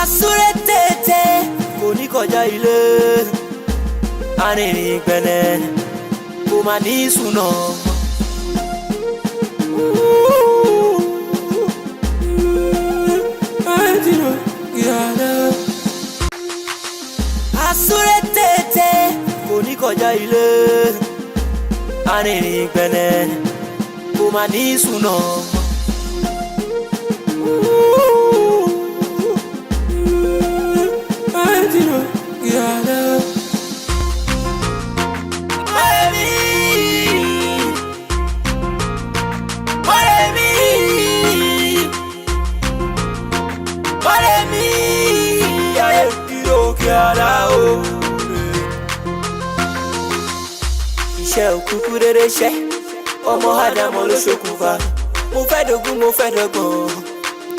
Àsúré tètè kò ní kọjá ilé, arìnrìn gbẹ̀nẹ̀ kò má ní sùnà. Àsúré tètè kò ní kọjá ilé, arìnrìn gbẹ̀nẹ̀ kò má ní sùnà. Iṣẹ́ òkúkú rere ṣẹ́, ọmọ ádámọ̀ ló ṣokùnfà. Mo fẹ́ dógún, mo fẹ́ dọ́gbọ̀n,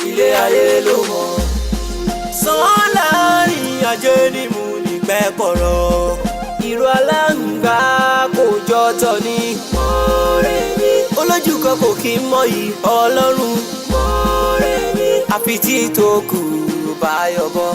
ilé ayé ló mọ̀. Sàn láàrin ajé ni mo ní pẹ́ kọ̀rọ̀. Ìró aláǹgbá kò jọ tọ̀ ní. Olójú kan kò kí ń mọyì ọlọ́run. Àfi tí tó kù bá yọ̀bọ.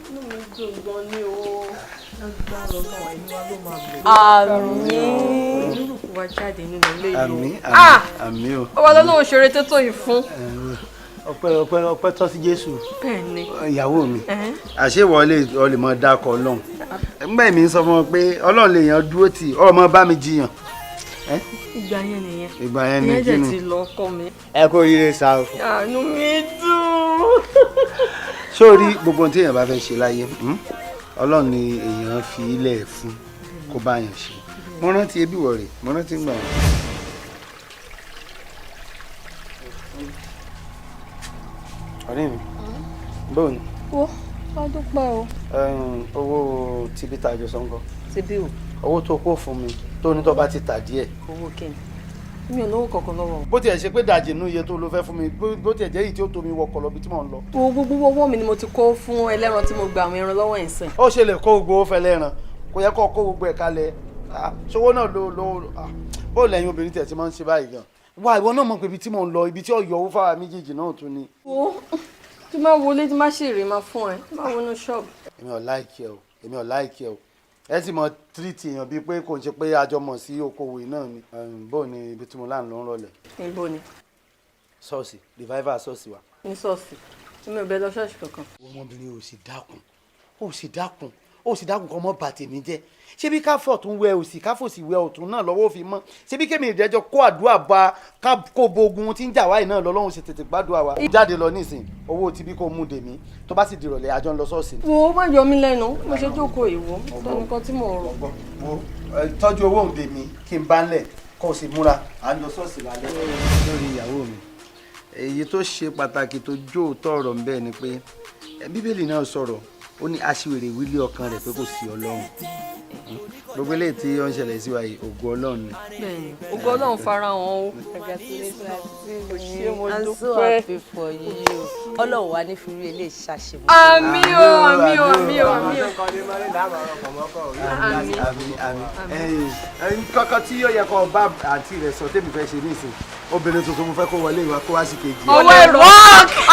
Inú mi dùn gan ni o. Àmín. Onírúkú wa jáde nínú ilé yìí o. Àmín. Ah! Àmín o. Ó wà lọ́nà òṣèré tó tó yìí fún. Ọpẹ́, ọpẹ́, ọpẹ́ tọ́ sí Jésù. Bẹ́ẹ̀ ni. Ìyàwó mi. Ẹ̀hẹ́n. Àṣé ìwọ lè ọ lè mọ dákọ Ọlọ́run. Nígbà mi ń sọ fún ọ pé Ọlọ́run lè yàn dúró tì ọmọ bá mi jiyàn. Ìgbà yẹn nìyẹn. Ìgbà yẹn ni Ìyẹn jẹ́ kínú. ti lọ ọkọ mi. Ẹ kú oríire sa o. Àánú mi dùn. Sórí gbogbo ohun tí èèyàn bá fẹ́ ṣe láyé, Ọlọ́run ni èèyàn fi ilẹ̀ fún kó bá yàn ṣe. Mo rántí ebí wọ̀ rè, mo rántí gbà wọ́n. Ọ̀rẹ́ mi, bóò ni? Wo, wá dúpẹ́ o. Owó tibí tá a jọ sọ ńkọ́? Ti bí o. Owó tó kó fún mi tó ní tó bá ti tà díẹ̀. Owó kí ni? Mi ò lówó kankan lọ́wọ́. Bó tiẹ̀ ṣe pé dàjì nínú iye tó ló fẹ́ fún mi, bó tiẹ̀ jẹ́ èyí tí ó tó mi wọkọ̀ lọ bí tí mò ń lọ. Wo, gbogbo owó mi ni mo ti kó fún ẹlẹ́ran tí mo gba àwọn ẹran lọ́wọ́ ẹ̀ sìn. Ó ṣe lè kó gbogbo owó fẹ́lẹ́ ran, kò yẹ kó kó gbogbo ẹ̀ kalẹ̀. Ṣòwò náà ló ló bó lẹ́yìn obìnrin tiẹ̀ ti máa ń ṣe báyìí gan. Wá, ìwọ náà mọ̀ pé ibi tí mò ń lọ, ibi tí ọ̀yọ́ owó fáwa méjèèjì náà tún ni. Wo, tí máa wọlé tí máa ṣèrè máa fún ẹ, tí máa wọnú ṣọ́ọ̀bù. Èmi ò láìkí ẹ o, èmi ò láìkí ẹ o. Ẹ sì mọ tírìtì èèyàn bíi pé kò ń ṣe pé a jọ mọ̀ sí okòwò náà ni. Bó ni ibi tí mo lá ń lọ ń rọlẹ̀? Níbo ni? Ṣọ́ọ̀ṣì, revival ṣọ́ọ̀ṣì wa. Ní ṣọ́ọ̀ṣì. Èmi ò bẹ lọ ṣọ́ọ̀ṣì kankan. Ọmọbìnrin ò sì dákun, ò sì dákun, ò sì dákun kọ́ mọ́ bà tèmi jẹ́. Ṣé bí káfọ̀ tún wẹ òsì, káfọ̀ sì wẹ ọ̀tún náà lọ́wọ́ fi mọ́? Ṣé bí kémi ìdẹ́jọ́ kó àdúrà bá ká kó bogun tí ń jà wáyé náà lọ́lọ́run ṣe tètè gbàdúrà wa. Jáde lọ nísìn, owó tibí kò mú dèmí, tó bá sì dìrọ̀lẹ́ àjọ ń lọ ṣọ́ọ̀ṣì. Wo, má yọ mí lẹ́nu, mo ṣe jókòó ìwọ, tẹnìkan tí mò ń rò. Wo, tọ́jú owó òun dèmí kí n bá ń lẹ̀ kó o sì múra, à ń lọ ṣọ́ọ̀ṣì lálẹ́. Lórí ìyàwó mi, èyí tó ṣe pàtàkì tó jó òótọ́ ọ̀rọ̀ ń bẹ́ẹ̀ ni pé Bíbélì náà sọ̀rọ̀, ó ní aṣiwèrè wílé ọkàn rẹ̀ pé kò sí Ọlọ́run. Gbogbo eléyìí tí ó ń ṣẹlẹ̀ sí wa yìí, ògo Ọlọ́run ni. Bẹ́ẹ̀ni, ògo Ọlọ́run farahàn o. Congratulations. Ṣé mo I'm so dúpẹ́. happy for you. Ọlọ́run wa ní fi rí eléyìí ṣàṣemọ́. Àmín o, àmín o, àmín o, àmín o. Àmín, àmín. Ẹ̀yin kọ́kọ́ tí yóò yẹ kó bá àǹtí rẹ̀ sọ tèmi fẹ́ ṣe nísìn, obìnrin tuntun mo fẹ́ kó wọlé ìwà kó wá sí kejì. Ọwọ́ èrò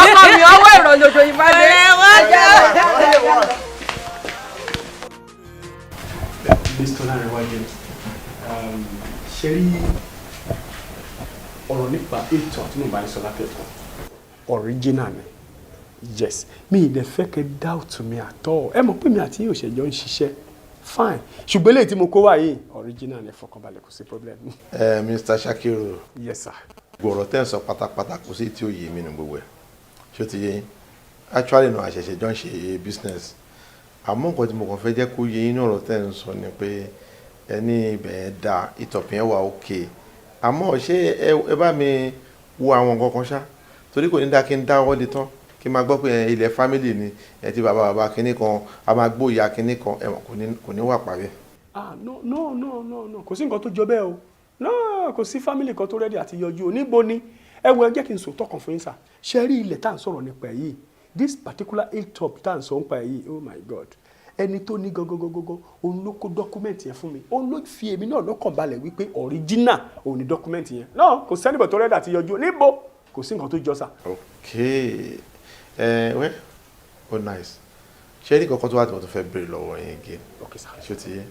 ọkọ mi, ọwọ́ èrò lójó ìbádé. Mr. Lanrewaju, ṣe rí ọ̀rọ̀ nípa ètò tí mo bá ń sọ látẹ̀kọ́ original ni. Yes, mi ì dẹ̀ fẹ́ kẹ́ doubt mi at all. Ẹ mọ̀ pé mi àti yóò ṣẹjọ́ ń ṣiṣẹ́ fine, ṣùgbọ́n eléyìí tí mo kó wá yìí original ni, fọkànbalẹ̀, kò sí problem. Ẹ Mr. Shakiru. Yes sir. Gbọ̀rọ̀ tẹ́ ń sọ pátápátá, kò sí tí ó yé mi nù gbogbo ẹ̀. Ṣé ó ti yé yín? Actually náà, àṣẹ̀ṣẹ̀ jọ ń ṣe business, àmọ́ nǹkan tí mo kàn fẹ́ jẹ́ kó yé yín ní ọ̀rọ̀ tẹ́ ń sọ ni pé ẹni ibẹ̀ yẹn da ìtọ̀pìn yẹn wà òkè. Àmọ́ ṣé ẹ bá mi wo àwọn nǹkan kan ṣá, torí kò ní dá kí n dáwọ́ lé tán kí n máa gbọ́ pé ilẹ̀ family ni ẹ ti bàbá bàbá kinní kan, a máa gbó ìyá kinní kan, ẹ̀wọ̀n kò ní wà pàbẹ́. Ah, no, no, no, no, no, kò sí nǹkan tó jọ bẹ́ẹ̀ o. No, kò sí family kan tó ready àti yọjú o. Níbo ni? Ẹ wo, ẹ jẹ́ kí n sòótọ́ kan fún yín sà. Ṣe rí ilẹ̀ tá à ń sọ̀rọ̀ nípa ẹ̀ yìí, this particular hilltop tá à ń sọ nípa ẹ̀ yìí, oh my God, ẹni tó ní gangan gangan, òun ló kó document yẹn fún mi. Òun ló fi èmi náà lọ́kàn balẹ̀ wípé original òun ni document yẹn. No, kò sẹ́nìbọ̀ tó ready àti yọjú o. Níbo? Kò sí nǹkan tó jọ sà. Ok, ẹ wẹ́, oh nice. Ṣé ní kankan tó wà tí mo tún fẹ́ béèrè lọ́wọ́ yín again? Ok sà. Ṣé o ti yé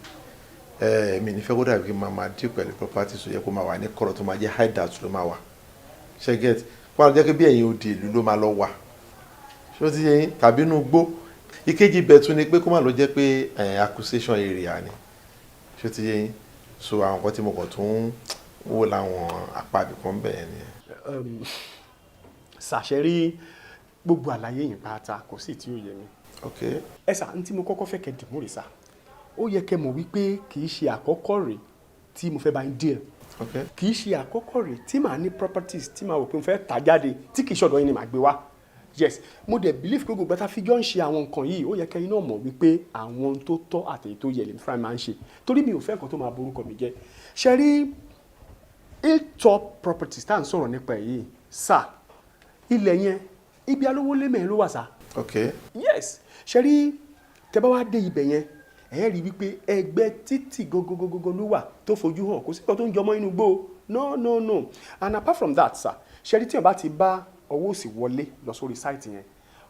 ẹ? Mi ní fẹ́ kó dàbí kí n máa deal pẹ̀lú property tó yẹ kó máa wà ní kọ̀rọ̀, tó máa jẹ́ hideout ló máa wà. Ṣé get? Kó máa jẹ́ pé bí ẹ̀yin odi ìlú ló máa lọ wà. Ṣé o ti yé yín? Tàbí inú igbó. Ìkejì bẹ̀ tún ni pé kó má lọ jẹ́ pé acquisition area ni. Ṣé o ti yé yín? So àwọn nǹkan tí mo kàn tún wò láwọn apá ibìkan bẹ́ẹ̀ ni. Ṣàṣẹrí gbogbo àlàyé yìí pátá, kò sí tí ó yé mi. Ok. Ẹ sà, ní tí mo kọ́kọ́ fẹ́ kẹ́ dìmú rè sà, ó yẹ kẹ́ mọ̀ wípé kì í ṣe àkọ́kọ́ rè tí mo fẹ́ bá ń deal. Ok. Kì í ṣe àkọ́kọ́ rè tí màá ní properties tí màá wò pé mo fẹ́ tà jáde tí kì í ṣọ̀dọ̀ yín ni màá gbé wá. Yes, mo dẹ̀ believe pé gbogbo àtàfi jọ ń ṣe àwọn nǹkan yìí, ó yẹ kẹ́yin náà mọ̀ wípé àwọn ohun tó tọ́ àti èyí tó yẹ lèmi fúnra mi máa ń ṣe, torí mi ò fẹ́ nǹkan tó máa borúkọ mi jẹ́. Ṣe rí Hilltop Properties tá à ń sọ̀rọ̀ nípa ẹ̀ yìí sà, ilẹ̀ yẹn, ibi alówó lé mẹ́rin ló wà sà. Ok. Yes, ṣe rí tẹ́ bá wá dé ibẹ̀ yẹn, ẹ rí wípé ẹgbẹ́ títì gogogogogo ló wà tó fojú hàn. Kò sí nǹkan tó ń jọmọ́ inú igbó. No, no, no. And apart from that sir, ṣe rí tí wọ́n bá ti bá ọwọ́ òsì wọlé lọ sórí site yẹn,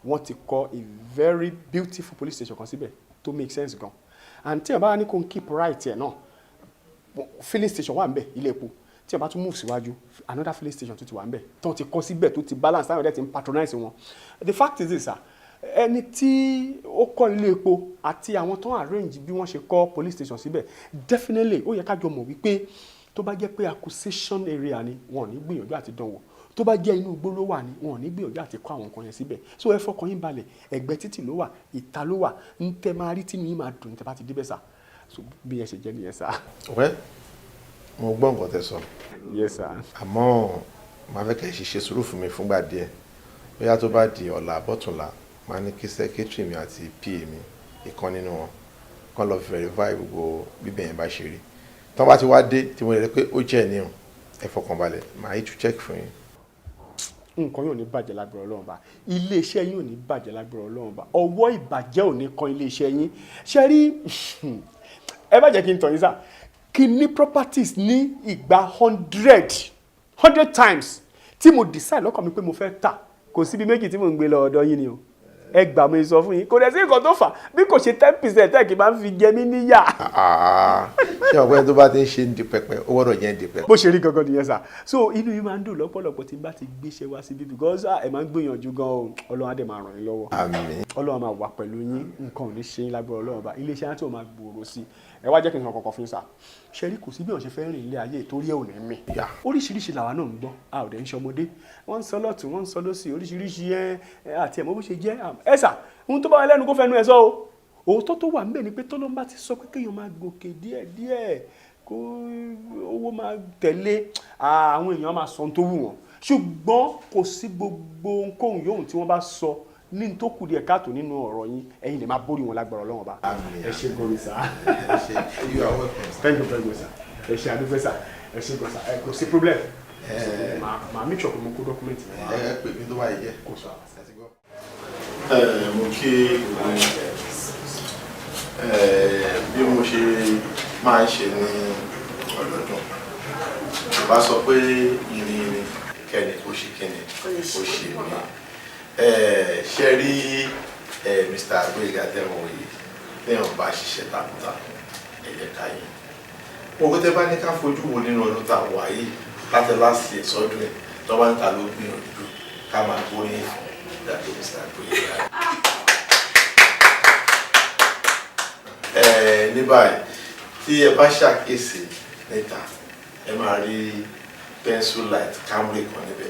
wọ́n ti kọ́ a very beautiful police station kan síbẹ̀ tó make sense gan. And tí wọ́n bá ní kó ń keep right yẹn náà, filling station wà ń bẹ̀, ilé epo. Tí wọ́n bá tún move síwájú, another filling station tó ti wà ń bẹ̀ tó ti kọ́ síbẹ̀, tó ti balance, táwọn ọ̀dẹ́ ti ń patronize wọn. The fact is this sir, ẹni tí ó kọ́ ilé epo àti àwọn tó ń arrange bí wọ́n ṣe kọ́ police station síbẹ̀, definitely ó yẹ ká jọ mọ̀ wípé tó bá jẹ́ pé acquisition area ni, wọn ò ní gbìyànjú àti dánwò. Tó bá jẹ́ inú igbó ló wà ní, wọn ò ní gbìyànjú àti kọ́ àwọn nǹkan yẹn síbẹ̀. So ẹ fọkàn yín balẹ̀, ẹ̀gbẹ́ títì ló wà, ìta ló wà. Ń tẹ́ máa rí tínú yín máa dùn tẹ́ bá ti débẹ̀ sà. So bí ẹ ṣe jẹ́ nìyẹn sà. Well, mo gbọ́ nǹkan tẹ́ sọ. Yes sir. Àmọ́ màá fẹ́ kẹ́ ẹ ṣe sùúrù fún mi fúngbà díẹ̀. Bóyá tó bá di ọ̀la àbọ̀túnla, màá ní kí secretary mi àti PA mi, ìkan nínú wọn, kán lọ verify gbogbo bíbẹ̀ yẹn bá ṣe rí. Tán bá ti wá dé tí mo lè rí pé ó jẹ́ ní o, ẹ fọkàn balẹ̀, màá issue check fún yín. Nǹkan yóò ní bàjẹ́ lágbára Ọlọ́run bá. Iléeṣẹ́ yín ò ní bàjẹ́ lágbára Ọlọ́run bá. Ọwọ́ ìbàjẹ́ ò ní kan iléeṣẹ́ yín. Ṣe rí, ẹ má jẹ́ kí n tàn yín sá, kí ní properties ní ìgbà hundred hundred times tí mo decide lọ́kàn mi pé mo fẹ́ tà, kò síbi méjì tí mo ń gbé lọ, ọ̀dọ̀ yín ni o. Ẹ gbà mí sọ fún yín, kò dẹ̀ sí nǹkan tó fà bí kò ṣe 10% ẹ̀ kì í máa ń fi jẹ mí níyà. Ṣé ọ̀pẹ́ tó bá ti ń ṣe ń di pẹpẹ, ó gbọ́dọ̀ jẹ́ ń di pẹpẹ. Bó ṣe rí gangan nìyẹn sà. So inú yín máa ń dùn lọ́pọ̀lọpọ̀ tí n bá ti gbéṣẹ́ wá síbí, because ẹ máa ń gbìyànjú gan o. Ọlọ́run á dẹ̀ máa ràn yín lọ́wọ́. Àmín. Ọlọ́run á máa wà pẹ̀lú yín. Nǹkan ò ní ṣe yín lágbára Ọlọ́run bá. Iléeṣẹ́ á tí ò máa gbòòrò sí i. Ẹ wá jẹ́ kí n sọ kọ̀ọ̀kan fún yín sà. Ṣe rí, kò sí bí wọ́n ṣe fẹ́ rìn ilé ayé torí ẹ̀ ò ní mì. Oríṣiríṣi làwa náà ń gbọ́, a ò dẹ̀ ń ṣọmọdé. Wọ́n ń sọ lọ́tún, wọ́n ń sọ lọ́sì, oríṣiríṣi ẹ àti ẹ̀mọ́ bó ṣe jẹ́. Ẹ sà, ohun tó bá wà lẹ́nu kó fẹnu ẹ sọ o. Òótọ́ tó wà ńbẹ̀ ni pé tọ́lọ́run bá ti sọ pé kéèyàn máa gòkè díẹ̀díẹ̀, kó owó máa tẹ̀lé, àwọn èèyàn máa sọ ohun tó wù wọ́n. Ṣùgbọ́n kò sí gbogbo ohunkóhun yòówù tí wọ́n bá sọ ní tó kù díẹ̀ káàtó nínú ọ̀rọ̀ yín, ẹ̀yin lè máa borí wọn lágbára Ọlọ́run ọba. Àmín. Ẹ ṣe gan sir. Ẹ ṣé, you are welcome, sir. Thank you very much sir. Ẹ ṣe, àdúgbò sir. Ẹ ṣe gan sir. Ẹ kò sí problem. Màá make sure pé mo kó document mi wá. Ẹ pè mí tó bá yẹ jẹ́. Kò sọ. Ẹ ti gbọ́. Ẹ mo kí gbogbo yín. Ẹ bí mo ṣe máa ń ṣe ní ọdọọdún, bá sọ pé yìnyín yìnyín kẹ́ni kó ṣe kíni kó ṣe mí. Ẹ ṣe rí ẹ, Mr. Agbóyèga tẹ̀wọ̀n yìí, téèyàn bá ṣiṣẹ́ takuntakun, ẹ jẹ́ ká yìn. Mo kó tẹ́ bá ní ká fojú wo nínú ọdún tá a wà yìí, láti last year sọ́dún ẹ̀, tó bá ń ta ló gbìyànjú ká máa gbóríyìn fún dàbí Mr. Agbóyèga. Ẹ ní báyìí, tí ẹ bá ṣàkíyèsí níta, ẹ máa rí pencil light Camry kan níbẹ̀,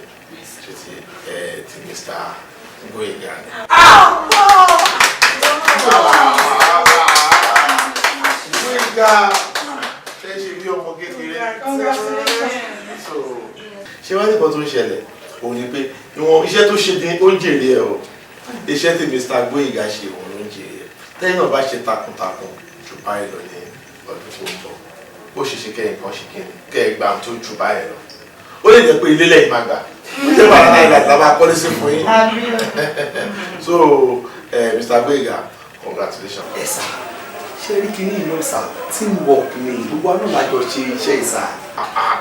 ṣe ti ẹ ti Mr. Gbóyèga ni. Gbóyèga ṣe é ṣe bí ọmọ kékeré. Congratulations. So ṣé wàá ní nǹkan tó ń ṣẹlẹ̀ òun ni pé ìwọ̀n iṣẹ́ tó ṣe ní ó ń jèrè ẹ̀ o. Iṣẹ́ tí Mr. Gbóyèga ṣe òun ló ń jèrè ẹ̀. Tẹ́yìn náà bá ṣe takuntakun jù báyìí lọ ní ọdún tó ń bọ̀, ó ṣe ṣe kẹ́yìn kan ṣe kíni kẹ́ ẹ gbà tó jù báyìí lọ. Ó lè jẹ́ pé ilé lẹ́yìn máa gbà, ó jẹ́ bàrà náà ìlànà máa kọ́lé sí fún yín. So Mr. Gbóyèga, congratulations. Ẹ sà, ṣé rí kinní iná sà, teamwork ni, gbogbo àná lájọ ṣe iṣẹ́ ìsà.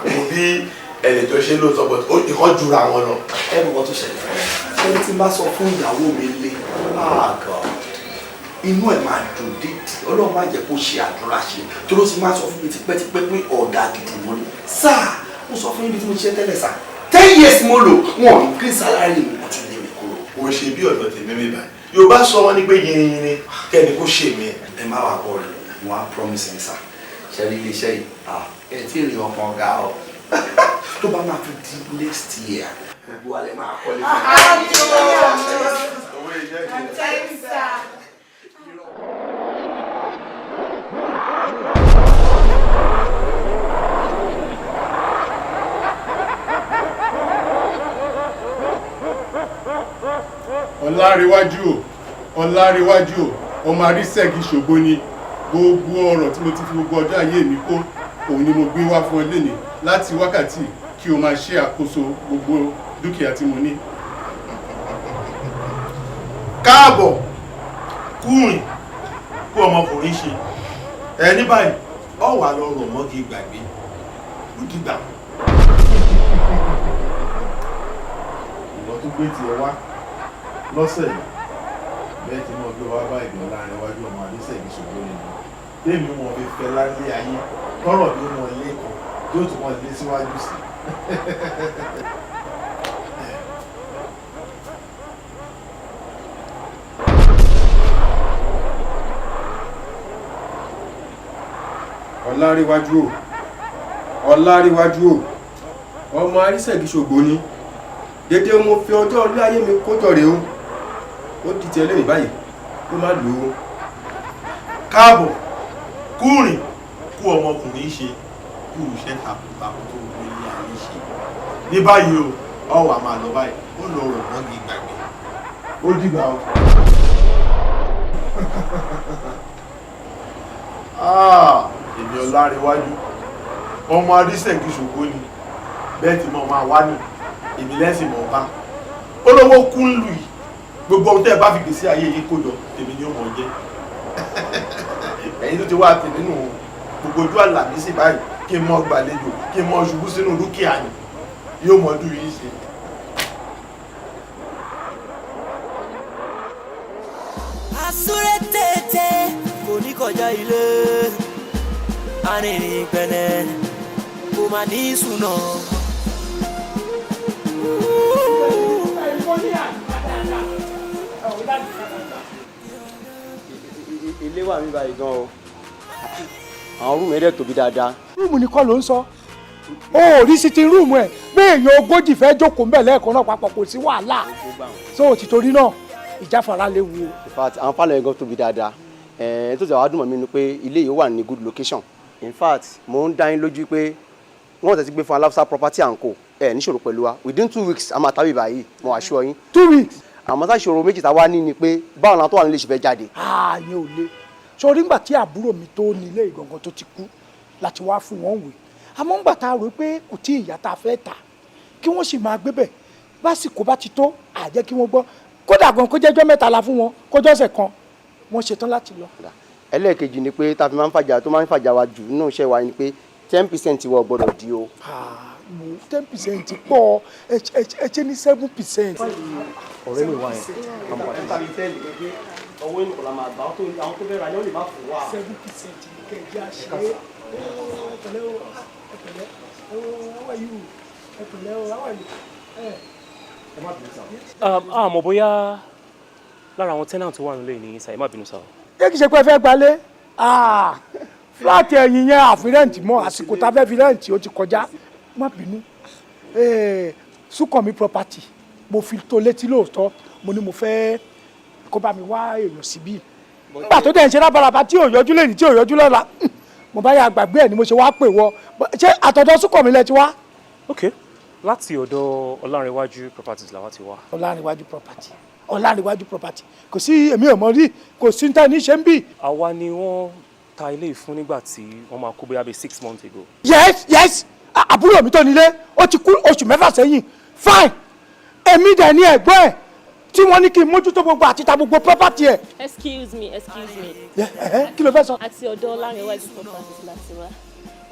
Mo bí ẹnìjọ ṣe lóòótọ́, but ó ìkọ́ jura wọn lọ. Ẹ mọ̀ nǹkan tó ṣẹlẹ̀, ṣé ní tí n bá sọ fún ìyàwó mi lé, ah God, inú ẹ̀ máa dùn dídì. Ọlọ́run má jẹ́ kó ṣe àdúrà ṣe tó ló ti máa sọ fún mi tipẹ́tipẹ́ pé ọ̀gá gidi mo ní. Sáà mo sọ fún yín bí tí mo ṣiṣẹ́ tẹ́lẹ̀ sà, 10 years mo lò, wọn ò increase salary mi, wọ́n tún lé mi kúrò. Kò ṣe bí ọ̀dọ̀ tèmi mi báyìí, Yorùbá sọ wọn ní pé yìnyín kẹ́ni kó ṣe mí. Ẹ má wàá bọ̀ rẹ̀, mo á promise yín sà, ṣe rí iléeṣẹ́ yìí, ẹ tí ì rí ọkàn ọ̀gá ọ tó bá máa fi di next year, gbogbo alẹ́ máa kọ́lé fún mi. Thank you, sir. Ọlárẹ̀wájú o, Ọlárẹ̀wájú o, ọmọ arísẹ́gi ṣògo ni. Gbogbo ọ̀rọ̀ tí mo ti fi gbogbo ọjọ́ ayé mi kó, òun ni mo gbé wá fún ẹ lénìí láti wákàtí kí o máa ṣe àkóso gbogbo dúkìá tí mo ní. Káàbọ̀, kúrìn kú ọmọkùnrin ṣe ẹ ní báyìí, ọ wà lọ rọ̀ mọ́gi gbàgbé, ó dìgbà. Ìwọ tó gbé tiẹ̀ wá lọ́sẹ̀ yìí bẹ́ẹ̀ tí mo gbé wá bá ìgbọ̀n láàrin iwájú ọmọ àdísẹ̀ ìṣòro nínú tèmi wọn fi fẹ́ lálé ayé tọrọ bí wọn lé kan yóò tún wọn lé síwájú sí i. Ọlárẹ̀wájú o, Ọlárẹ̀wájú o, ọmọ arísẹ̀gì ṣògo ni. Dédé mo fi ọjọ́ orí ayé mi kójọ rèé o, ó di tiẹ̀ lónìí báyìí kó má lò ó. Káàbọ̀, kúrìn kú ọmọkùnrin ṣe, kú iṣẹ́ takuntakun tó gbé ilé ayé ṣe ní báyìí o, ọ wà máa lọ báyìí, ó lọ rọ̀ mọ́gi gbàgbé, ó dìgbà o. Èmi Ọlárẹ̀wájú ọmọ arísẹ̀gì ṣògo ni, bẹ́ẹ̀ tí mo máa wá ní èmi lẹ́sìn mọ̀ bá olówó kún lù yìí, gbogbo ohun tẹ́ ẹ bá fi gbèsè ayé yìí kó jọ tèmi ni ó mọ̀ jẹ́. Ẹ̀yin tó ti wá tèmi nù, gbogbo ojú àlàmísì báyìí kí n mọ gbàlejò, kí n mọ ṣubú sínú dúkìá ni yóò mọ dùn yìí ṣe. Àsúré tètè kò ní kọjá ilé, arìnrìn pẹ̀lẹ́ kò má ní sùnà. Ilé wà mí báyìí gan o, àwọn room ẹ̀dẹ̀ tóbi dáadáa. Room ni kọ́ ló ń sọ o, ò rí sitting room ẹ̀ bí èèyàn 40 fẹ́ jókòó ńbẹ̀ lẹ́ẹ̀kan náà papọ̀, kò sí wàhálà. So tìtorí náà ìjáfara léwu o. In fact, àwọn pálọ̀ yẹn gan tóbi dáadáa. Ẹ̀ẹ́n tó ti wàá dùn mọ́ mi ni pé ilé yìí wà ní good location. In fact, mo ń dá yín lójú pé wọ́n tẹ̀sí gbé fún Aláùsá Property and Co ẹ̀ níṣòro pẹ̀lú wa, within 2 weeks a máa tàbí báyìí, mo assure yín. 2 weeks. Àmọ́ tá ìṣòro méjì tá a wá ní ni pé báwo làwọn tó wà nílé ṣe fẹ́ jáde. Ààyè ò le sórí ńgbà tí àbúrò mi tó ní ilé ìgangan tó ti kú láti wá fún wọn wè, àmọ́ ńgbà tá a rò pé kò tí ìyá tá a fẹ́ tà kí wọ́n sì máa gbé bẹ̀, básìkò bá ti tó àjẹ́ kí wọ́n gbọ́, kódà gan kó jẹ́jọ́ mẹ́ta la fún wọn, kó jọ́sẹ̀ kan, wọ́n ṣetán láti lọ. Ẹlẹ́ẹ̀kejì ni pé tá a fi máa ń fàjà tó máa ń fàjà wa jù nínú iṣẹ́ wa ni pé 10% wọ gbọ́dọ̀ di o. 10% pọ̀, ẹ ṣe ní 7%. Ọ̀rẹ́ mi wá yẹn. Owó inú kò la máa gbà, àwọn tó fẹ́ ra yóò lè má fún wa. 7% ní kẹjá ṣe é. Ẹ pẹ̀lẹ́ o, ẹ pẹ̀lẹ́ o, how are you? Ẹ pẹ̀lẹ́ o, how are you? Àmọ́ bóyá lára àwọn tenant tó wà nílé ní sir, ẹ má bínú sir. Ṣé kìí ṣe pé ẹ fẹ́ gbalé flat ẹ̀yìn yẹn? Àfi rent mọ́, àsìkò tá a fẹ́ fi rent ó ti kọjá. Má bínú, Súnkànmí Property mo fi tó létí lóòótọ́, mo ní mo fẹ́ kó bá mi wá èèyàn síbí. Nígbà tó dẹ̀ ń ṣe rábaràbà tí ò yọjú lẹ́yìn tí ò yọjú lọ́la, mo bá yà gbàgbé ẹ̀ ni mo ṣe wá pè wọ. Ṣé àtọ̀dọ̀ Súnkànmí lẹ ti wá? Ok, láti ọ̀dọ̀ Ọlárẹ̀wájú Properties làwa ti wá. Ọlárẹ̀wájú Property, Ọlárẹ̀wájú Property, kò sí, èmi ò mọ̀ rí, kò sí ní tani ṣe ń bì. Àwa ni wọ́n ta ilé yìí fún nígbà tí wọ́n máa kó, bóyá bíi 6 months ago. Yes, àbúrò mi tó nílé ó ti kú oṣù 6 sẹ́yìn. Fine, èmi dẹ̀ ní ẹ̀gbọ́n ẹ̀ tí wọ́n ní kí n mójútó gbogbo àti ta gbogbo property ẹ̀. Excuse me, excuse me. Kí ló fẹ́ sọ? Àti ọ̀dọ̀ Ọlárẹ̀wájú Properties láti wá.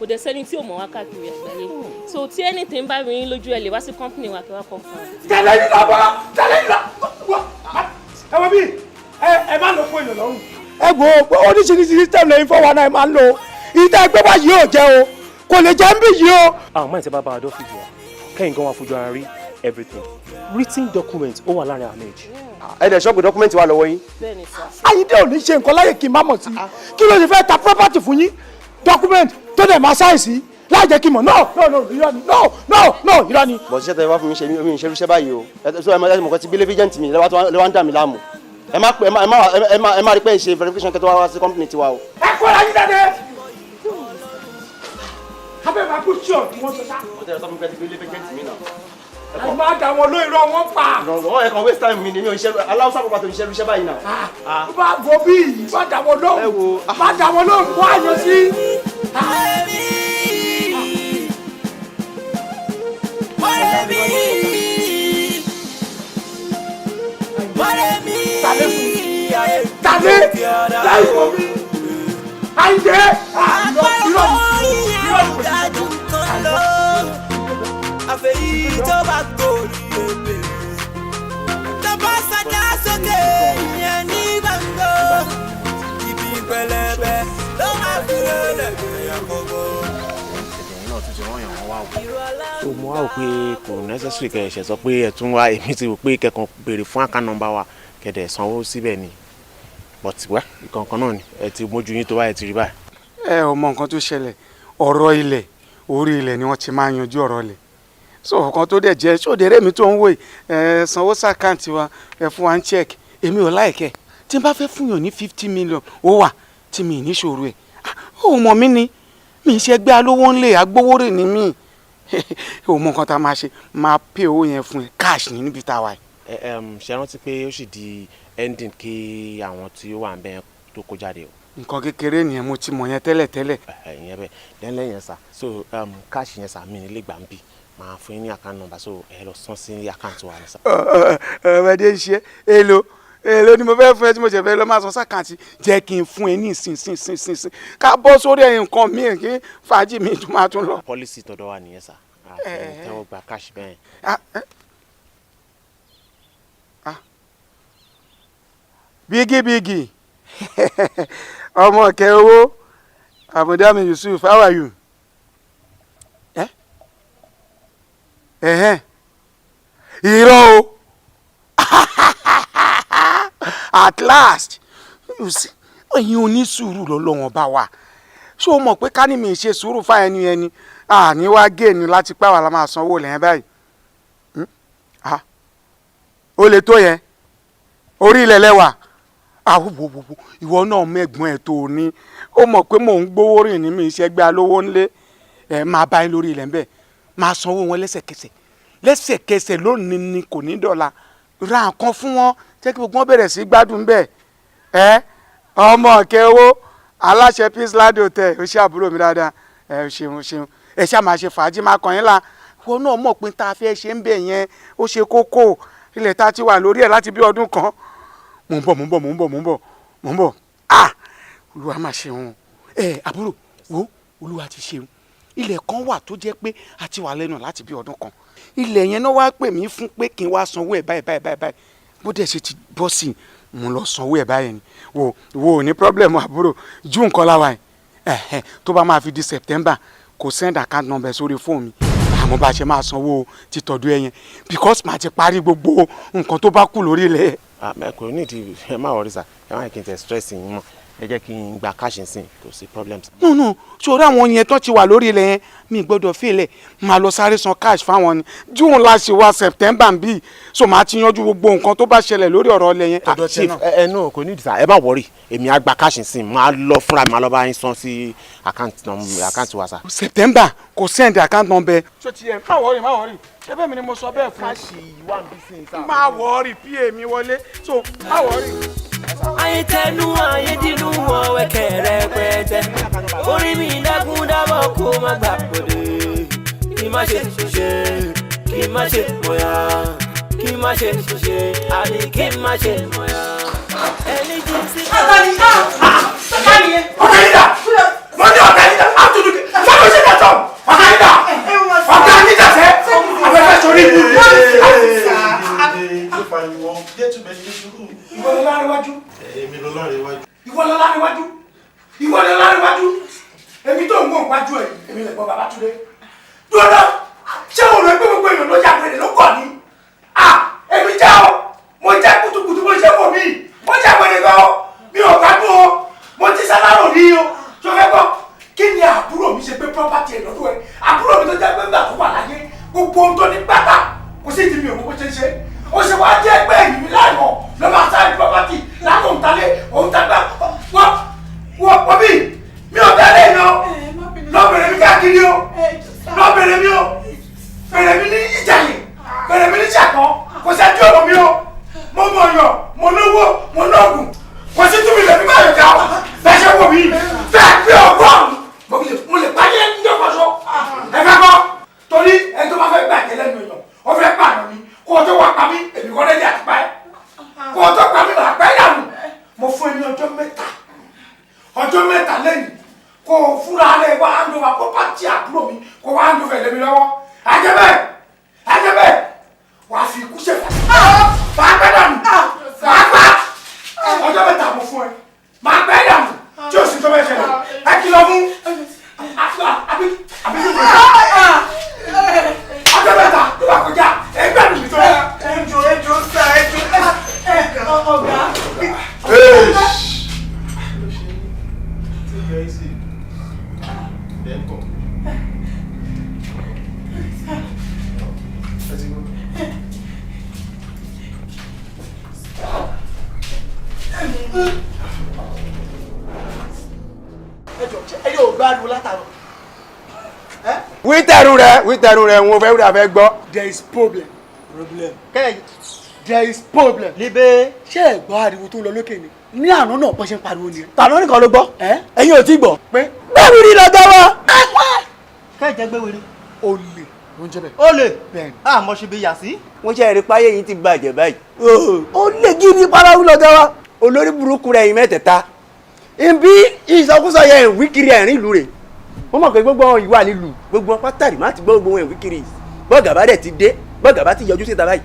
Kò dẹ̀ sẹ́ni tí ò mọ̀ wá káàkiri àgbáyé, so tí anything bá rí yín lójú, ẹ lè wá sí company wa kí wá confirm. Tẹ̀lé yín lọ bọ́, tẹ̀lé yín lọ. Ẹ wọ bí ẹ má lọ fún èèyàn lọ́rùn. Ẹ wo oríṣiríṣi system lẹ́yìn 419 máa ń lò. Ìtẹ́ ẹgbẹ́ bá yìí ò jẹ́ o, kò lè jẹ́ ń bì yìí o. Àwọn máa ń tẹ́ bá bá a dọ́fíìsì wa kẹ́yìn gan wa fojú ara rí everything. Written document ó wà láàrin àwọn méjì. Ẹ dẹ̀ ṣọ́ọ̀bù document wà lọ́wọ́ yín. Bẹ́ẹ̀ni sir. Ayíǹde ò ní ṣe nǹkan láyè kí n má mọ̀ sí. Kí ló ṣe fẹ́ ta property fún yín, document tó dẹ̀ máa ṣàìsí láì jẹ́ kí n mọ̀? No, no, no, irọ́ ni. No, no, no, irọ́ ni. Bọ̀ ṣiṣẹ́ tẹ wá fún mi ṣe, mi ò ṣe irúṣẹ́ báyìí o. Ẹ sọ ẹ mọ̀ kọ́ ti gbélé agent mi lẹ́wọ́ ń dà mí láàmú. Ẹ má pè, ẹ má rí pé ẹ ṣe verification kẹ́ tó wá wá sí company tiwa o. Ẹ kóra yín jáde. Abẹ́ máa kú sí ọ̀dùn wọn sọ sá. Mo tẹ́lẹ̀ sọ fún mi pé ti gbélé agent mi náà. Ẹ má dà wọn lóyún, irọ́ wọn pa. Ìrànwọ́ ẹ kàn waste time mi ni. Mi ò ṣe aláwùsá pàpà tó ń ṣe irúṣẹ́ báyìí náà. Bá wo bí má dà wọn lóhùn, má dà wọn lóhùn, wọ́n á yọ sí. Tàlẹ́ láì wọ mí, Àyìndé, irọ́ irọ́ irọ́ kò sí. Àfẹ̀yí tó bá gòrí ebè tó bá sọdá sókè, ìyẹn ní gbàngbó, ibi pẹlẹbẹ ló máa fi lélẹ̀ gbéyàwó. Ẹ̀yin náà tún ti rán yàn wọ́n wá wò. So mo wá wò pé kò necessary kẹ́ ẹ ṣẹ̀ sọ pé ẹ tún wá. Èmi ti rò pé kẹ́kàn béèrè fún account number wa, kẹ́dẹ̀ sanwó síbẹ̀ ni, but wẹ́ ìkọ̀ọ̀kan náà ni ẹ ti mójú yín tó báyìí ti rí báyìí. Ẹ ò mọ nǹkan tó ṣẹlẹ̀. Ọ̀rọ̀ ilẹ̀, orí ilẹ̀ ni wọ́n ti máa ń yanjú ọ̀rọ̀ ilẹ̀. So ọ̀kan tó dẹ̀ jẹ́ sódẹ̀rẹ́ mi tó ń wò yìí, ẹ sanwó sí account wa, ẹ fún wa ń check, èmi ò like ẹ̀. Tí n bá fẹ́ fún yàn ní 50 million, ó wà tí mi ì ní ṣòro ẹ̀. Ó mọ̀ mí ni mi ì ṣe ẹgbẹ́ alówó ńlẹ̀ agbówórè ní mí. Ó mọ nǹkan tá a máa ṣe, máa pay owó yẹn fún ẹ cash ní níbi tá a wà yìí. Ẹ ṣe rántí pé ó sì di ending kí àwọn tí ó wà ń bẹ́ẹ̀ tó kó jáde o. Nǹkan kékeré nìyẹn, mo ti mọ̀ yẹn tẹ́lẹ̀ tẹ́lẹ̀. Ìyẹn bẹ́ẹ̀ lẹ́yìn yẹn sà, so cash yẹn sà, mi ní lè gbà ń bì, máa fún yín ní account number, so ẹ lọ san sí account wa ni sà. Ọmọdé ń ṣe. Èlò èlò ni mo fẹ́ fún ẹ tí mo ṣe fẹ́ lọ máa san sí account? Jẹ́ kí n fún ẹ ní ìsìn sìn sìn sìn sìn, ká bọ́ sórí ẹ̀yìn nǹkan míì, kí fàájì mi tún máa tún lọ. Policy tọ̀dọ̀ wa nìyẹn sà, àti tẹ́wọ́ gba cash bẹ́ẹ̀. Ah, eh. Ah. Bígí bígí, ọmọ ọ̀kẹ́ owó, àbùdámi Yusuf, how are you? Ẹ ẹ̀hẹ́n, irọ́ o. At last, you see, ẹ̀yin onísùúrù lọ́lọ́wọ́n bá wa. Ṣé o mọ̀ pé ká ní mi ṣe sùúrù fáwọn ẹni ẹni àní wá géènì láti pẹ́ wà lá máa sanwó lẹ́yìn báyìí? Ah, ó lè tó yẹn orí ilẹ̀ lẹ́wà. Àwọn wo wo wo, ìwọ náà mẹ́gbọ́n ẹ̀ tó o ní, ó mọ̀ pé mò ń gbówó rìn ní mi iṣẹ́ gbé alówó ńlé ẹ̀, máa bá yín lórí ilẹ̀ ńbẹ̀, máa sanwó wọn lẹ́sẹ̀kẹsẹ̀ lẹ́sẹ̀kẹsẹ̀ lónìí ni, kò ní dọ̀la. Ra nǹkan fún wọn, jẹ́ kí gbogbo wọn bẹ̀rẹ̀ sí gbádùn bẹ́ẹ̀. Ẹ ọmọ ọ̀kẹ́ owó, aláṣẹ Peace Land Hotel, ó ṣe àbúrò mi dáadáa. Ẹ ṣeun ṣeun, ẹ ṣáà máa ṣe fàájì, máa kàn yín la. Wọn náà mọ̀ pé tá a fẹ́ ṣe ń bẹ̀ yẹn, ó ṣe kókó. Ilẹ̀ tá a ti wà lórí ẹ̀ láti bí ọdún kan. Mò ń bọ̀, mò ń bọ̀, mò ń bọ̀, mò ń bọ̀, mò ń bọ̀. Ah, Olúwa máa ṣeun. Ẹ àbúrò wo, Olúwa ti ṣeun. Ilẹ̀ kan wà tó jẹ́ pé a ti wà lẹ́nu láti bí ọdún kan. Ilẹ̀ yẹn náà wá pè mí fún pé kí n wá sanwó ẹ̀ báyìí báyìí báyìí báyìí. Bó dẹ̀ ṣe ti bọ́ sí i, mo lọ sanwó ẹ̀ báyìí ni. Wo wo, ò ní problem àbúrò. June kọ́ láwa ẹ̀, ẹ̀hẹ̀, tó bá máa fi di September, kò send account number sórí fóònù mi, àmọ́ bá a ṣe máa sanwó títọ́dún ẹ yẹn, because màá ti parí gbogbo nǹkan tó bá kù lórí ilẹ̀. Ẹ kò ní ìdí, ẹ má worry sà, ẹ má kí n tẹ stress yín mọ́. Ẹ jẹ́ kí n gba cash nsìn, kò sí problem. No, no, ṣòro àwọn yẹn tó ti wà lórí ilẹ̀ yẹn, mi gbọ́dọ̀ fi ilẹ̀ máa lọ sáré san cash fáwọn ni. June la ṣe wá, September ń bí, so màá ti yanjú gbogbo nǹkan tó bá ṣẹlẹ̀ lórí ọ̀rọ̀ ilẹ̀ yẹn. Ah, chief, ẹ no, kò ní ìdí sá, ẹ má worry, èmi á gba cash nsìn, máa lọ fúnra mi, máa lọ bá yín san sí account wa sá. September kò send account number. Ṣé ti yẹ? Má worry, má worry, ṣé bẹ́ẹ̀ mi ni mo sọ bẹ́ẹ̀ fún. Cash wà ń bí sí i sá. Má worry, pa mi wọlé, so má worry. Ayé tẹnu ayé dínú wọn wẹkẹ rẹpẹtẹ. Orí mi dákun dábọ̀ kó má gbà bòde. Kí má ṣe ṣe, kí má ṣe mọ̀yà, kí má ṣe ṣe, àní kí má ṣe mọ̀yà. Ẹni jí sí. Àtàní àtàní yẹn. Ọ̀gá yìí dà, mo ní ọ̀gá yìí dà, àtúndù sọ́dọ̀ ṣe dàtọ̀, ọ̀gá yìí dà, ọ̀gá yìí dà sẹ́, afẹ́fẹ́ sọ̀rọ̀ ìlú. Ìwọ lọ láríwájú. Èmi lọ láríwájú. Ìwọ lọ láríwájú. Ìwọ lọ láríwájú. Èmi tó ń wọ̀ wájú ẹ̀, èmi lè gbọ́ Babátúndé. Dúró, ṣé òun rẹ̀ pé gbogbo èèyàn ló yà pẹ̀lẹ́ ló kọ̀ ni? À, èmi jẹ́ o, mo jẹ́ kutukutu bó ṣe wò mí, mo jẹ́ pẹ̀lẹ́ gan o, mi ò gbádùn o, mo ti sálárò ní o, ṣo fẹ́ gbọ́? Kí ni àbúrò mi ṣe pé property ẹ̀ lọ́dún ẹ̀? Àbúrò mi tó jẹ́ pé ńgbà tó wà láyé, gbogbo ohun tó ní pátá, kò sí ìdí mi ò mọ bó ṣe ń ṣe. Ó ṣe wá jẹ́ pé èyí mi láìmọ̀ ló máa sáré property látò ń talé òun tagbá wọ́n wọ́n bí mi ò tẹ́lẹ̀ yàn lọ́bẹ̀rẹ̀ mi káàkiri o, lọ́bẹ̀rẹ̀ mi o, bẹ̀rẹ̀ mi ní Ìjàyè, bẹ̀rẹ̀ mi ní Ṣàpọ̀n, kò sẹ́jú ọ̀rọ̀ mi o, mo mọ̀ yàn, mo lówó, mo lóògùn, kò sí túbí lèmi máa yọ̀ já o, bẹ́ẹ̀ ṣe wò mí bẹ́ẹ̀ pé ọgọ́rùn-ún mo lè pàdé ní ọkọ̀ṣọ́ ẹ fẹ́ kọ́ torí ẹni tó bá fẹ́ gbàjẹ́ lẹ́nu èèyàn ó fẹ́ pààyàn ni. Kó o tó wá pa mí, èmi kọ́ lẹ́yìn àti pa ẹ́. Kó o tó pa mí, màá pa ẹ́ dànù. Mo fún ẹ ní ọjọ́ mẹ́ta. Ọjọ́ mẹ́ta lẹ́yìn kó o fúnra rẹ̀ wá hand over property àbúrò mi, kó o wá hand over lé mi lọ́wọ́. Àjẹbẹ́, àjẹbẹ́, wàá fi ikú ṣèfà. Màá pẹ́ dànù. Màá pa. Ọjọ́ mẹ́ta mo fún ẹ. Màá pẹ́ dànù. Tí o sì tó bẹ́ẹ̀ ṣẹlẹ̀, ẹ kìlọ̀ fún. Àbí àbí ọjọ́ mẹ́ta tó bá kọjá ẹgbẹ́ mi tó. Ejò ejò sá ejò ọ̀gá. Ẹ yóò gbádùn látàrọ. Wí tẹ̀rù rẹ̀, wí tẹ̀rù rẹ̀, wọn fẹ́ wúdà fẹ́ gbọ́. There is problem. Problem. Kẹ́yìn, there is problem. Níbẹ̀. Ṣé ẹ gbọ́ ariwo tó ń lọ lókè ni? Ní àná náà bọ́ ṣe ń pariwo ni. Tàná nìkan ló gbọ́. Ẹ̀yin ò tí gbọ́. Pé. Gbẹ̀wìrì lọ́jọ́ wa. Kẹ́hìn gbẹ̀wìrì. Olè ló ń jẹ́ bẹ́ẹ̀. Olè. Bẹ́ẹ̀ni. Àmọ́ ṣe bí yà sí. Wọ́n ṣe ẹ̀rí páyé yìí ti bàjẹ́ báyìí. Ó lè gidi parawu lọ́jọ́ wa. Olórí burúkú rẹ̀ yìí mẹ́tẹ̀ẹ̀ta. Nbí ìsọkúsọ yẹn ìwí kiri ẹ̀rín ìlú rẹ̀. Wọ́n mọ̀ pé gbogbo àwọn ìwà nílùú gbogbo wọn pátárì má ti gbọ́ gbogbo wọn ìwí kiri. Bọ́ọ̀gà bá dẹ̀ ti dé, bọ́ọ̀gà bá ti yọjú síta báyìí.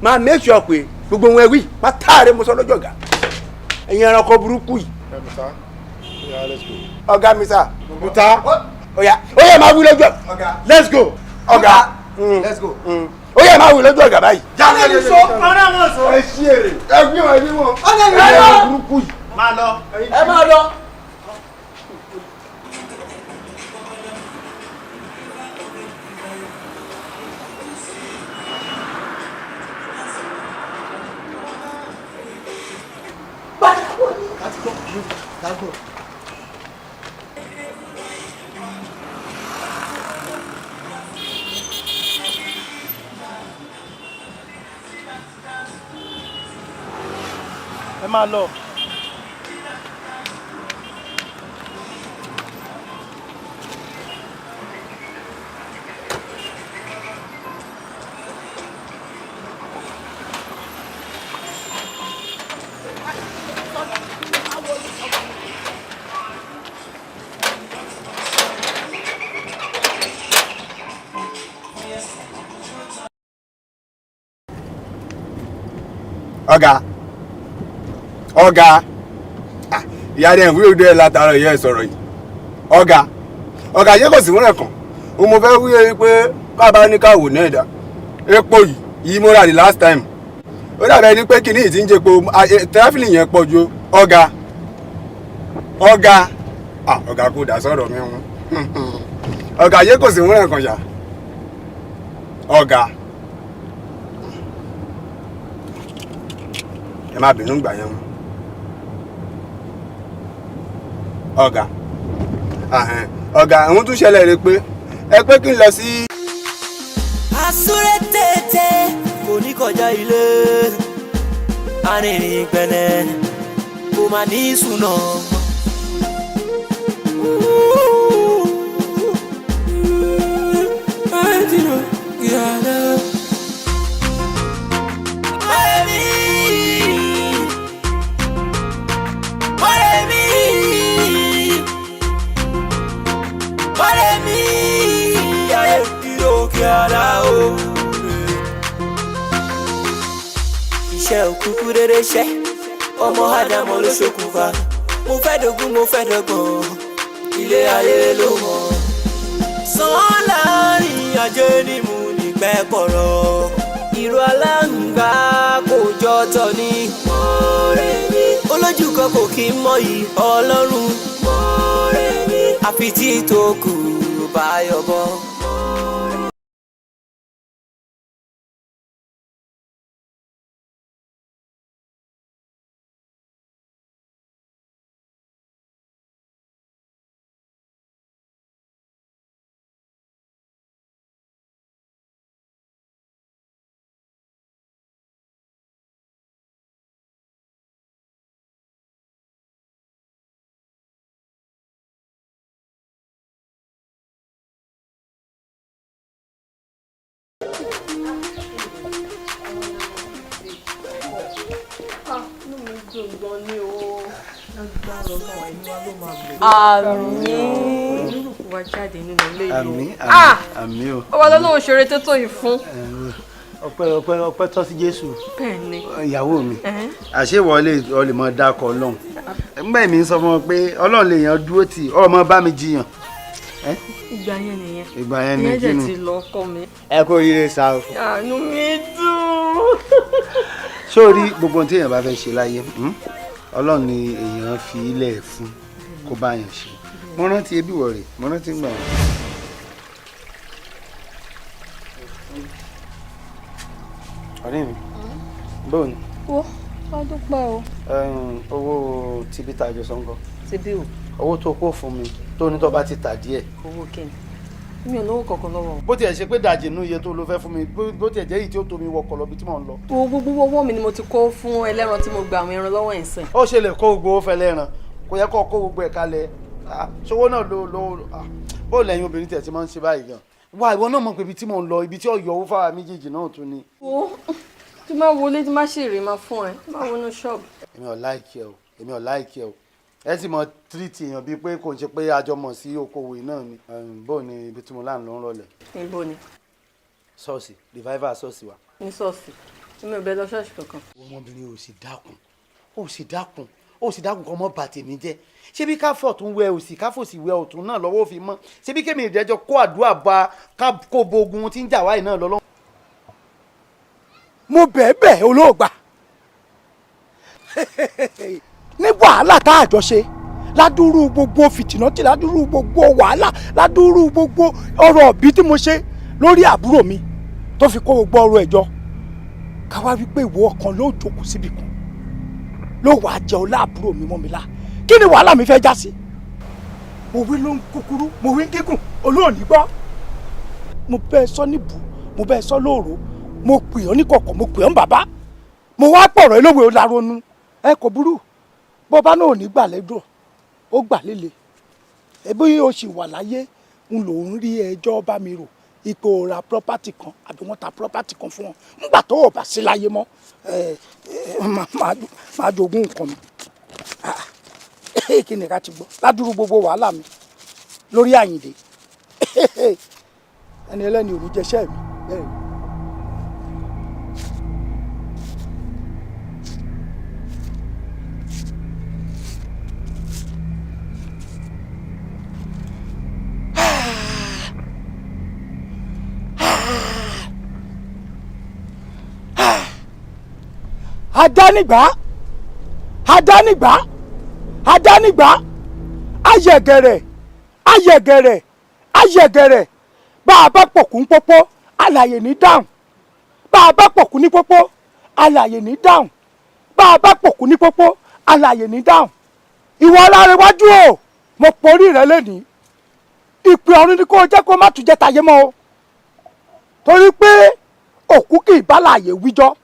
Máa make sure pé gbogbo wọn ẹwì pátárì mo sọ lọ́jọ́ ọ̀gá. Ẹ̀yin ẹranko burúkú yìí. Ọ̀gá mi sà. Muta. Oya oya máa wí lójú ẹ̀. Let's go. Ọ̀gá. Let's go. Oya máa wí lójú ọ̀gá báyìí. Jáde ní sọ. Ọ̀rẹ́ wọn sọ. Ẹ ṣí èrè. Ẹ gbé wọn, ẹ gbé wọn. Ọ̀gá mi Ẹ sọ. burúkú yìí. Máa lọ. Ẹ máa lọ. Ẹ máa lọ. Ọ̀gá, ọ̀gá, ìyá rẹ̀ ń wí òde ẹ̀ látara ìyá ẹ̀ sọ̀rọ̀ yìí. Ọ̀gá, ọ̀gá, ṣé kò sí wọ́n rẹ̀ kàn? O mo fẹ́ wí ẹ pé káàbá ní káwò náà dà. Epo yìí, yìí mo rà the last time. Ó dàbẹ̀ ni pé kíní yìí ti ń jẹ epo, tẹ́ráfìlì yẹn pọ̀ ju ọ̀gá. Ọ̀gá, ọ̀gá kò dá sọ̀rọ̀ mi wọn. Ọ̀gá yé kò sí wúrẹ̀ kan ṣá. Ọ̀gá, ẹ má bínú gbà yẹn wọn. Ọ̀gá, ọ̀gá, òun tún ṣẹlẹ̀ rí pé ẹ pé kí n lọ sí. Àsúré tètè kò ní kọjá ilé, arìnrìn gbẹ̀nẹ̀ kò má ní sùnà. Iṣẹ́ òkúkú rere ṣẹ́, ọmọ Ádámọ̀ ló ṣokùnfà. Mo fẹ́ dógún, mo fẹ́ dọ́gbọ̀n, ilé ayé ló mọ̀. Sàn láàrin ajé ni mo ní pẹ́ kọ̀rọ̀. Ìró aláǹgbá kò jọ tọ̀ ni. Olójú kan kò kí ń mọyì Ọlọ́run. Àfi tí tó kù bá yọ̀bọ. Àmín. Olúkú wa jáde nínú ilé yìí. Àmín, àmín, àmín o. Ọba lọ́lọ́run ṣeré tó tó yìí fún. Ọpẹ́, ọpẹ́, ọpẹ́ tọ́ sí Jésù. Bẹ́ẹ̀ ni. Ìyàwó mi, àṣé ìwọ lè mọ dákọ̀ Ọlọ́run. Nígbà èmi ń sọ fún ọ pé Ọlọ́run lè yàn dúró tì, ọmọ bá mi jiyàn. Ìgbà yẹn nìyẹn. Ìgbà yẹn ni Ìyẹn jẹ́ kínú. ti lọ ọkọ mi. Ẹ kú oríire sa o. Àánú mi dùn. Sórí gbogbo ohun tí èèyàn bá fẹ́ ṣe láyé, Ọlọ́run ni èèyàn fi ilẹ̀ fún kó bá yàn ṣe. Mo rántí ebí wọ̀ rè, mo rántí gbà wọ́n. Ọ̀rẹ́ mi, bóò ni? Wo, wá dúpẹ́ o. Owó tibí tá a jọ sọ ń kọ́. Tibí o. Owó tó kó fún mi tó ní tó bá ti tà díẹ̀. Owó kí ni? Mi ò lówó kankan lọ́wọ́. Bó tiẹ̀ ṣe pé dàjì nínú iye tó ló fẹ́ fún mi, bó tiẹ̀ jẹ́ èyí tí ó tó mi wọkọ̀ lọ bí tí mò ń lọ. Wo, gbogbo owó mi ni mo ti kó fún ẹlẹ́ran tí mo gba àwọn ẹran lọ́wọ́ ẹ̀ sìn. Ó ṣe lè kó gbogbo owó fẹ́ lẹ́ran, kò yẹ kó kó gbogbo ẹ̀ kalẹ̀. Ṣòwò náà ló ló bó lẹ́yìn obìnrin tiẹ̀ ti máa ń ṣe báyìí gan. Wá, ìwọ náà mọ̀ pé ibi tí mò ń lọ, ibi tí ọ̀yọ́ owó fáwa méjèèjì náà tún ni. Wo, tí máa wọlé tí máa ṣèrè máa fún ẹ, tí máa wọnú ṣọ́ọ̀bù. Èmi ò láìkí ẹ o, èmi ò láìkí ẹ o. Ẹ sì mọ tírìtì èèyàn bíi pé kò ń ṣe pé àjọmọ̀ sí okòwò náà ni. Bó ni ibi tí mo láǹ lọ ń rọlẹ̀? Níbo ni? Ṣọ́ọ̀ṣì, revival ṣọ́ọ̀ṣì wa. Ní ṣọ́ọ̀ṣì, èmi ò bẹ lọ ṣọ́ọ̀ṣì kankan. Ọmọbìnrin ò sì dákun, ò sì dákun, ò sì dákun kọ́ mọ́ bà tèmi jẹ́. Ṣé bí káfọ̀ tún wẹ òsì, káfọ̀ sì wẹ ọ̀tún náà lọ́wọ́ fi mọ́? Ṣé bí kémi ìdẹ́jọ́ kó àdúrà ba kó bo ogun tí ń jà wáyé náà lọ́lọ́? Mo bẹ̀ẹ́ bẹ́ẹ̀ olóògbà ní wàhálà tá a jọ ṣe, ládùúrú gbogbo fìtìnátì, ládùúrú gbogbo wàhálà, ládùúrú gbogbo ọ̀rọ̀ òbí tí mo ṣe lórí àbúrò mi tó fi kó gbogbo ọ̀rọ̀ ẹ̀ jọ, ká wá wípé ìwọ ọkàn ló jókòó síbi kan ló wàá jẹ ọlá àbúrò mi mọ́ mi lá. Kí ni wàhálà mi fẹ́ já sí? Mo wí ló ń kúkúrú, mo wí ń gígùn, olóòní gbọ́. Mo bẹ́ẹ̀ sọ níbù, mo bẹ́ẹ̀ sọ lóòrò, mo pè ọ́ ní kọ̀kọ̀, mo pè ọ́ ní bàbá, mo wá pọ̀rọ̀ elówe olaronú. Ẹ kò burú, bó bá náà ò ní gbà lẹ́dọ̀, ó gbà lélẹ̀. Ẹbí o sì wà láyé, n lò ń rí ẹjọ́ bá mi rò ipò ra property kan àbí wọ́n ta property kan fún wọn. Ńgbà tó o bá sí láyé mọ́, ẹ máa jogún nǹkan mi. Kí ni ká ti gbọ́ ládùúrú gbogbo wàhálà mi lórí Àyìndé? Ẹni ẹlẹ́ni ò ní jẹṣẹ́ mi bẹ́ẹ̀ ni. Adánìgbà, adánìgbà, adánìgbà. Ayẹ̀gẹ̀rẹ̀, ayẹ̀gẹ̀rẹ̀, ayẹ̀gẹ̀rẹ̀. Bá a bá pọ̀kú ń pópó, alàyè ní dáhùn. Bá a bá pọ̀kú ní pópó, alàyè ní dáhùn. Bá a bá pọ̀kú ní pópó, alàyè ní dáhùn. Ìwọ Ọlárẹ̀wájú o, mo porí rẹ lẹ́nìí. Ìpè ọ̀run ni kó o jẹ́ kó má tún jẹ́ tayé mọ́ o, torí pé òkú kì í bá láàyè wíjọ́.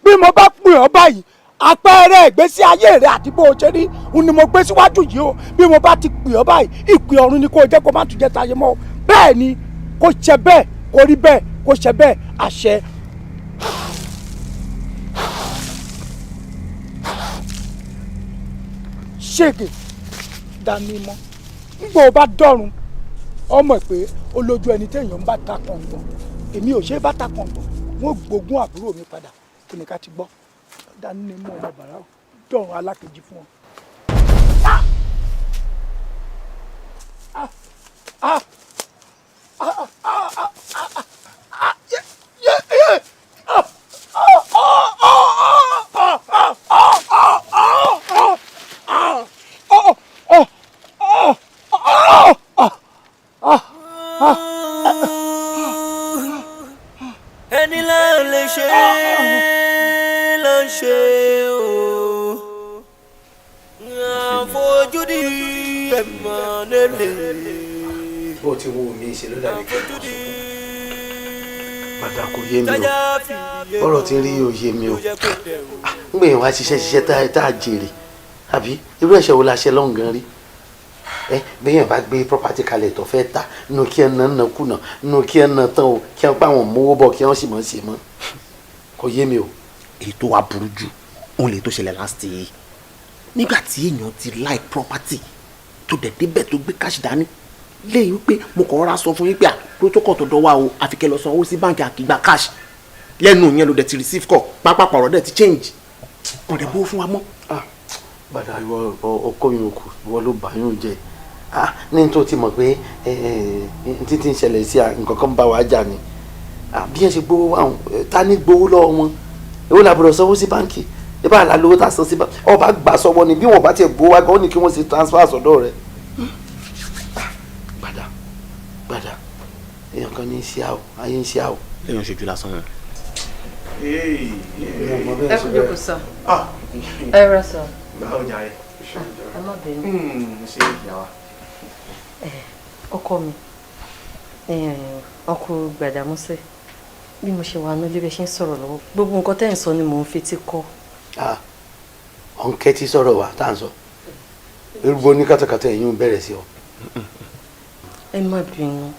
Bí mo bá pè ọ́ báyìí, àpẹẹrẹ ìgbésí ayé rẹ àti bó o ṣe rí òun ni mo gbé síwájú yìí o. Bí mo bá ti pè ọ́ báyìí, ìpè ọ̀run ni kó o jẹ́ kó má tún jẹ́ tayé mọ́ o. Bẹ́ẹ̀ ni kó ṣe bẹ́ẹ̀, kó rí bẹ́ẹ̀, kó ṣe bẹ́ẹ̀, àṣẹ. Ṣègè dání mọ́, ngbò bá dọ̀run ọmọ pé olójú ẹni téèyàn ń bá ta kọ̀ǹgbọ̀n, èmi ò ṣe é bá ta kọ̀ǹgbọ̀n, wọn gbógun àbúrò mi padà. Kí ni ká ti gbọ́? Dání mọ́ ọmọ bàrà dọ̀run alákejì fún ọ. Ah! Ah! Ah! Ah! Ah! Ah! Ah! Yeah! Yeah! Yeah! Ah! Ah! Ah! Ah! Ah! Ah! Ah! Ah! Ah! Ah! Ah! Ah! Ah! Ah! Ah! Ah! Ẹni là ń lè ṣe ló ń ṣe o, àfojúdi ẹ̀mọ́ nílé. Bó ti wo mi ṣe ló dàbí kí n sọ padà, kò yé mi o. Bọ́rọ̀ ti rí òye mi o. Ń gbìyànjú wá ṣiṣẹ́ ṣiṣẹ́ tá a jèrè, àbí irú ẹ̀ṣẹ̀ wo la ṣe lọ́hùn gan rí? Ẹ bẹ́yẹn bá gbé property kalẹ̀ tó fẹ́ ta nínú kí ẹ ná ná kùnà, nínú kí ẹ ná tán o, kí ẹ pa àwọn mówó bọ̀, kí wọ́n sì mọ̀ ṣe mọ́. Kò yé mi o. Èyí tó wá burú jù òun lè tó ṣẹlẹ̀ last year, nígbà tí èèyàn ti like property tó dẹ̀ débẹ̀, tó gbé cash dání léyìí wípé mo kàn rọra sọ fún yín pé à protocol tó dọ́wà o, àfi kẹ́ lọ san owó sí báǹkì, àkìgbà cash lẹ́nu yẹn ló dẹ̀ ti receive call, pápákọ̀ ọ̀rọ̀ dẹ̀ ti change, wọ́n dẹ̀ bó fún wa mọ́. Gbàdá, ìwọ ọkọ mi kù, ìwọ ló bà yín jẹ ní tó ti mọ̀ pé títí ń ṣẹlẹ̀ sí nǹkan kan bá wa jà ni. Bí ẹ ṣe gbowó wa, ta ní gbowó lọ́wọ́ wọn? Èwo làbúrò sanwó sí báǹkì? Ibà àlà lówó tá a san sí báǹkì, ọba gbà sọ́wọ́ ni. Bí wọn bá tiẹ̀ gbowó wa gan, ó ní kí wọ́n ṣe transfer sọ́dọ̀ rẹ̀. Gbàdá, gbàdá, èèyàn kan ní í ṣe àwọ̀, ayé ń ṣe àwọ̀. Lẹ́yìn oṣooju lásán wọn. Ẹ kú jókòó sọ. Ẹ rẹ sọ. Báwo jàre? Ẹ má bínú. Ṣé ìyá wa. Ọkọ mi, ọkọ Gbàdámọ́sí, bí mo ṣe wà nílé, bẹ́ẹ̀ ṣe ń sọ̀rọ̀ lọ́wọ́, gbogbo nǹkan tẹ́ ẹ̀ ń sọ ni mò ń fetí kọ́. Ọ̀n kẹ́tí sọ̀rọ̀ wa tá à ń sọ irúgbó ní kàtàkàtà, ẹ̀yìn ń bẹ̀rẹ̀ sí ọ. Ẹ má bínú,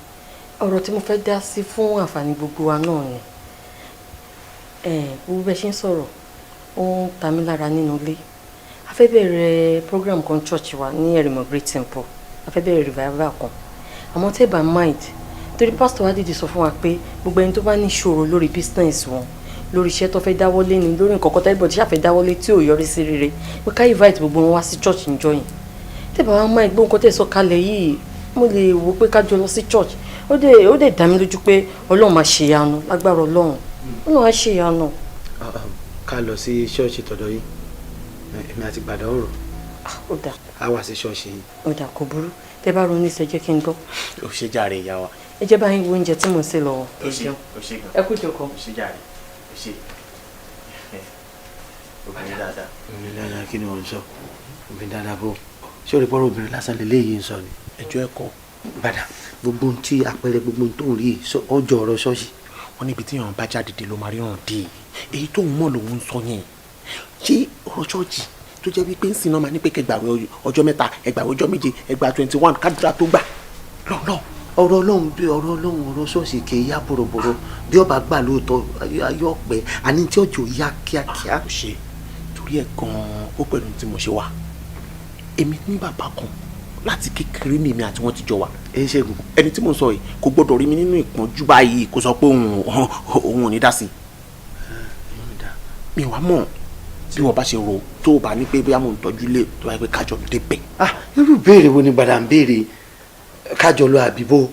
ọ̀rọ̀ tí mo fẹ́ dá sí fún àǹfààní gbogbo wa náà ni. Gbogbo bẹ́ẹ̀ ṣe ń sọ̀rọ̀, ó ń ta mí lára nínú ilé. A fẹ́ bẹ̀rẹ̀ program kan church wa ní Ẹ̀rìmọ̀ Great Temple, a fẹ́ bẹ̀rẹ̀ revival kan. Àmọ́ tẹ́ bá mind, torí pásítọ̀ wa dìde sọ fún wa pé gbogbo ẹni tó bá ní ìṣòro lórí business wọn, lórí iṣẹ́ tó fẹ́ dáwọ́lé ni, lórí nǹkan kan tẹ́lẹ̀ tí ṣàfẹ́ dáwọ́lé tí ò yọrí sí rere, pé ká invite gbogbo wọn wá sí church níjọ́ yẹn. Tẹ́ bá wá mind, gbogbo nǹkan tẹ́ sọ kalẹ̀ yìí, mo lè wò pé ká jọ lọ sí church. Ó dẹ̀ dá mi lójú pé Ọlọ́run máa ṣe ìyanu. Lágbára Ọlọ́run, Ọlọ́run á ṣe ìyanu. Ká lọ sí ṣọ́ọ̀ṣì tọ̀dọ̀ yìí, èmi àti Gbàdá ọ̀rọ̀. Ó dà. Á wá sí ṣọ́ọ̀ṣì yìí. Ó dà, kò burú. Tẹ́ bá ronú ìṣẹ́, jẹ́ kí n gbọ́. Ó ṣe jàre, ìyá wa. Ẹ jẹ́ báyìí wo oúnjẹ tí mò ń sè lọ́wọ́. Ó ṣe, ó ṣe gan. Ẹ kú jókòó. Ó ṣe jàre, ó ṣe obìnrin dáadáa. Obìnrin dáadáa, kí ni wọ́n ń sọ? Obìnrin dáadáa bó ṣé? Orí pọ́nrọ́ obìnrin lásán lélẹ́yìí ń sọ ni. Ẹjọ́ ẹ̀kọ́. Gbàdá, gbogbo ohun tí àpẹẹrẹ, gbogbo ohun tó ń rí yìí, ọjọ́ ọ̀rọ̀ ṣọ́ọ̀ṣì. Wọ́n níbi tí èèyàn bá jáde dé ló máa ríran dé. Èyí tóun mọ̀ lòun ń sọ yẹn. Ṣé ọ̀rọ̀ ṣọ́ọ̀ṣì tó jẹ́ wípé ń sin náà máa ní pé kẹgbàwé ọjọ́ 3, ẹgbàwé ọjọ́ 7, ẹgbà 21, kádùrà tó gbà lọ́nà. Ọ̀rọ̀ Ọlọ́run bí ọ̀rọ̀ Ọlọ́run, ọ̀rọ̀ ṣọ́ọ̀ṣì kì í yá bòròbòrò. Bí ọba gbà lóòótọ́, ayọ̀ pẹ́ àní tí ọjọ́ yá kíákíá. Ó ṣe torí ẹ̀ gan-an, ó pẹ̀lú tí mo ṣe wà. Èmi ní bàbá kan láti kékeré ní èmi àti wọn ti jọ wà. Ẹ ṣẹ́gun. Ẹni tí mo sọ yìí kò gbọ́dọ̀ rí mi nínú ìpọ́njú báyìí kó sọ pé òun ò ní dá sí i. Mi wàá mọ̀ bí wọ́n bá ṣe rò tó o bá ní pé bóyá mò ń tọ́jú lé tó bá yẹ pé kájọ débẹ̀. Ah, irú béèrè wo ni Gbàdá ń béèrè? Kájọ lọ àbíbó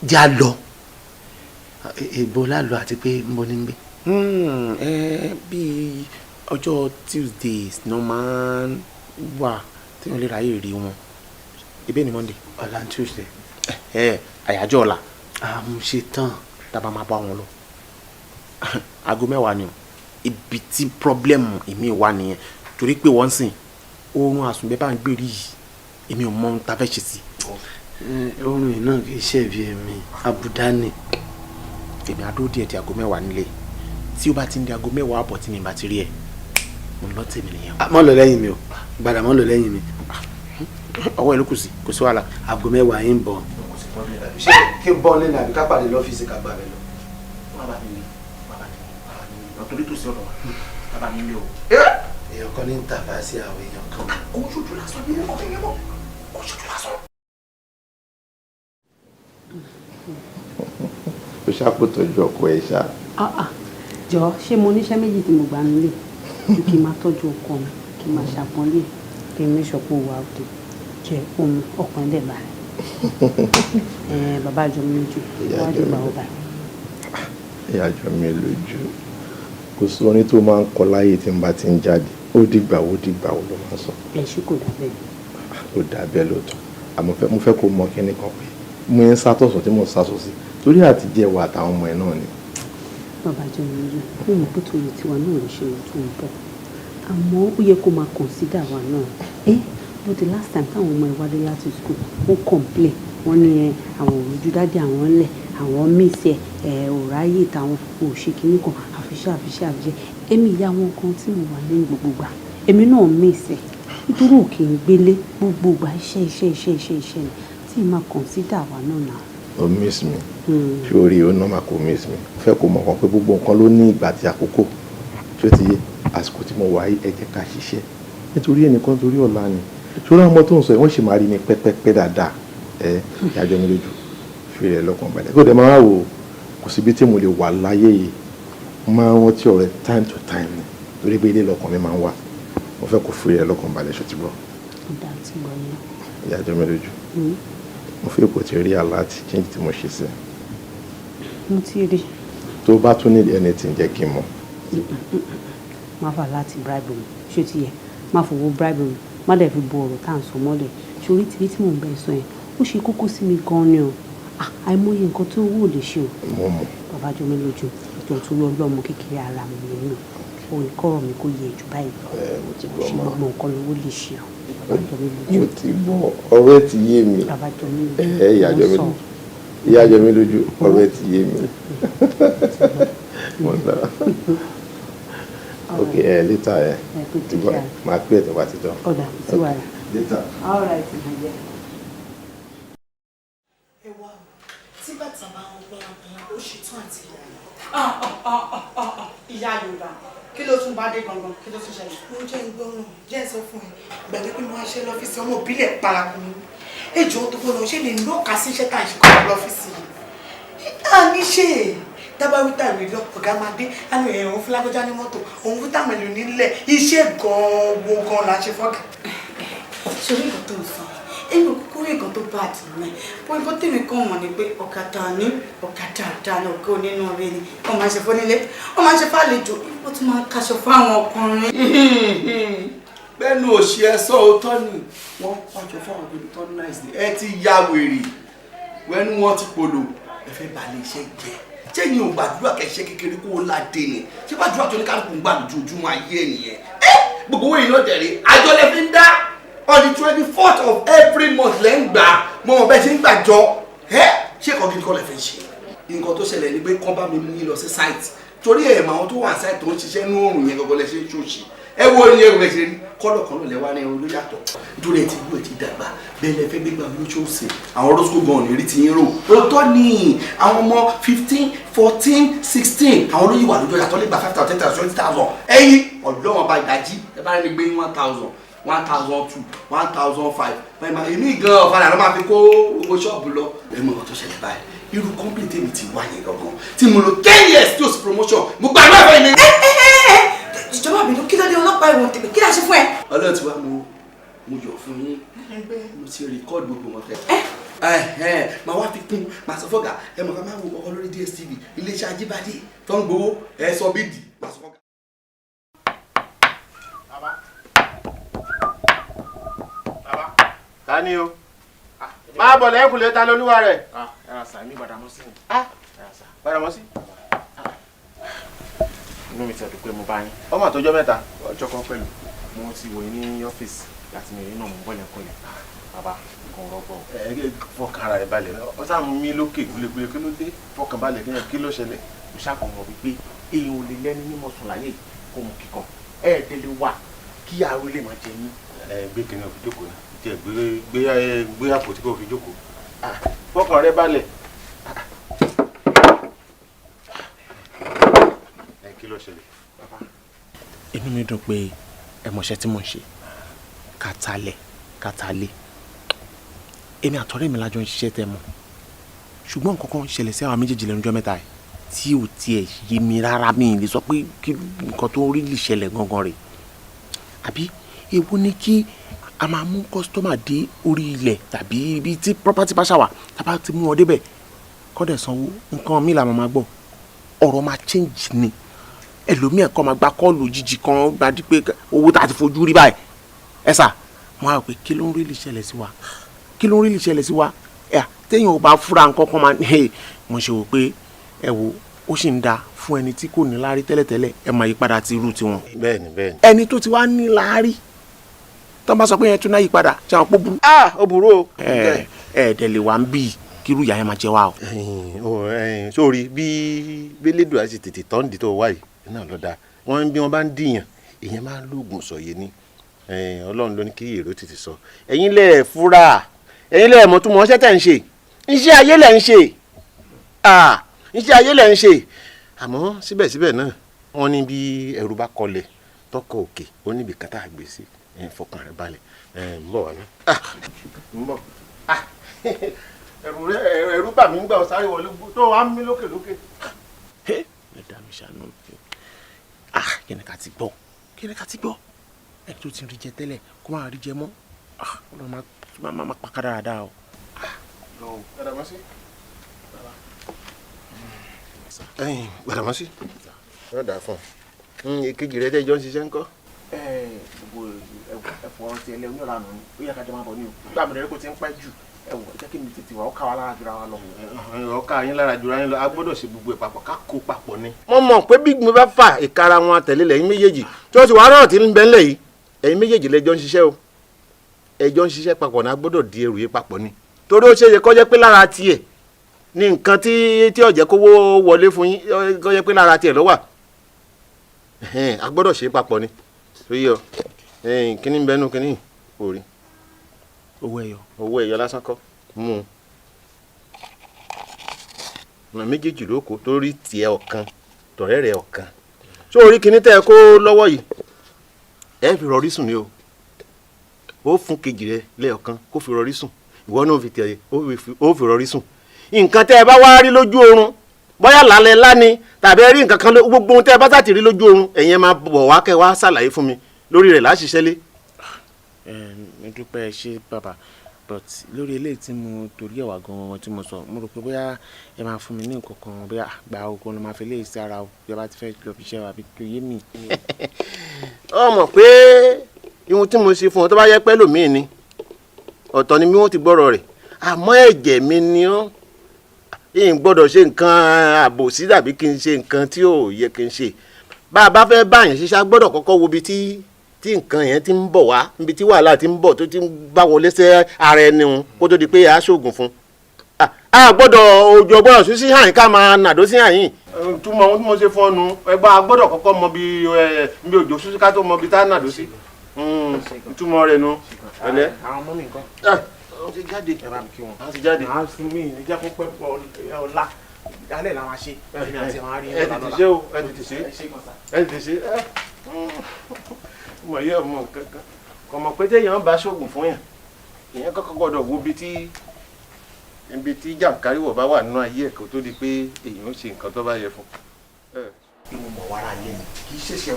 já lọ èbó lálọ, àti pé ń bọ ní gbé? Ẹ bíi ọjọ́ Tuesdays ní wọ́n máa ń wà tí wọ́n lè ráyè rí wọn. Ibẹ̀ ni Monday. Ọ̀la ní Tuesday. Ẹ àyájọ́ ọ̀la. Àmú ṣe tán. Tábà máa bá wọn lọ, aago 10 ni o. Ibi tí problem èmi wà nìyẹn, torí pé wọ́n ń sìn oorun àsùnbẹ́ bá ń gbèrè yìí, èmi ò mọ ohun tá a fẹ́ ṣe sí. Oorun yìí náà kì í ṣẹ̀bi èmi, àbùdá ni. Èmi á dúró díẹ̀ di aago 10 nílé. Tí ó bá ti ń di aago 10:30 tí mi bá ti rí ẹ, mo ń lọ tèmi nìyẹn. Mọ́ lọ lẹ́yìn mi o, gbàdá mọ́ lọ lẹ́yìn mi. Ọwọ́ ẹ ló kù sí, kò sí wàhálà. Aago 10 yín bọ̀. Ṣé kí n bọ́ nílẹ̀ àbí ká pàdé lọ́fíìsì ká gbà bẹ́ẹ̀ lọ? Wà bá mi ní, wà bá mi ní, wà bá mi ní, torí tòsí ọ̀dọ̀ wa, wà bá mi ní o. Èèyàn kan ní ń tàfà sí àwọn èèyàn kan. Kò ṣojú lásán ní ọkọ yẹn mọ́, kò ṣojú lásán. Ó ṣàkótọ́jú ọkọ ẹ̀ ṣá. Jọ, ṣé mo níṣẹ́ méjì tí mo gbà nílé ju kí n máa tọ́jú ọkọ mi, kí n máa ṣàpọ́nlé, kí n make sure pé ó wà òde jẹ ohun ọkàn dẹ̀ balẹ̀? Bàbá jọ mi lójú, wá dé gbà ó bá. Ìyá jọ mi lójú, kò sí orin tó máa ń kọ láyé tí n bá ti ń jáde, "Ó dìgbà, ó dìgbà wo" ló máa ń sọ. Ẹ ṣé, kò dà bẹ́ẹ̀? Ó dà bẹ́ẹ̀ lóòótọ́, àmọ́ mo fẹ́ kó mọ kíní kan, pé mo ń sátọ̀sọ̀ tí mo ń sásọ sí torí àti jẹ́wọ́ àtàwọn ọmọ ẹ̀ náà ni. Bàbá jọ mi lójú, mo mọ̀ pé torí tiwa náà ló ṣe tó ń bọ̀, àmọ́ ó yẹ kó máa consider wa náà. Ẹ but the last time táwọn ọmọ ẹ wálé láti school, wọ́n complain, wọ́n ní ẹ àwọn òrojú daddy àwọn ńlẹ̀, àwọn miss ẹ, ẹ ò ráyè táwọn ò ṣe kinní kan, àfiṣẹ́ àfiṣẹ́ àfiṣẹ́. Èmi ìyá wọn kan tí mo wà ní gbogbo gbà, èmi náà miss ẹ, nítorí ò kì í gbélé gbogbo gbà, iṣẹ́ iṣẹ́ iṣẹ́ iṣẹ́ iṣẹ́ ni tí ì máa consider wa náà náà. Ó miss mi. Ṣé orí o normal kò miss mi? Mo fẹ́ kó mọ̀ kan pé gbogbo nǹkan ló ní ìgbà àti àkókò. Ṣé ó ti yé? Àsìkò tí mo wà yìí, ẹ jẹ́ ká ṣiṣẹ́ nítorí ẹnìkan, torí ọ̀la ni. Ṣé àwọn ọmọ tó ń sọ yìí, wọ́n sì máa rí mi pẹ́pẹ́pẹ́ dáadáa. Ẹ ìyájọ́ mi lójú, fi rẹ̀ lọ́kàn balẹ̀, kó dẹ̀ máa wò. Kò síbi tí mo lè wà láyé yìí, mo máa ń rántí ọ̀rẹ́ time to time ni, torí pé ilé lọ́kàn mi máa ń wà. Mo fẹ́ kó fi rẹ̀ lọ́kàn balẹ̀, ṣó ti gbọ́? Ó dáa tí gbọ́ yẹn. Ìyájọ́ mi lójú, mo fẹ́ kó ti rí alert change tí mo ṣe sí. Mo ti rí. Tó bá tún need anything, jẹ́ kí n mọ̀. Má fà láti bribe mi, ṣé ti yẹ? Má fowó bribe mi, má dẹ̀ fi bo ọ̀rọ̀ tá à ń sọ mọ́lẹ̀. Ṣorí tìrí tí mò ń bẹ sọ yẹn, ó ṣe kókó sí mi gan ni o. Àìmọye nǹkan tó owó ò lè ṣe o. Mo mọ̀. Bàbá jọ mi lójú, ìjọ tó yọ ọlọ́mọ kékeré ara mi nínú òun kọ́rọ̀ mi kó yẹ jù báyìí lọ. Ẹ mo ti gbọ́. Ṣe mọ́. Gbogbo nǹkan lówó lè ṣe o. Bàbá jọ mi lójú. Mo ti gbọ́, ọ̀rọ̀ ẹ ti yé mi. Bàbá jọ mi lójú. Ẹ ìyá jọ mi Mo ń sọ. lójú, ìyá jọ mi lójú, ọ̀rọ̀ ẹ ti yé mi. Mo lọ. Ok, ẹ later ẹ. Ẹ kò ti gbọ́. Take care. Máa pè é tó bá ti tán. Ọ̀dà sí wàhálà. Later. All right, my dear. Ẹ wá o, tí bàtà bá ń gbọ́n, ó ṣetán àti ìyá yìí. Ìyá Yorùbá, kí ló tún bá dé gangan? Kí ló tún ṣẹlẹ̀? Mo jẹ́ ìgbọràn, jẹ́ sọ fún ẹ. Gbàgbé pé mo wá ṣe lọ́fíìsì, ọmọ òbílẹ̀ paraku ni. Ejò tó gbọ́dọ̀ ṣe lè nọ́ọ̀ka sí iṣẹ́ tá à ń ṣe kọ́ lọ́fíìsì yìí. À ní ṣe dábàá tàbí lọ, ọ̀gá máa dé, á ní òun fún lágbájá ní mọ́tò, òun fún tàmẹ̀lú nílẹ̀. Iṣẹ́ gan-an wo gan-an là ń ṣe fọ́gà. Ṣorí nǹkan tó ń sọ, èmi ò kúkú rí nǹkan tó bá àdì mẹ́ bó. Nǹkan tèmi kàn mọ̀ ni pé ọ̀gá ní ọ̀gá dáadáa ní ọ̀gá onínúure ni. Wọ́n máa ń ṣe fónílé, wọ́n máa ń ṣe fàlejò, wọ́n tún máa ń kaṣọ fáwọn ọkùnrin. Bẹ́ẹ̀ni, òṣì ẹ sọ òótọ́ ni, wọ́n pàjọ fáwọn obìnrin tó nice ni. Ẹ ti ya wèrè wẹ́nu, wọn ti polo, ẹ fẹ́ balẹ̀ iṣẹ́ jẹ́. Ṣé yín ò gbàdúrà kẹ̀ṣẹ́ kékeré kó o ládé ni? Ṣé gbàdúrà tó ní kálukú ń gbà lójoojúmọ́ ayé ẹ̀ nìyẹn? Ẹ gbogbo owó yìí náà dẹ̀rẹ̀, àjọ lẹ fi ń dá. On the 24th of every month lẹ́ ń gbà. Mo mọ̀ bẹ́ẹ̀ ṣe ń gbàjọ. Ẹ ṣé ẹ̀kọ́ gidi kọ́ lẹ fẹ́ ṣe? Nǹkan tó ṣẹlẹ̀ ni pé kán bá mi mú yín lọ sí site, torí ẹ̀ mọ̀ àwọn tó wà site tó ń ṣiṣẹ́ ní òòrùn yẹn gọ́gọ́ lẹ ṣe ń ṣòṣì. Ẹ wo ní ẹrù ẹ ṣe rí kọ́lọ̀ kan náà lẹ wá ní irun ló yàtọ̀, nítorí ẹ ti gbó, ẹ ti dàgbà bẹ́ẹ̀ lẹ fẹ́ gbégbá lóṣooṣì. Àwọn rosco gan ní rí ti yín rò. Òótọ́ ni, àwọn ọmọ 15, 14, 16, àwọn olóyè wà lójú ọjà tó lè gba 5,000, 10,000, 20,000. Ẹ̀yin ọ̀dọ́ bá ìdájí ẹ bá rẹ́ni gbé 1,000, 1,002, 1,005, èmi gan ọ̀fadà ló máa fi kó gbogbo ṣọ́ọ̀bù lọ. Ẹ mọ nǹkan tó ṣẹlẹ̀ báyìí, irú company tèmi ti wá yẹn gangan tí mo lò 10 years tí o sì promotion, mo gbàgbọ́ ẹ̀fọ́ yìí mi. Ìjọba àbínú, kí ló dé? Ọlọ́pàá ìwọ̀n tèmi, kí la ṣe fún ẹ? Ọlọ́run ti wá, mo yọ̀ fún yín, mo ti record gbogbo wọn tẹ. Màá wá fi kún, màá sọ fọ́gà ẹ mọ̀ ká máa wo ọkọ lórí DSTV, iléeṣẹ́ Ajíbádé tó ń gbowó ẹ sọ bídì, màá sọ fọ́gà. Bàbá. Bàbá. Ta ni o? Máa bọ̀ lẹ́kùnlé ta lolúwa rẹ̀. Ẹ ra sàmì Gbàdámọ́sí. Gbàdámọ́sí. Inú mi ti ẹ̀dùn pé mo bá yín. Ọmọ àtọjọ́ mẹ́ta. Ọjọ́ kan pẹ̀lú. Mo ti wò yín ní ọ́fíìsì láti mi rí náà mo ń bọ̀ lẹ́kùnlé. Bàbá nǹkan rọgbọ. Ẹ fọkàn ara rẹ balẹ̀, ọ sáà mú mi lókè gúlégúlé, kí ló dé? Fọkàn balẹ̀, kí ló ṣẹlẹ̀? Mo ṣàkànmọ̀ wípé èèyàn ò lè lẹ́ni mímọ̀ sùn láyé kó mú kíkan. Ẹ̀ẹ́dẹ̀ lè wà kí àrùn lè máa jẹ yín. Ẹ gbé kinní òfin jókòó náà, tí ẹ gbé gbé àpótí kò fi jókòó. Fọkàn rẹ balẹ̀. Ẹ kí ló ṣẹlẹ̀? Inú mi dùn pé ẹ mọṣẹ́ tí mò ń ṣe. Kàtàlẹ̀ kàtàlẹ̀. Èmi àtọ̀rẹ́ mi lájọ ń ṣiṣẹ́ tẹ́ mọ̀. Ṣùgbọ́n nǹkan kan ṣẹlẹ̀ sí àwọn méjèèjì lẹ́nu ọjọ́ mẹ́ta yìí tí ò tiẹ̀ yé mi rárá, mi lè sọ pé kí nǹkan tó rí lè ṣẹlẹ̀ gangan rè. Àbí èwo ni kí a máa mú customer dé orí ilẹ̀ tàbí ibi tí property bá ṣàwà, tá bá ti mú wọn débẹ̀ kọ́ dẹ̀ sanwó, nǹkan mi là máa gbọ́, ọ̀rọ̀ máa change ni. Ẹlòmíì kọ́ máa gba call òjijì kan gba di pé owó tá a ti fojú rí báyìí. Ẹ sà, mo á rò pé kí ló ń rí lè ṣẹlẹ̀ sí wa, kí ló ń rí lè ṣẹlẹ̀ sí wa? Ẹ téèyàn ò bá fúra nǹkan kan máa ní. Mo ṣe wò pé ẹ wo, ó sì ń da fún ẹni tí kò ní láárí tẹ́lẹ̀tẹ́lẹ̀, ẹ máa yí padà ti irú tiwọn. Bẹ́ẹ̀ni, bẹ́ẹ̀ni. Ẹni tó ti wá ní láárí tó ń bá sọ pé yẹn tún náà yí padà, ṣe àwọn pọ̀ burú. Ah, ó burú o. Ẹ ẹ dẹ̀ lè wá ń bì kírú ìyá yẹn máa jẹ wá o. Sórí bí bẹ́lẹ́dùn àti tètè tọ́ǹdì tó wá yìí náà ló dáa. Wọ́n bí wọ́n bá ń dìyàn, èèyàn máa ń lóògùn sọ̀yẹ ni. Ọlọ́run ló ní kí èrò tètè sọ. Ẹ̀yin lẹ̀ fúra, ẹ̀yin lẹ̀ mọ̀ tún mọ̀ ọ́ṣẹ́ tẹ̀ ń ṣe, iṣẹ́ ayé lẹ̀ ń ṣe, iṣẹ́ ayé lẹ̀ ń ṣe. Àmọ́ síbẹ̀síbẹ̀ náà wọ́n ní bí ẹrù bá kọlẹ̀ tọkọ òkè ó níbi kátà àgbè sí. Fọkàn rẹ balẹ̀, ń bọ̀ wá ná. Ń bọ̀. Ẹ̀rù bà mí ń gbà ọ sáré wọlé tó wàá mí lókè lókè. Ẹ dá mi ṣàánú mi. Kí ni ká ti gbọ́, kí ni ká ti gbọ́? Ẹni tó ti rí jẹ tẹ́lẹ̀ kó máa rí jẹ mọ́, Ọlọ́run máa pa ká dáadáa o. Gbàdámọ́sí. Gbàdámọ́sí. Yóò dáa fún ọ. Èkejì rẹ dẹ́jọ́ ń ṣiṣẹ́ ńkọ́? Gbogbo ẹ̀fọ́ ti ẹlẹ́ oníranù ni ó yẹ ká jọ máa bọ̀ ní o. Gbà mí rẹ̀ kó ti ń pẹ́ jù, ẹ wò, jẹ́ kí mi tètè wà, ó ká wa lára jura wa lọ. Ó ká yín lára jura yín lọ, a gbọ́dọ̀ ṣe gbogbo ẹ̀ papọ̀, ká kó papọ̀ ni. Mo mọ̀ pé bí mo bá fà ìkara wọn àtẹ̀lé lẹ́yìn méjèèjì tí wọ́n ti wà rọ̀rọ̀ tí ń bẹ ńlẹ̀ yìí, ẹ̀yin méjèèjì lẹ́jọ́ ń ṣiṣẹ́ o, ẹjọ́ ń ṣiṣẹ́ papọ̀ ni, a gbọ́dọ̀ di ẹrù yìí papọ̀ ni. Torí ó ṣeé ṣe kó jẹ́ pé lára tiẹ̀ ní nǹkan tí ó jẹ́ kówó wọlé fún yín, kó jẹ́ pé lára tiẹ̀ ló wà. A gbọ́dọ̀ ṣe papọ̀ ni. Tó yé ọ, kíní ń bẹnu kíní orí. Owó ẹyọ. Owó ẹyọ lásán kọ́, mú un. Ọ̀nà méjèèjì ló kó torí tiẹ̀ ọ̀kan, tọ̀rẹ́ rẹ̀ ọ̀kan. Ṣé orí kíní tẹ́ ẹ kó lọ́wọ́ yìí? Ẹ fi rọrí sùn ni o. Ó fún kejì rẹ lẹ́ọ̀kan kó fi rọrí sùn. Ìwọ náà fi tiẹ̀ ó fi rọrí sùn. Nǹkan tẹ́ ẹ bá wá rí lójú oorun, bóyá lálẹ́ láni tàbí ẹ rí nǹkan kan, gbogbo ohun tẹ́ ẹ bá sá ti rí lójú oorun, ẹ̀yin ẹ máa bọ̀ wá kẹ́ wá ṣàlàyé fún mi lórí rẹ̀ láṣiṣẹ́ lé. Mo dúpẹ́, ṣé bàbá, but lórí eléyìí tí mo torí ẹ̀ wá gan-an tí mo sọ, mo rò pé bóyá ẹ máa fún mi ní nǹkan kan, bóyá gba ogun ló máa fi léyìí sí ara o, bí ẹ bá ti fẹ́ lọ fi iṣẹ́ wa àbí kí o yé mi. Ọ mọ̀ pé ihun tí mo ṣe fún ọ tó bá yẹ pẹ́ lòmíì ni ọ̀tọ̀ ni bí wọ́n ti gbọ́rọ̀ rẹ̀, àmọ́ ẹ̀jẹ̀ mi ni ọ́, n gbọ́dọ̀ ṣe nǹkan àbòsí tàbí kí n ṣe nǹkan tí ò yẹ kí n ṣe. Bá a bá fẹ́ báyàn ṣiṣẹ́, a gbọ́dọ̀ kọ́kọ́ wo ibi tí nǹkan yẹn ti ń bọ̀ wá, ibi tí wàhálà ti ń bọ̀ tó ti ń bá wọlé sí ara ẹni hun kó tó di pé a ṣoògùn fún un. A gbọ́dọ̀ òjò gbọ́dọ̀ sún sí àyín ká máa nàdó sí àyín. Túmọ̀ ohun tí mo ṣe fún ọ nu, ẹgbẹ́ a gbọ́dọ̀ kọ́kọ́ mọ bí òjò sún sí ká tó mọ bí tá a nàdó sí. Túmọ̀ rẹ̀ nu. Pẹ̀lẹ́. Àwọn ọmọ mi nǹkan. Wọ́n ti jáde. Ẹ bá mi kí wọn. Wọ́n ti jáde. Màá fún mi ní jẹ́ kó pẹ́ pọ̀ ọ̀la. Alẹ́ làwọn ṣe. Ẹ tètè ṣe o, ẹ tètè ṣe. Ẹ tètè ṣe. Mo yẹ ọmọ kankan. Kò mọ̀ pé téèyàn bá ṣoògùn fún yàn, èèyàn kọ́kọ́ gbọ́dọ̀ wo ibi tí jàǹkáríwọ̀ bá wà nínú ayé ẹ̀ kó tó di pé èèyàn ó ṣe nǹkan tó bá yẹ fún. Bí mo mọ̀ wàrà yẹn ni, kì í ṣẹ̀ṣẹ̀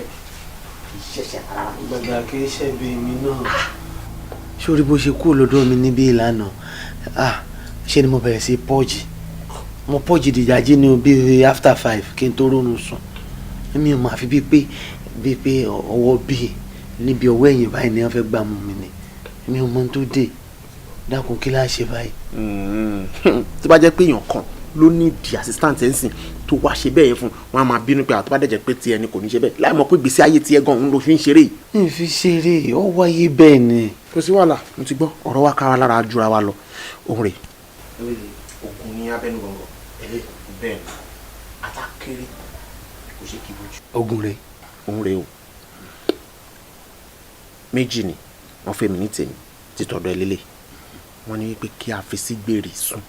kì í ṣẹ̀ṣẹ̀ rárá. Gbàgbà kì í ṣe bí èmi náà. Sórí bó ṣe kúrò lọ́dọ̀ mi níbí ìlànà, ṣé ni mo bẹ̀rẹ̀ sí pọ́ọ̀jì. Mo pọ́ọ̀jì dìjàjí ní bí after 5 kí n tó rọrùn sùn. Èmi ò máa fi bíi pé ọwọ́ bíi níbi ọwọ́ ẹ̀yìn báyìí ni wọ́n fẹ́ gbà mú mi ni. Èmi ò mọ ohun tó dé. Dákun, kí láá ṣe báyìí. Tó bá jẹ́ pé èèyàn kan ló ní di assistant ẹ̀ ń sìn tó wá ṣe bẹ́ẹ̀ fún wọn, á máa bínú pé àtọ́bá dẹ̀jẹ̀ pé tiẹ̀ ni kò ní ṣe bẹ́ẹ̀, láì mọ̀ pé gbèsè ayé tiẹ̀ gan òun ló fi ń ṣeré yìí. N fi ṣeré, ó wáyé bẹ́ẹ̀ ni. Kò sí wàhálà, mo ti gbọ́. Ọ̀rọ̀ wa kára lára jura wa lọ, òun rè. Ògùn ní abẹ́nú gbọ̀ngàn bẹ́ẹ̀ ni atákéré kò ṣe kí bójú. Ogun rè. Òun rè o, méjì ni wọ́n fẹ́ mi ní tèmi títọ́dọ̀ ẹ lélẹ̀. Wọ́n ní wípé kí a fi sí gbèrè sùn.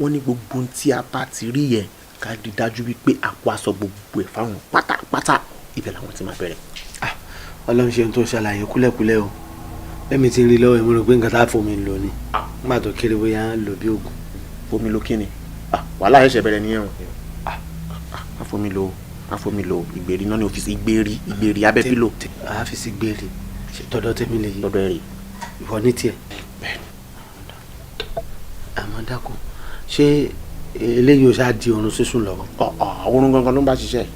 Wọ́n ní gbogbo ohun tí a bá ti rí yẹn, ká rí dájú wípé a kó aṣọ gbogbo ẹ̀ fáwọn pátápátá. Ibẹ̀ làwọn ti máa bẹ̀rẹ̀. Ọlọ́run ṣe ń tó ṣàlàyé kúlẹ̀kúlẹ̀ o. Lẹ́mi tí ń rí lọ́wọ́ ẹ̀, mo rò pé nǹkan tá a fomi lò ni nígbà tó kéré, bóyá ń lò bí oògùn. Fomi lo kí ni? Wàhálà ẹ̀ṣẹ̀ bẹ̀rẹ̀ nìyẹn o. Má fomi lo, má fomi lo. Ìgbèrí náà ní ọ́fíìsì, ìgbèrí, ìgbèrí abẹ́ pílò. A fi sí gbèrè. Ṣe tọ́dọ̀ tẹ́mi lè yí? Tọ́dọ̀ ẹ̀ rè. Ìwọ ní tiẹ̀. Bẹ́ẹ̀ni. Àmọ́ dákun, ṣé eléyìí ò ṣáà di oorun sísùn lọ́wọ́? Oorun gangan ló ń bá ṣiṣẹ́.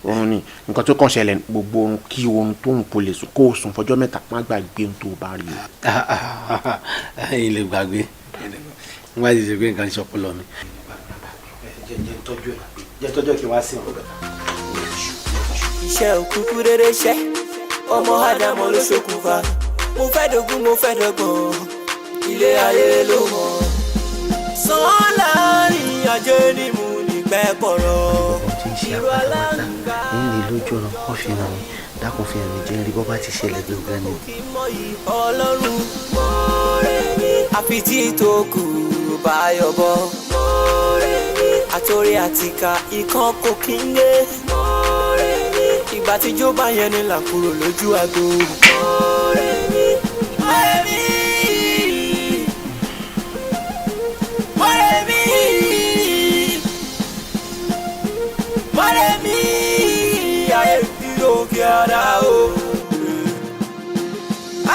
Oorun ni nǹkan tó kàn ṣẹlẹ̀. Gbogbo oorun kí oorun tó ń kó lè sùn, kó o sùn fọjọ́ 3, má gbàgbé ohun tó o bá rí o. Ẹ̀yin lè gbàgbé nígbà tí ṣe pé nǹkan ṣe ọpọlọ mi. Jẹ́ tọ́jú ẹ̀, jẹ́ tọ́jú ẹ̀ kí n wá sí ọ. Iṣẹ́ òkúkú rere ṣẹ́ ọmọ ádámọ̀ ló ṣokùnfà. Mo fẹ́ dógún, mo fẹ́ dọ́gbọ̀n, ilé ayé ló mọ̀. Sàn láàrin ajé ni mo ní pẹ́ kọ̀rọ̀. Irú aláǹgbá ń lè lójú ọ̀nà kó fi hàn mí. Dákun, fi hàn mí, jẹ́ rí bọ́ bá ti ṣẹlẹ̀ gangan ni. Ọlọ́run àfi tí tó kù bá yọ̀bọ̀. Àtòrí àtìkà ikán kò kí ń lé. Ìgbà tí jó bá yẹn ni là kúrò lójú agbo. Mọ̀rẹ́mí, mọ̀rẹ́mí, mọ̀rẹ́mí, ayé ìdókè ara o.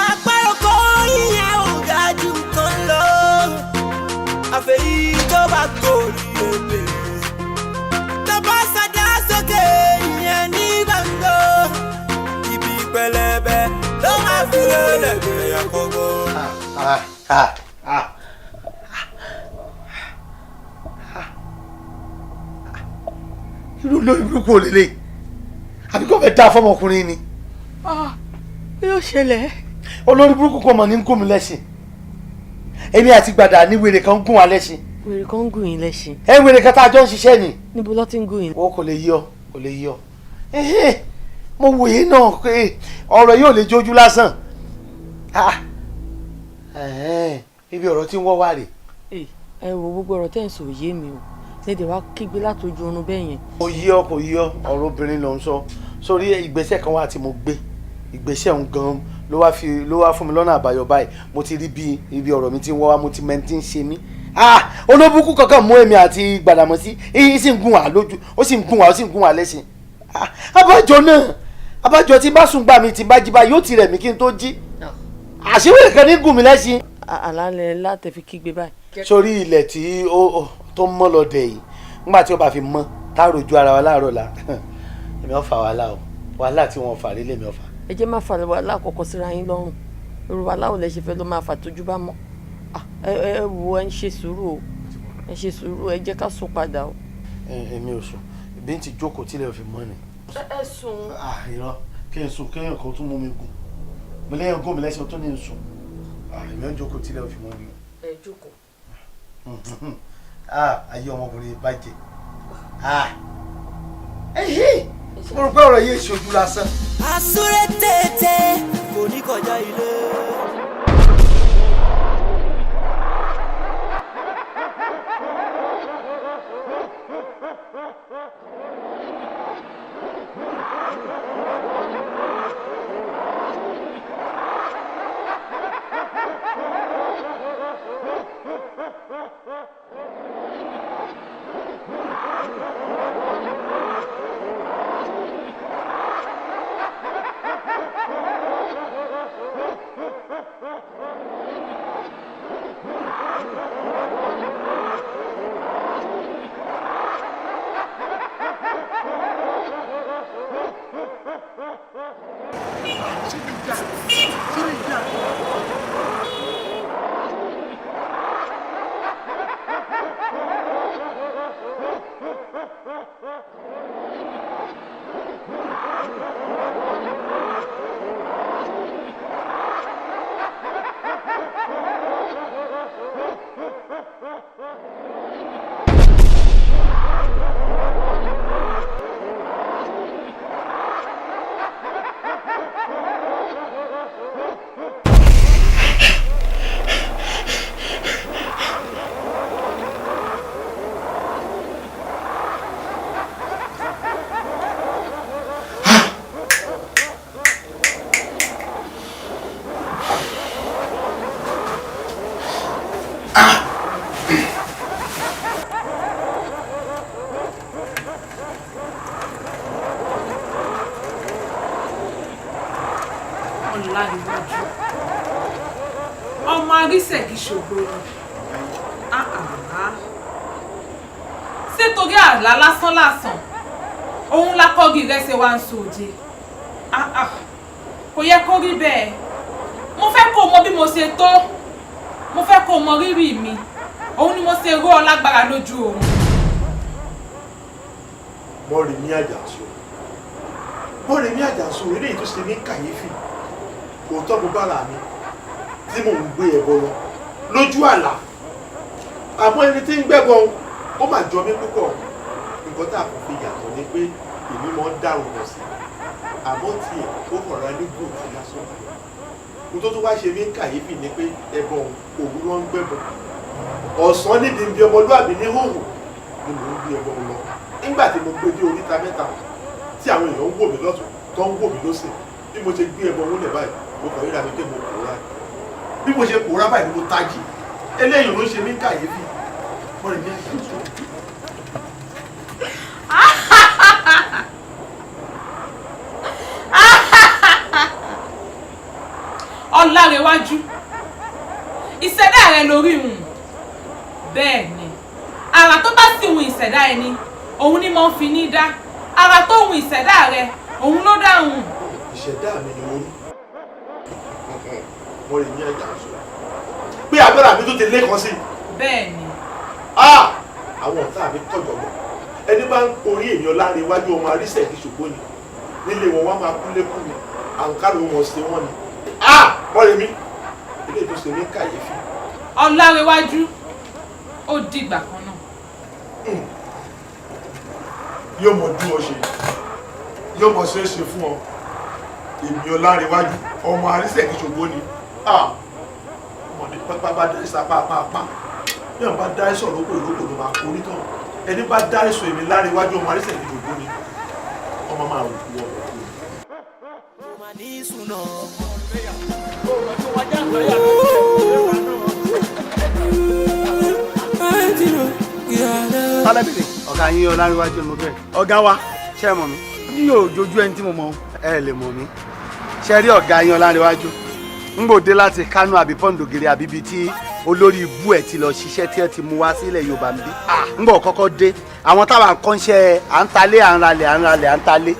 Àpárò kan ìyẹn ò ga jù kan lọ. Àfẹ́yí tó bá gòrí ebè. Tó bá sàdá sókè ìyẹn ní gbàngbò. Ibi pẹlẹbẹ ló máa fi lélẹ̀ gbẹ̀yà kọ́kọ́. Irú lórí burúkú ò lélẹ̀, àbí kò fẹ́ dáa fọmọkùnrin ni? Yóò ṣẹlẹ̀. Olórí burúkú kan mọ̀ ní ń gún mi lẹ́sìn. Èmi àti gbàdà ní wèrè kan ń gún wa lẹ́sìn. Wèrè kan ń gún yín lẹ́sìn? Ẹ, wèrè kan tá a jọ ń ṣiṣẹ́ ni. Níbo ló ti ń gún yín? O kò lè yí ọ, kò lè yí ọ. Mo wòye náà pé ọ̀rọ̀ yóò lè jójú lásán. Ibi ọ̀rọ̀ tí ń wọ́ wá rè. Ẹ wo, gbogbo ọ̀rọ̀ tẹ́ ń sọ yé mi o. Lédè wa kígbe látọjú oorun bẹ́ẹ̀ yẹn. Kò yí ọ, kò yí ọ. Ọ̀rọ̀ obìnrin ló ń sọ. Sórí ìgbésẹ̀ kan wà tí mo gbé, ìgbésẹ̀ òun gan ló wá fi ló wá fún mi lọ́nà àbáyọ báyìí. Mo ti rí bí ibi ọ̀rọ̀ mi ti ń wọ́ wá, mo ti mẹ́ni tí ń ṣe mí. Olóbùkún kankan mú èmi àti Gbàdàmọ́sí, èyí sì ń gún wá lójú, ó sì ń gún wá, ó sì ń gún wá lẹ́sìn. Abájọ náà, abájọ tí bá sùn gbà mí, tí bá jí bá yóò ti rẹ̀ mí kí n tó jí. Àṣewèrè kan ní gùn mí lẹ́sìn. Àlàálẹ̀ látẹ̀ fi kígbe báyìí. Sórí ilẹ̀ tí ó tó mọ́ lọ dẹ̀ yìí, nígbà tí ó bá fi mọ́ tá a rojú ara wa láàárọ̀ la, èmi ò fà wàhálà o. Wàhálà tí wọ́n fà rí lèmi ò fà. Ẹ jẹ́ má fà wàhálà kọ̀ọ̀kan síra yín lọ́rùn. Irú wàhálà ò lẹ ṣe fẹ́ ló máa fà tójú bá mọ́. Ẹ wo, ẹ ń ṣe sùúrù o, ẹ ṣe sùúrù, ẹ jẹ́ ká sùn padà o. Èmi ò sùn, ìbí ń ti jókòó tílẹ̀ ò fi mọ́ ni. Ẹ sùn. Irọ́, kí n sùn, kéèyàn kan tún mú mi gùn mo lẹ́yìn gùn mi lẹ́sìn tó ní n sùn. Èmi ò jókòó tílẹ̀ ò fi mọ́ ni. Ẹ jókòó. Ayé ọmọkùnrin bàjẹ́. Mo rò pé ọ̀rọ̀ yìí ṣojú lásán. Àsúré tètè kò ní kọjá ilé. Ọláríwájú, ọmọ arísẹ̀kí ṣògo ni. Ah, ah. Ṣé torí àlá lásán lásán òun lákọ́gì rẹ̀ ṣe wá ń sòde? Ah, ah. Kò yẹ kó rí bẹ́ẹ̀. Mo fẹ́ kó o mọ bí mo ṣe tó, mo fẹ́ kó o mọ rírì mi, òun ni mo ṣe ró ọ lágbára lójú oorun. Mọ́remí Àjàsó, Mọ́remí Àjàsó, eléyìí tó ṣe ní kàyéfì, òótọ́ mo bára mi tí mò ń gbé ẹbọ lọ lójú àlá, àmọ́ ẹni tí ń gbẹ́bọ ó mà jọ mí púpọ̀. Nǹkan tá a kò fi yàtọ̀ ni pé èmi máa ń dàrú lọ sí, àmọ́ tiẹ̀ ó kọ̀ra ní gòtì lásán. Ohun tó tún wá ṣe mí ń kàyéfì ni pé ẹbọ òru ló ń gbẹ́bọ, ọ̀sán níbi ń bí ọmọlúàbí ní hòhò ni mò ń gbé ẹbọ lọ. Nígbà tí mo gbé dé oríta mẹ́ta tí àwọn èèyàn ń wò mí lọ́tún tó ń wò mí lọ́sẹ̀, bí mo ṣe gbé ẹbọ wọlé báyìí, mo kàn ríra mi pé mo pòórá. Bí mo ṣe pòórá báyìí ni mo tají. Eléyìí ló ń ṣe mí kàyéfì. Mọ́remí Àjàsó. Ọlárẹ̀wájú, ìṣẹ̀dá rẹ lórí hùn. Bẹ́ẹ̀ ni, àrà tó bá sì hun ìṣẹ̀dá ẹni òun ni mo ń fi ní dá. Àrà tó hun ìṣẹ̀dá rẹ òun ló dá hùn. Ìṣẹ̀dá mi ni mo rí. Mọ́remí Àjàsó, pé agbára mi tó ti lé kan sí. Bẹ́ẹ̀ ni. Àwọn ọ̀tá mi kọ̀jọ̀gbọ̀n. Ẹni bá ń porí èèyàn Láríwájú ọmọ arísẹ̀kí ṣògbó ni, nílé wọn wá máa kú lékún mi, àǹkárò wọn ṣe wọ́n ni. Mọ́remí, eléyìí tó ṣe mí kàyéfì. Ọlárẹ̀wájú, ó dìgbà kan náà. Yóò mọ dún ọ ṣe, yóò mọ ṣe é ṣe fún ọ. Èmi Ọlárẹ̀wájú ọmọ arísẹ̀kí ṣògbó ni. Ọmọdé pápá bá dá ìsapá pàápàá, bí wọn bá dá ìsọ̀ lóko ìlóko ló máa kó onítàn. Ẹni bá dá ìsọ̀ èmi Láríwájú ọmọ arísẹ̀kí ṣògbó ni, ọmọ máa rò kú ọmọ kú. Alábìrì ọ̀gá yín Ọlárẹ̀wájú ni mo bẹ̀rẹ̀. Ọ̀gá wa. Ṣé ẹ mọ̀ mí? Mi ò jojú ẹni tí mo mọ̀. Ẹ lè mọ̀ mí. Ṣé rí ọ̀gá yín Ọlárẹ̀wájú? Ń gbòde láti Kánò àbí Pọ́ǹdògèrè àbí ibi tí olórí ibú ẹ̀ ti lọ ṣiṣẹ́ tí ẹ ti mú wá sílẹ̀ Yorùbá ń bí. Ń bọ̀ kọ́kọ́ dé. Àwọn táwa ń kọ́ńṣẹ́ à ń talé à ń ralẹ̀ à ń ralẹ̀ à ń talé.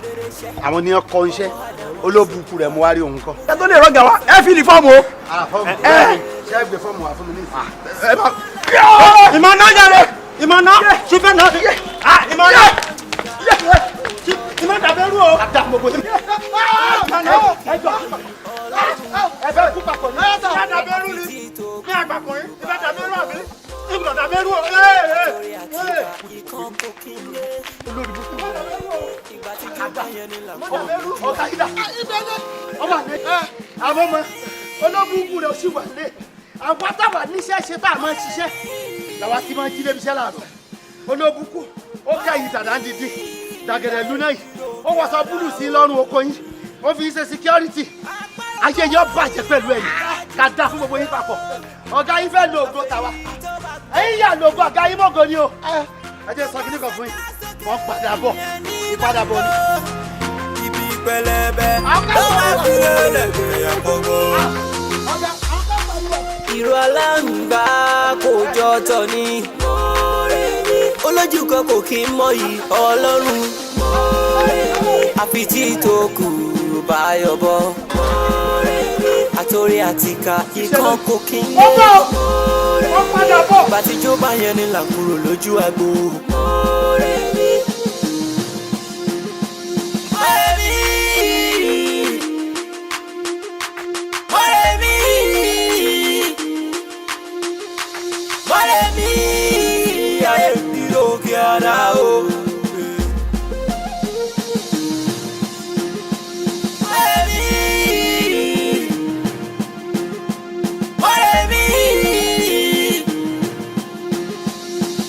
Àwọn ni wọ́n kọ́ńṣẹ́. Olóbùkù rẹ̀ mo wá rí òun kọ́. Ẹ tó lè rọ́gà wa, ẹ fi ní fọ́ọ̀mù o. Fọ́ọ̀mù. Ṣé ẹ gbé fọ́ọ̀mù wá fún mi ní ìsìn? Ìmọ̀ náà yára. Ìmọ̀ náà ṣífẹ́ náà. Ìmọ̀ náà ìmọ̀ dàbẹ́rù o. Ẹ bẹ kú papọ̀ ní. Ìbá dàbẹ́rù ni ní àgbàkùnrin. Ìbá dàbẹ́rù àbí? Ìbá dàbẹ́rù o. Ọ̀gá yìí dà. Ọmọ àlẹ́. Àwọn ọmọ olóbùkún rẹ̀ sì wà lé. Àwọn táwa níṣẹ́ ṣe tá a máa ń ṣiṣẹ́ làwa ti máa ń jí débi iṣẹ́ láàárọ̀. Olóbùkún ó kẹ́yìn dàda ń dìdí dàgẹ̀dẹ̀ lúná yìí, ó wọṣọ búlù sí lọ́rùn oko yín, ó fi ṣe security. Ayé yẹn bàjẹ́ pẹ̀lú ẹ̀yìn ká dá fún gbogbo yín papọ̀. Ọ̀gá yín fẹ́ lo ògo tàwa, ẹ̀yin yà lo ògo ọ̀gá yín mọ̀gò ni o. Ẹ jẹ́ sọ kíní kan fún yín, wọ́n padà bọ̀, ìpadàbọ̀ ni. Ibi pẹlẹbẹ ló máa fi lélẹ̀ gbé àpògò. Ìró aláǹgbá kò jọ tọ̀ ni, olójú kan kò kí ń mọyì Ọlọ́run, àfi tí tó kù bá yọ̀bọ. Àtòrí àtìkà ikán kò kí ń lé. Bàtíjó bá yẹn ni là kúrò lójú agbo. Mọ́remí, ayé mi lókè ọ̀dà o. Mọ́remí,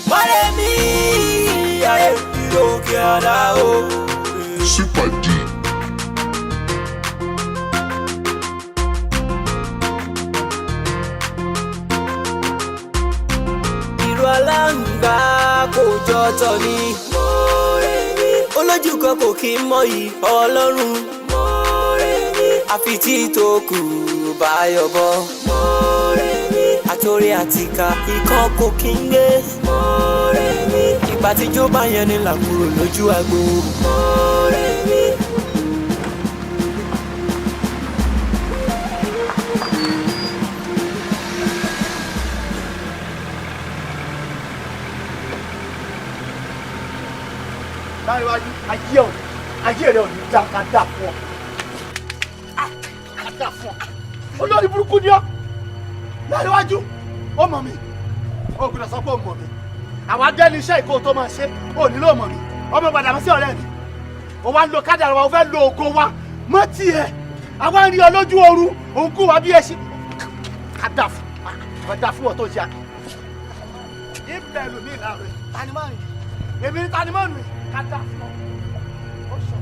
Mọ́remí, ayé mi lókè ọ̀dà o. Super D. Ìró aláǹgbá kò jọ tọ̀ ni, olójú kan kò kí ń mọyì Ọlọ́run, Àfi tí tó kù bá yọ̀bọ̀. Àtòrí àtìkà ikán kò kí ń gbé. Ìgbà tí jó bá yẹn ni là kúrò lójú agbo. Láríwájú, ayé ò ayé rẹ ò ní dá, ká dá fún ọ, ká dá fún ọ. Olórí burúkú ni ọ, Láríwájú. Ó mọ̀ mi, ó gbọ́dọ̀ sọ pé ó mọ̀ mi. Àwọn adẹ́ni iṣẹ́ ìkó tó máa ṣe ó nílò mọ̀ mi. Ọmọ padà mọ́ sí ọ̀rẹ́ mi. Ó wá ń lo kádàrá wa, ó fẹ́ lo ògo wa mọ́ tiẹ̀. Àwa ń rí ọ lójú oorun, òun kú wa bí ẹṣin. Ká dá fún, ká dá fún ọ tó ṣe àkè. Ìbẹ̀ lómi ìlànà tanimọ́ rìn, èmi ní tanimọ́ rìn. Ká dá fún ọ, ó sọ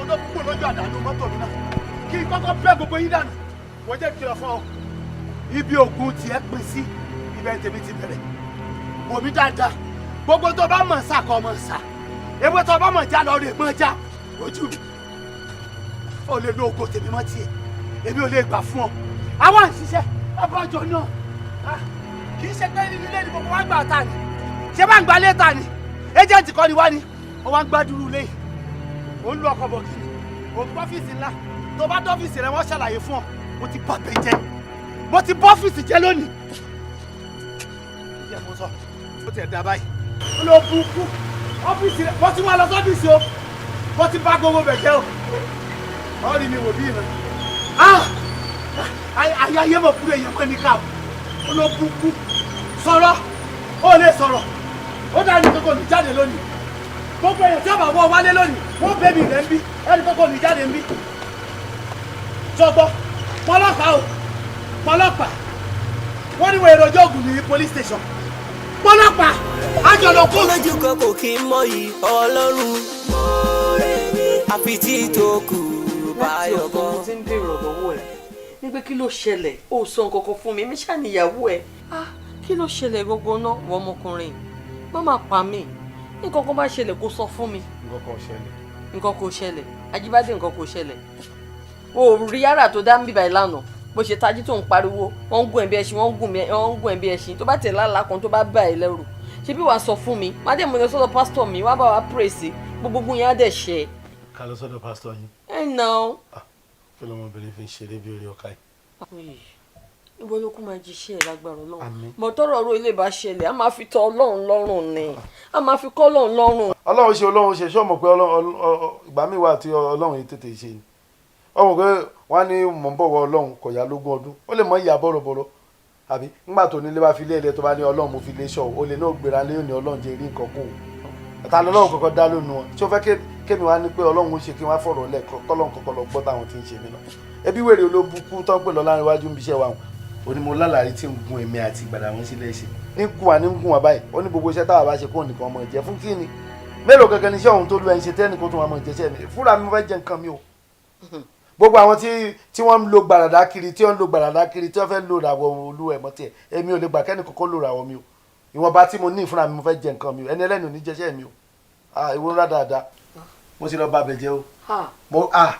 olókùnkùn lójú àdánù mọ́tò mi náà kí n kọ́kọ́ bẹ́ gbogbo yín dànù. Wọ́n jẹ́ kìlọ̀ fún ọ, ibi ògùn tiẹ̀ pín sí ibẹ̀ tèmi ti bẹ̀rẹ̀. Wò mí dáadáa, gbogbo tó bá mọ̀ sá kọ́ mọ̀ sá, ewé tó bá mọ̀ já lọ rè mọ̀ já. Ojú mi ò lè lo ògo tèmi mọ́ tiẹ̀, èmi ò lè gbà fún ọ. Àwa ń ṣiṣẹ́ abájọ náà, kì í ṣe pé ilé ni gbogbo wa gbà ta ni, ṣé bá ń gba létà ni, ẹjẹǹtì kọ́ ni wá ni. Ó wá ń gbádùn ilé yìí, ó ń lu ọkọ̀ bọ̀gìnì, ó ń gbọ́fíìsì ńlá. Tó bá dọ́fíìsì rẹ wọ́n ṣàlàyé fún ọ. Mo ti bà bẹ́ẹ̀ jẹ́, mo ti bọ́fíìsì jẹ́ lónìí. Ìjẹ́ mo sọ, ó tiẹ̀ dá báyìí. Ó lọ bu kú ọ́fíìsì rẹ, wọ́n ti wá lọ sọ́fíìsì o, wọ́n ti bá gbogbo bẹ̀ jẹ́ o. Ọ́ rí mi wò bí ìran. Ayé ayé mọ̀ kúrò, èèyàn mọ̀ ní ká o. Ó lọ bu kú sọ̀rọ̀, ó lè sọ̀rọ̀, ó dá ní kókò ní jáde lónìí. Gbogbo èèyàn tí a bá wọ wálé lónìí, wọ́n bẹ́ẹ̀mì rẹ̀ ń bí ẹni kókò ní jáde ń bí. Jọgbọ́ pọlọ́pàá o, pọlọ́pàá. Wọ́n ní wọ́n èrò ọjọ́ ògùn ní police station. Pọlọ́pàá àjọlọ kó. Lójú kan kò kí ń mọ yìí ọlọ́run, àfi tí tó kù bá Láti yọ̀bọ̀. ọ̀gbọ́n mo ti ń béèrè ọ̀rọ̀ lọ́wọ́ ẹ̀ ní pé kí ló ṣẹlẹ̀, ó sọ nǹkan kan fún mi, èmi ṣáà níyàwó ẹ̀. Ah, kí ló ṣẹlẹ̀ gbogbo náà? Wọ ọmọkùnrin, má má pa mí. Nǹkan kan bá ṣẹlẹ̀ kó sọ fún mi. Nǹkan kan ò ṣẹlẹ̀. Nǹkan kò ṣẹlẹ̀, Ajíbádé, nǹkan kò ṣẹlẹ̀. O ò rí yàrá tó dá ń bíbá ìlànà bó ṣe tají tó ń pariwo, wọ́n ń gún ẹ̀ bí ẹṣin, wọ́n ń gún ẹ̀ bí ẹṣin. Tó bá tẹ̀ lálàá kan tó bá bá ẹ lẹ́rù, ṣé bí wàá sọ fún mi, má dẹ̀ mo lọ sọ́dọ̀ pásítọ̀ mi, wàá bá wa pray sí gbogbo yẹn á dẹ̀ ṣe. Ká lọ sọ́dọ̀ pásítọ̀ yín. Ẹ nà ó. Kí lọmọbìnrin fi ń ṣeré bí orí ọkà yìí? Ìwọ ló kún máa jíṣẹ́ ẹ̀ lágbára Ọlọ́run. Àmín. Mọ̀ tọrọ ọ̀rọ̀ ilé bá ṣẹlẹ̀, a máa fi tọ Ọlọ́run lọ́rùn ni, a máa fi kọ́ Ọlọ́run lọ́rùn. Ọlọ́run ṣe, Ọlọ́run ṣe. Ṣé o mọ̀ pé ìgbà míì wà tí Ọlọ́run yìí tètè ṣe ni? Ó mọ̀ pé wọ́n á ní mọ̀ ń bọ̀ wọ Ọlọ́run kò yá lógún ọdún, ó lè mọ ìyá bọ̀rọ̀bọ̀rọ̀. Àbí nígbà tó nílé bá fi lé ilé tó bá ní Ọlọ́run mo fi lé ṣọ́, ó lè náà gbéra lé òní Ọlọ́run jẹ́ rí nǹkan kó o ta lọ́lọ́run kọ́kọ́ dá lónìí wọn. Ṣé o fẹ́ kémi wá ní pé Ọlọ́run ó ṣe kí wọ́n á fọ̀rọ̀ lẹ̀ kọ́lọ́run kọ́kọ́ lọ gbọ́ táwọn tí ń ṣe mí náà? Ẹbí wèrè olóbùkún tó ń pè lọ láàrin iwájú ń bíṣẹ́ wa wọn. Ó ní mo lálàrí tí ń gun èmi àti ìgbàdà wọn sílẹ̀ ṣe ní gun wa ní gun wa báyìí. Ó ní gbogbo iṣẹ́ táwa bá ṣe kó nìkan ọmọ ìjẹ́ fún kí ni mélòó gangan ni iṣẹ́ òun tó lu ẹ̀ ń ṣe tẹ́nì kó tún wa mọ̀ ìjẹ́ṣẹ́ mi fúnra mi. Mo fẹ́ jẹ nǹkan mi o. Gbogbo àwọn tí wọ́n ń lo gbàràdá kiri, tí wọ́n ń lo gbàràdá kiri, tí wọ́n fẹ́ lo ràwọ̀ olú ẹ̀ mọ́ tiẹ̀, èmi ò lè gbà kẹ́ni kọ́kọ́ lo ràwọ̀ mi o. Ìwọ̀nba tí mo ní ìfúnra mi, mo fẹ́ jẹ nǹkan mi o. Ẹni ẹlẹ́ni ò ní jẹ́ṣẹ́ mi o. Ah, ìwọ ńlá dáadáa, mo ti lọ bá bẹ̀ jẹ́ o. Mo ah,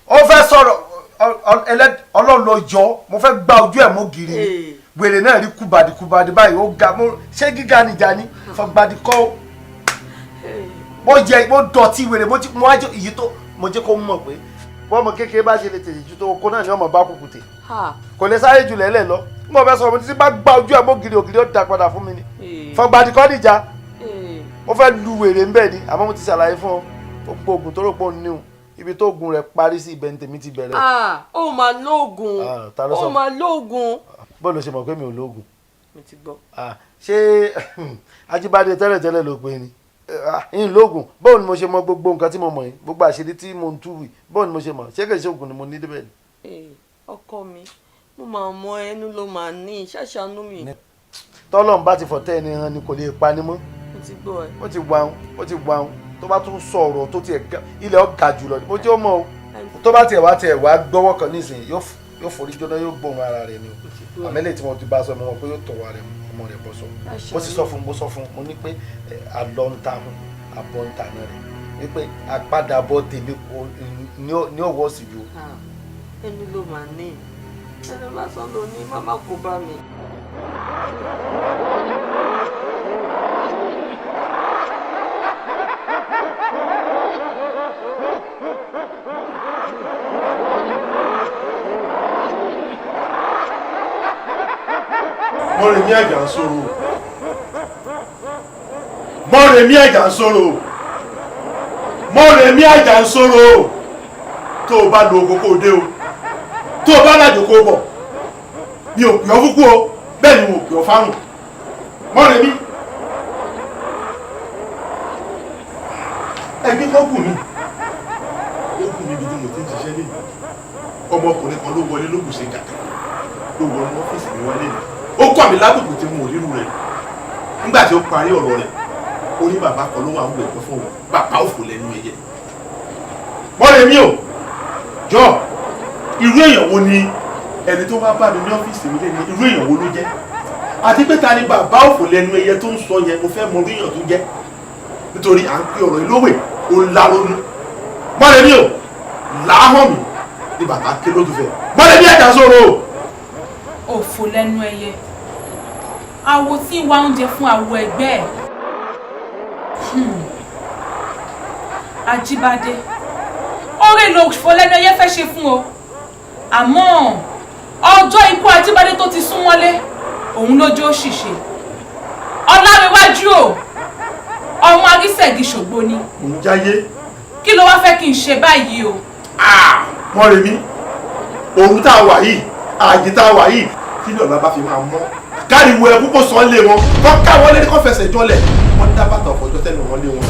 ó fẹ́ sọ̀rọ̀ Ọlọ́run lọ yọ. Mo fẹ́ gba ojú ẹ̀ mọ́ gírí ni. Wèrè náà rí kúbadì kúbadì báyìí, ó ga mo ṣé gíga nìjà ni fọgbadì kọ́ ó. Mo jẹ mo dọ̀tí wèrè, mo ti mo wá jẹ èyí tó mo jẹ́ kó mọ̀ pé bọ́mọ kékeré bá ṣe lè tètè ju tó oko náà ni ọmọ bá kúkú tè, kò lè sáré jù lẹ́lẹ̀ lọ. Mo fẹ́ sọ̀rọ̀, mo ti bá gba ojú ẹ̀ mọ́ gírí, ògiri ó da padà fún mi ni. Fọgbadì kọ́ nìjà, mo fẹ́ lu wèrè ń bẹ̀ ni. Àmọ́ mo ti ṣàlàyé fún ọ, gbogbo oògùn tó rò pé òun níhun, ibi tó oògùn rẹ̀ parí sí ibẹ̀ ní tèmi ti bẹ̀rẹ̀. Ah, ó máa lóògùn, ó máa lóògùn. Bó ló ṣe mọ̀ pé mi ò lóògùn? Mo ti gbọ́. Ṣé Ajíbádé tẹ́lẹ̀tẹ́lẹ̀ ló pe ni ń lóògùn? Bóun ni mo ṣe mọ gbogbo nǹkan tí mo mọ̀ yìí, gbogbo àṣírí tí mo ń tú wì, bóun ni mo ṣe mọ̀? Ṣé kìí ṣe oògùn ni mo ní débẹ̀ ni? Ọkọ mi, mo máa mọ ẹnu ló máa ní ṣàṣàánú mi. Tọ́lọ́run bá ti fọ̀tẹ́ ẹni hàn ni kò lè pa ni mọ́. Mo ti gbọ́ ẹ. Ó ti wà, ó ti wà. Tó bá tún sọ ọ̀rọ̀ tó tiẹ̀ ilẹ̀ ọ̀gá jùlọ ni mo jẹ́ ó mọ̀ o. Tó bá tiẹ̀ wá gbọ́wọ́ kan nísìnyí, yóò forí jóná, yóò gbóhùn ara rẹ̀ ni o. Àmẹ́lẹ̀ tí mo ti bá sọ, mo mọ̀ pé yóò tọ̀wọ́ rẹ̀ ọmọ rẹ̀ bọ́ sọ. Mo sì sọ fún, mo sọ fún, mo ní pé àlọ́ ń ta hun, àbọ̀ ń ta náà rẹ̀. Wípé àpadàbọ̀ tèmi ní ọwọ́ sí ju. Ẹnu ló máa ní, ẹnu lásán ló ní, màmá kò bá mi. Mọ́remí Àjànsóró, Mọ́remí Àjànsóró, Mọ́remí Àjànsóró, tó o bá lo oko kó o dé o, tó o bá lájò kó o bọ̀, mi ò pè ọ́ fúkú o, bẹ́ẹ̀ ni mo pè ọ́ fárùn. Mọ́remí, ẹgbẹ́ kan kù mí, ó kù mí ibi tí mo ti ń ṣiṣẹ́ lé. Ọmọkùnrin kan ló wọlé ló kù ṣe gàtà, ló wọnú ọ́fíìsì mi wọlé mi, ó kọ́ mi lábùkù tí mo ò ríru rẹ̀. Nígbà tí ó parí ọ̀rọ̀ rẹ̀, ó ní bàbá kan ló wà ń wẹ̀kọ́ fún òun, bàbá òfò lẹ́nu ẹyẹ. Mọ́remí o, jọ, irú èèyàn wo ni ẹni tó wá bá mi ní ọ́fíìsì mi lé ní, irú èèyàn wo ló jẹ́? Àti pé ta ni bàbá òfò lẹ́nu ẹyẹ tó ń sọ yẹn? Mo fẹ́ mọ irú èèyàn tó jẹ́, nítorí à ń pè ọ̀rọ̀ ìlówè, ó ń láronú. Mọ́remí o, làáhàn mi ní bàtà ké ló tún fẹ́. Mọ́remí Àjànsóró. Òfò lẹ́nu ẹyẹ, awo tí ń wá oúnjẹ fún awo ẹgbẹ́ ẹ̀. Ajíbádé, oore ló òfò lẹ́nu ẹyẹ fẹ́ ṣe fún o, àmọ́ ọjọ́ ikú Ajíbádé tó ti sún mọ́lé òun lójú ó ṣìṣe. Ọlárẹ̀wájú o, ọmọ arísẹ̀gì ṣògbó ni. Mò ń jáyé. Kí ló wá fẹ́ kí n ṣe báyìí o? Mọ́remí, òru tá a wà yìí, ààyè tá a wà yìí, kí ni ọ̀la bá fi máa mọ́? Káriwo ẹkú kó sọ lé wọn, kọ́ káwọn lé kọ́ fẹsẹ̀ jọlẹ̀, wọ́n dá bàtà ọ̀fọ̀jọ́ tẹ́nu wọn lé wọn.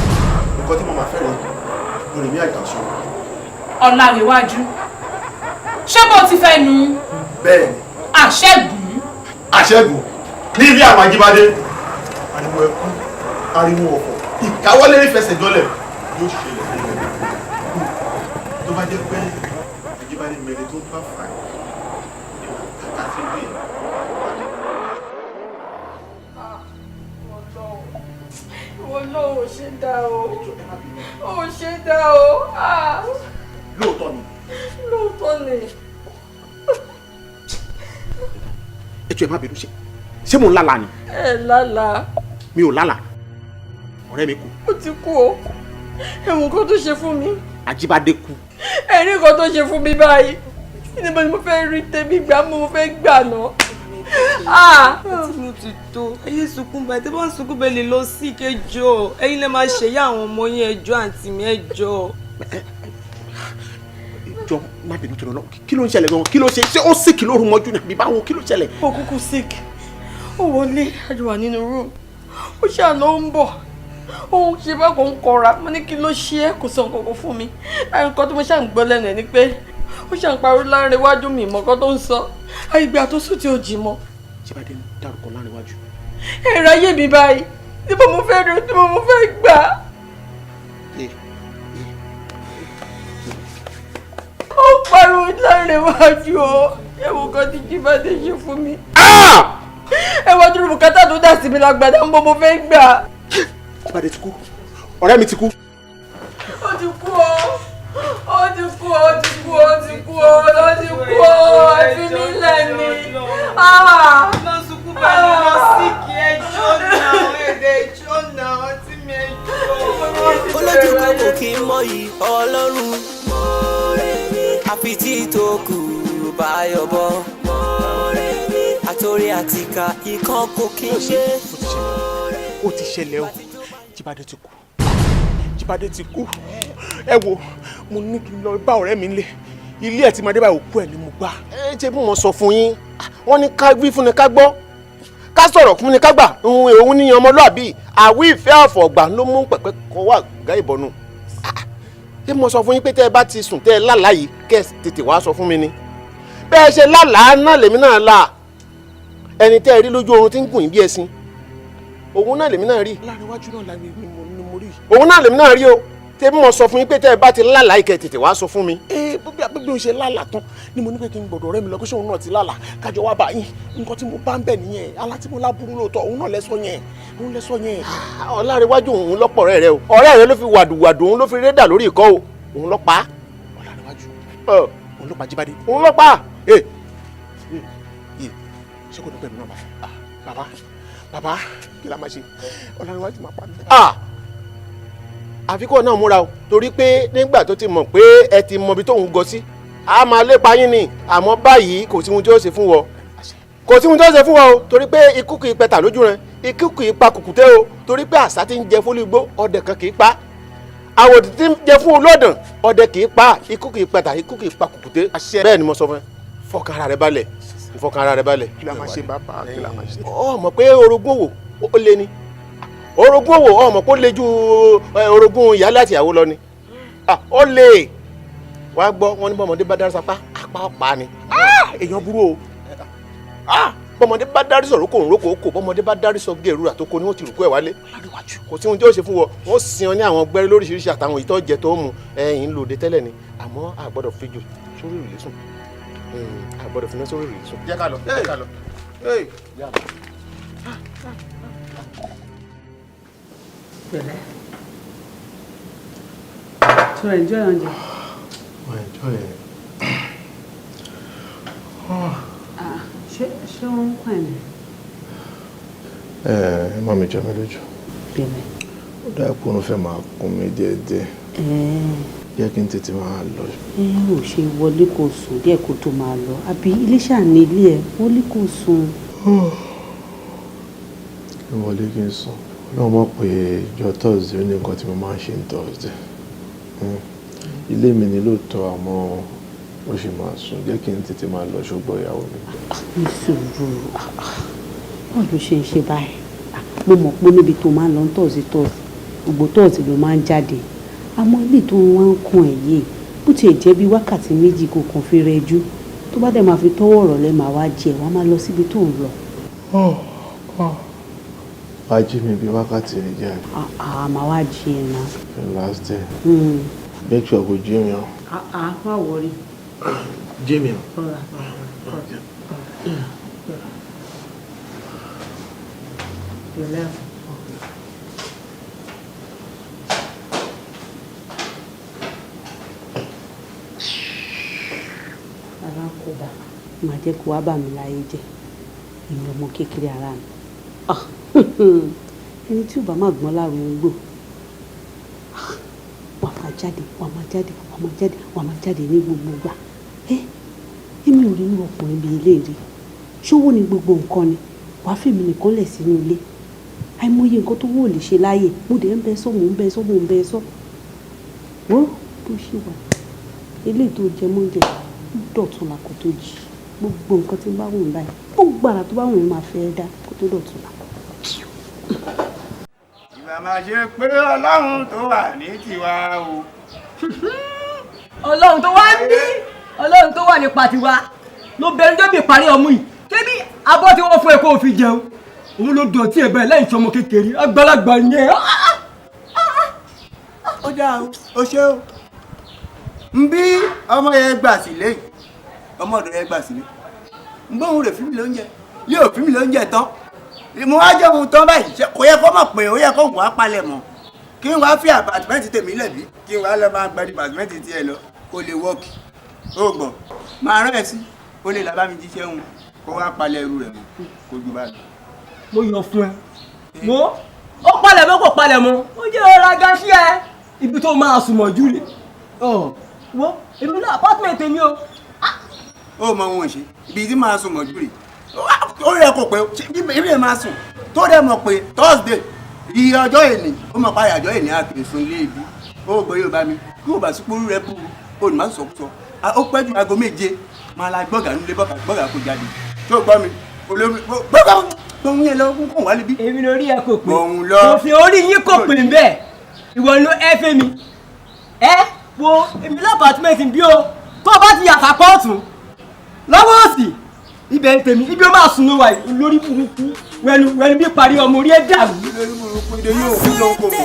Nǹkan tí mo máa fẹ́ rẹ̀, Mọ́remí Àjànsóró. Ọlárẹ̀wájú, ṣé bó ti fẹ́ nu? Bẹ́ẹ̀ni. Àṣẹ́gun. Àṣẹ́gun ní ilé àwọn Ajíbádé, ariwo ẹkú, ariwo ọ̀fọ̀, ìkáwọ́lé fẹsẹ̀ jọlẹ̀ yóò ṣẹlẹ̀ tó bá jẹ́ pé Ajíbádé mẹ́rin tó bá fà á kàkà sí ilé ẹ̀. Ìwọ náà ò ṣe dá o, ò ṣe dá o. Lóòótọ́ ni. Lóòótọ́ ni. Ẹ jọ̀ọ́ ẹ má bínú, ṣé mò ń lálàá ni? Ẹ lálàá. Mi ò lálàá, ọ̀rẹ́ mi kú. Ó ti kú o, ẹ̀wọ̀n kan tó ṣe fún mi. Ajíbádé kú. Ẹ̀rí kan tó ṣe fún mi báyìí, níbo ni mo fẹ́ rí tèmi gbà, mo fẹ́ gbà náà. Àti mo ti tó ayé sunkún báyìí, tẹ́ bá ń sunkún bẹ́ẹ̀ lè lọ sí ìkẹjọ, ẹ̀yin lè máa ṣèyá àwọn ọmọ yín, ẹjọ́ àǹtí mi ẹjọ́. Jọ má bínú tó lọ, kí ló ń ṣẹlẹ̀ gan-an? Kí ló ṣe? Ṣé ó sick lóru mọ́jú ni àbí báwo? Kí ló ṣẹlẹ̀? Ó kúkú sick, ó wọlé, àjọ wà nínú room, ó ṣáà ló ń bọ̀, ó ń ṣe bákan ń kọra. Mo ní kí ló ṣe é, kò sọ nǹkan kan fún mi. Nǹkan tó mo ṣáà ń gbọ́ lẹ́nu ẹ̀ ni pé ó ṣáà ń pariwo Lárẹ̀wájú, mi ìmọ̀ kan tó ń sọ, àìgbà tó sùn tí ó jì mọ́. Jíbádé ń dárúkọ Lárẹ̀wájú. Ẹ̀rọ ayé mi báyìí, níbo mo fẹ́ rí, níbo mo fẹ́ gbà. Ó pariwo Lárẹ̀wájú o, ẹ̀wọ̀n kan tí Jíbádé ṣe fún mi. Ẹ̀wọ̀n dúró bùkátà tó dà sí mi lágbàdá, níbo mo fẹ́ gbà. Jíbádé ti kú, ọ̀rẹ́ mi ti kú. Ó ti kú o, ó ti kú, ó ti kú, ó ti kú, ó ti kú o, ẹ fi mí lẹ̀ ni. Lọ sunkún báyìí, lọ síkì, ẹjọ́ náà, ẹ̀dẹ̀ ẹjọ́ náà, ọtí mi ẹjọ́. Olójú kan kò kí ń mọyì Ọlọ́run, àfi tí tó kù bá yọ̀bọ̀, àtòrí àtìkà ikán kò kí ń ṣe. Ó ti ṣẹlẹ̀ o, Jíbádé ti kú, Jíbádé ti kú. Ẹ wo, mo ní kí n lọ bá ọ̀rẹ́ mi nílé, ilé ẹ̀ tí mo dé báyìí, òkú ẹ̀ ni mo gbà. Ẹ ṣe bí wọ́n sọ fún yín, wọ́n ní ká wí fún ni ká gbọ́, ká sọ̀rọ̀ fún ni ká gbà, òun ní ọmọlúàbí àwí ìfẹ́ àfọ̀gbà ló mú pẹ̀pẹ́ kọ́ wà gá ìbọnú. Ṣé mo sọ fún yín pé tẹ́ ẹ bá ti sùn tẹ́ ẹ lálàá yìí, kẹ́ ẹ tètè wá sọ fún mi ni? Bẹ́ẹ̀ ṣe lálàá náà lèmi náà là, ẹni tẹ́ ẹ rí lójú oorun tí ń gùn yín bí ẹṣin, òun náà lèmi náà rí. Lárẹ̀wájú náà ni mo rí. Òun náà lèmi náà rí o. Tẹ́bí mo sọ fún yín pé tẹ́ ẹ bá ti lálàá ìkẹ́ tètè wá sọ fún mi. Ẹ bí o ṣe lálàá tán ni mo ní pé kí n gbọ́dọ̀ ọ̀rẹ́ mi lọ kó ṣe òun náà ti lálàá kájọ wá bá yín. Nǹkan tí mo bá ń bẹ̀ nìyẹn, alá tí mo láburú lóòótọ́, òun náà lẹ́sọ yẹn, òun lẹ́sọ yẹn. Ọlárẹ̀wájú òun lọ́pọ̀ ọ̀rẹ́ rẹ o. Ọ̀rẹ́ rẹ ló fi wàdùwàdù, òun ló fi rédà lórí ìkọ́ o, òun ló pa á. Ọlárẹ̀wájú òun ló pa Jíbádé. Òun ló pa á. Ṣé kò ní pẹ̀lú náà bàbá? Bàbá kí la máa ṣe? Ọlárẹ̀wájú máa pa mí. Àfikún náà múra o, torí pé nígbà tó ti mọ̀ pé ẹ ti mọ ibi tóun gọ sí, a máa lépa yín ni. Àmọ́ báyìí kò sí ohun tí ó ṣe fún wọ, kò sí ohun tí ó ṣe fún wọ o, torí pé ikú kì í pẹ̀tà lójú rẹ, ikú kì í pa kùkùté o, torí pé àṣà ti ń jẹ fún igbó ọdẹ kan kì í pa, àwòdì ti ń jẹ fún olódàn ọdẹ kì í pa, ikú kì í pẹ̀tà, ikú kì í pa kùkùté. Bẹ́ẹ̀ ni mo sọ fún ẹ, fọkàn ara rẹ balẹ̀, fọkàn ara rẹ balẹ̀. Kí la máa ṣe bàbá? Kí la máa ṣe? Ọ mọ̀ pé orogún òwò ó lé ni, orogún òwò ọmọ kó le ju orogún ìyálé àti ìyàwó lọ ni. Ó lè wá gbọ́ wọn ní bọ́mọdé bá dárí sapá apá ọ̀pá ni. Èèyàn burú o. Bọ́mọdé bá dárí sọ̀rọ̀ kò ń rókò kò, bọ́mọdé bá dárí sọ gẹ̀rú àtòkò ni wọ́n ti rùkú ẹ̀ wálé. Kò sí ohun tí ó ṣe fún wọn, wọ́n sin ọ ní àwọn gbẹ́rẹ́ lóríṣiríṣi àtàwọn ìtọ́jẹ tó ń mu ẹ̀yìn lòdì tẹ́lẹ̀ ni. Àmọ́ a gbọ́dọ̀ fi jù sórí ìrìlẹ̀ sùn, a gbọ́dọ̀ fi iná sórí ìrìlẹ̀ sùn. Jẹ́ ká lọ, jẹ́ ká lọ. Pẹ̀lẹ́. So enjoy oúnjẹ. Mo enjoy ẹ. Ah, ṣé wọ́n ń kọ́ ẹ̀ ní? Ẹ má mi jẹ mí lójú. Pẹ̀lẹ́. Ó dá ipò òun fẹ́ máa kún mi díẹ̀díẹ̀. Jẹ́ kí n tètè máa lọ. Ẹ ò ṣe wọlé kó sùn díẹ̀ kó tó máa lọ. Àbí ilé ṣáà ní ilé ẹ̀, wọlé kó sùn. Wọlé kí n sùn. Ọlọ́run mọ̀ pé ìjọ Thursday ó ní nǹkan tí mo máa ń ṣe ní Thursday. Ilé mi ni lóòótọ́, àmọ́ ó ṣì máa sùn. Jẹ́ kí n tètè máa lọ ṣùgbọ́n ìyàwó mi. Ní sùúrù, báwo ló ṣe ń ṣe báyìí? Mo mọ̀ pé níbi tó máa ń lọ Thursday Thursday, gbogbo Thursday ló máa ń jáde. Àmọ́ ilé tó wá ń kún ẹ̀ yìí, bó tiẹ̀ jẹ́ bí wákàtí méjì kò kàn fi rẹjú. Tó bá dẹ̀ máa fi tọ́wọ́ ọ̀rọ̀ lẹ́ máa wá jẹ, wàá máa lọ síbi tó ń lọ. Wá jí mi bí wákàtí méjì àbí. Àà máa wá jí ẹ náà. Last day. Make sure kò jí mi o. Àà má worry. Jí mi o. Pẹ̀lẹ́. Alákòóbá máa jẹ́ kó wá bà mí láyé jẹ́, èmi ọmọ kékeré ara mi. Ẹni tí ò bá máa gbọ́n láàrú ń gbò. Wà máa jáde, wà máa jáde, wà máa jáde, wà máa jáde ní gbogbo ìgbà. Èmi ò rí inú ọkùnrin bíi ilé rí. Ṣówó ni gbogbo nǹkan ni. Wàá fèmí nìkan lẹ̀ sínú ilé. Àìmọye nǹkan tó wò lè ṣe láyè. Mo dẹ̀ ń bẹ sọ́, mò ń bẹ sọ́, mò ń bẹ sọ́. Wo bó ṣe wà. Eléyìí tó jẹ mọ́ oúnjẹ dọ̀tun la kó tó jí. Gbogbo nǹkan tí ń bá wù mí báyìí. Gbogbo àrà tó bá wù mí máa fẹ́ dá kó tó dọ̀tun la. Ìgbà máa ṣe pé Ọlọ́run tó wà ní tiwa o. Ọlọ́run tó wá ní, Ọlọ́run tó wà nípa tiwa ló bẹ̀rù débi ìparí ọmú yìí. Ṣébí abọ́ tí wọ́n fún ẹ kó o fi jẹun, òun ló dọ̀tí ẹ̀ bẹ́ẹ̀ lẹ́yìn tí ọmọ kékeré àgbàlagbà yẹn. Ó dáa o, ó ṣe o. Ń bí ọmọ yẹn gbà sílé yìí, ọmọ ọ̀dọ̀ yẹn gbà sílé. Ń gbóhùn rẹ̀ fún mi lóúnjẹ, yóò fún mi lóúnjẹ tán. Mo wá jẹun tán báyìí, kò yẹ kó mọ̀ pé ó yẹ kó wàá palẹ̀ mọ́. Kí n wá fi àpàtìmẹ́ǹtì tèmi lẹ̀ bí, kí n wá lọ máa gba dìpàtìmẹ́ǹtì tiẹ̀ lọ, kó lè wọ́ọ̀kì. Ó gbọ́, máa rán ẹ sí, ó lè làbá mi jíṣẹ́ òun, kó wá palẹ̀ ẹrù rẹ̀ mọ́, kó ju báyìí. Mo yàn fún ẹ. Mo ó palẹ̀ mọ́ kò palẹ̀ mọ́, ó jẹ́ ọ̀rọ̀ aga sí ẹ. Ibi tó máa sùn mọ́jú rè. Wo èmi náà apartment mi o. Ó mọ ohun ìṣe, ibi tí máa sùn mọ́jú rè. Ó rẹ̀ kò pé ibi máa sùn tó rẹ̀ mọ̀ pé Thursday iye ọjọ́ èní ó mọ̀ páyà ọjọ́ èní àti èso ilé ibi. Ó gbọ́ yóò bá mi kí ó bá sí pórú rẹ̀ búrú kó ní má sọ̀kúsọ. Ó pẹ́ ju aago 7 máa la gbọ́gà nílé gbọ́gà kó jáde. Tó gbọ́ mi olómi gbọ́gà gbọ́n yẹn lọ kó wá níbí. Èmi lórí ẹ kò pé òun lọ. Òfin orí yín kò pè ń bẹ́ẹ̀ ìwọ ló ẹ fẹ́ mi. Ẹ wo èmi lápàtúmẹ̀tì bí o tó o bá ti yàtà pọ́ọ̀tù lọ́wọ́ òsì ibẹ̀ ń tèmi ibi ó máa sùn ló wà yìí lórí burúkú wẹnu wẹnu bí parí ọmọ orí ẹ dàrú. Lórí burúkú ìdè yóò kú lóko mọ́.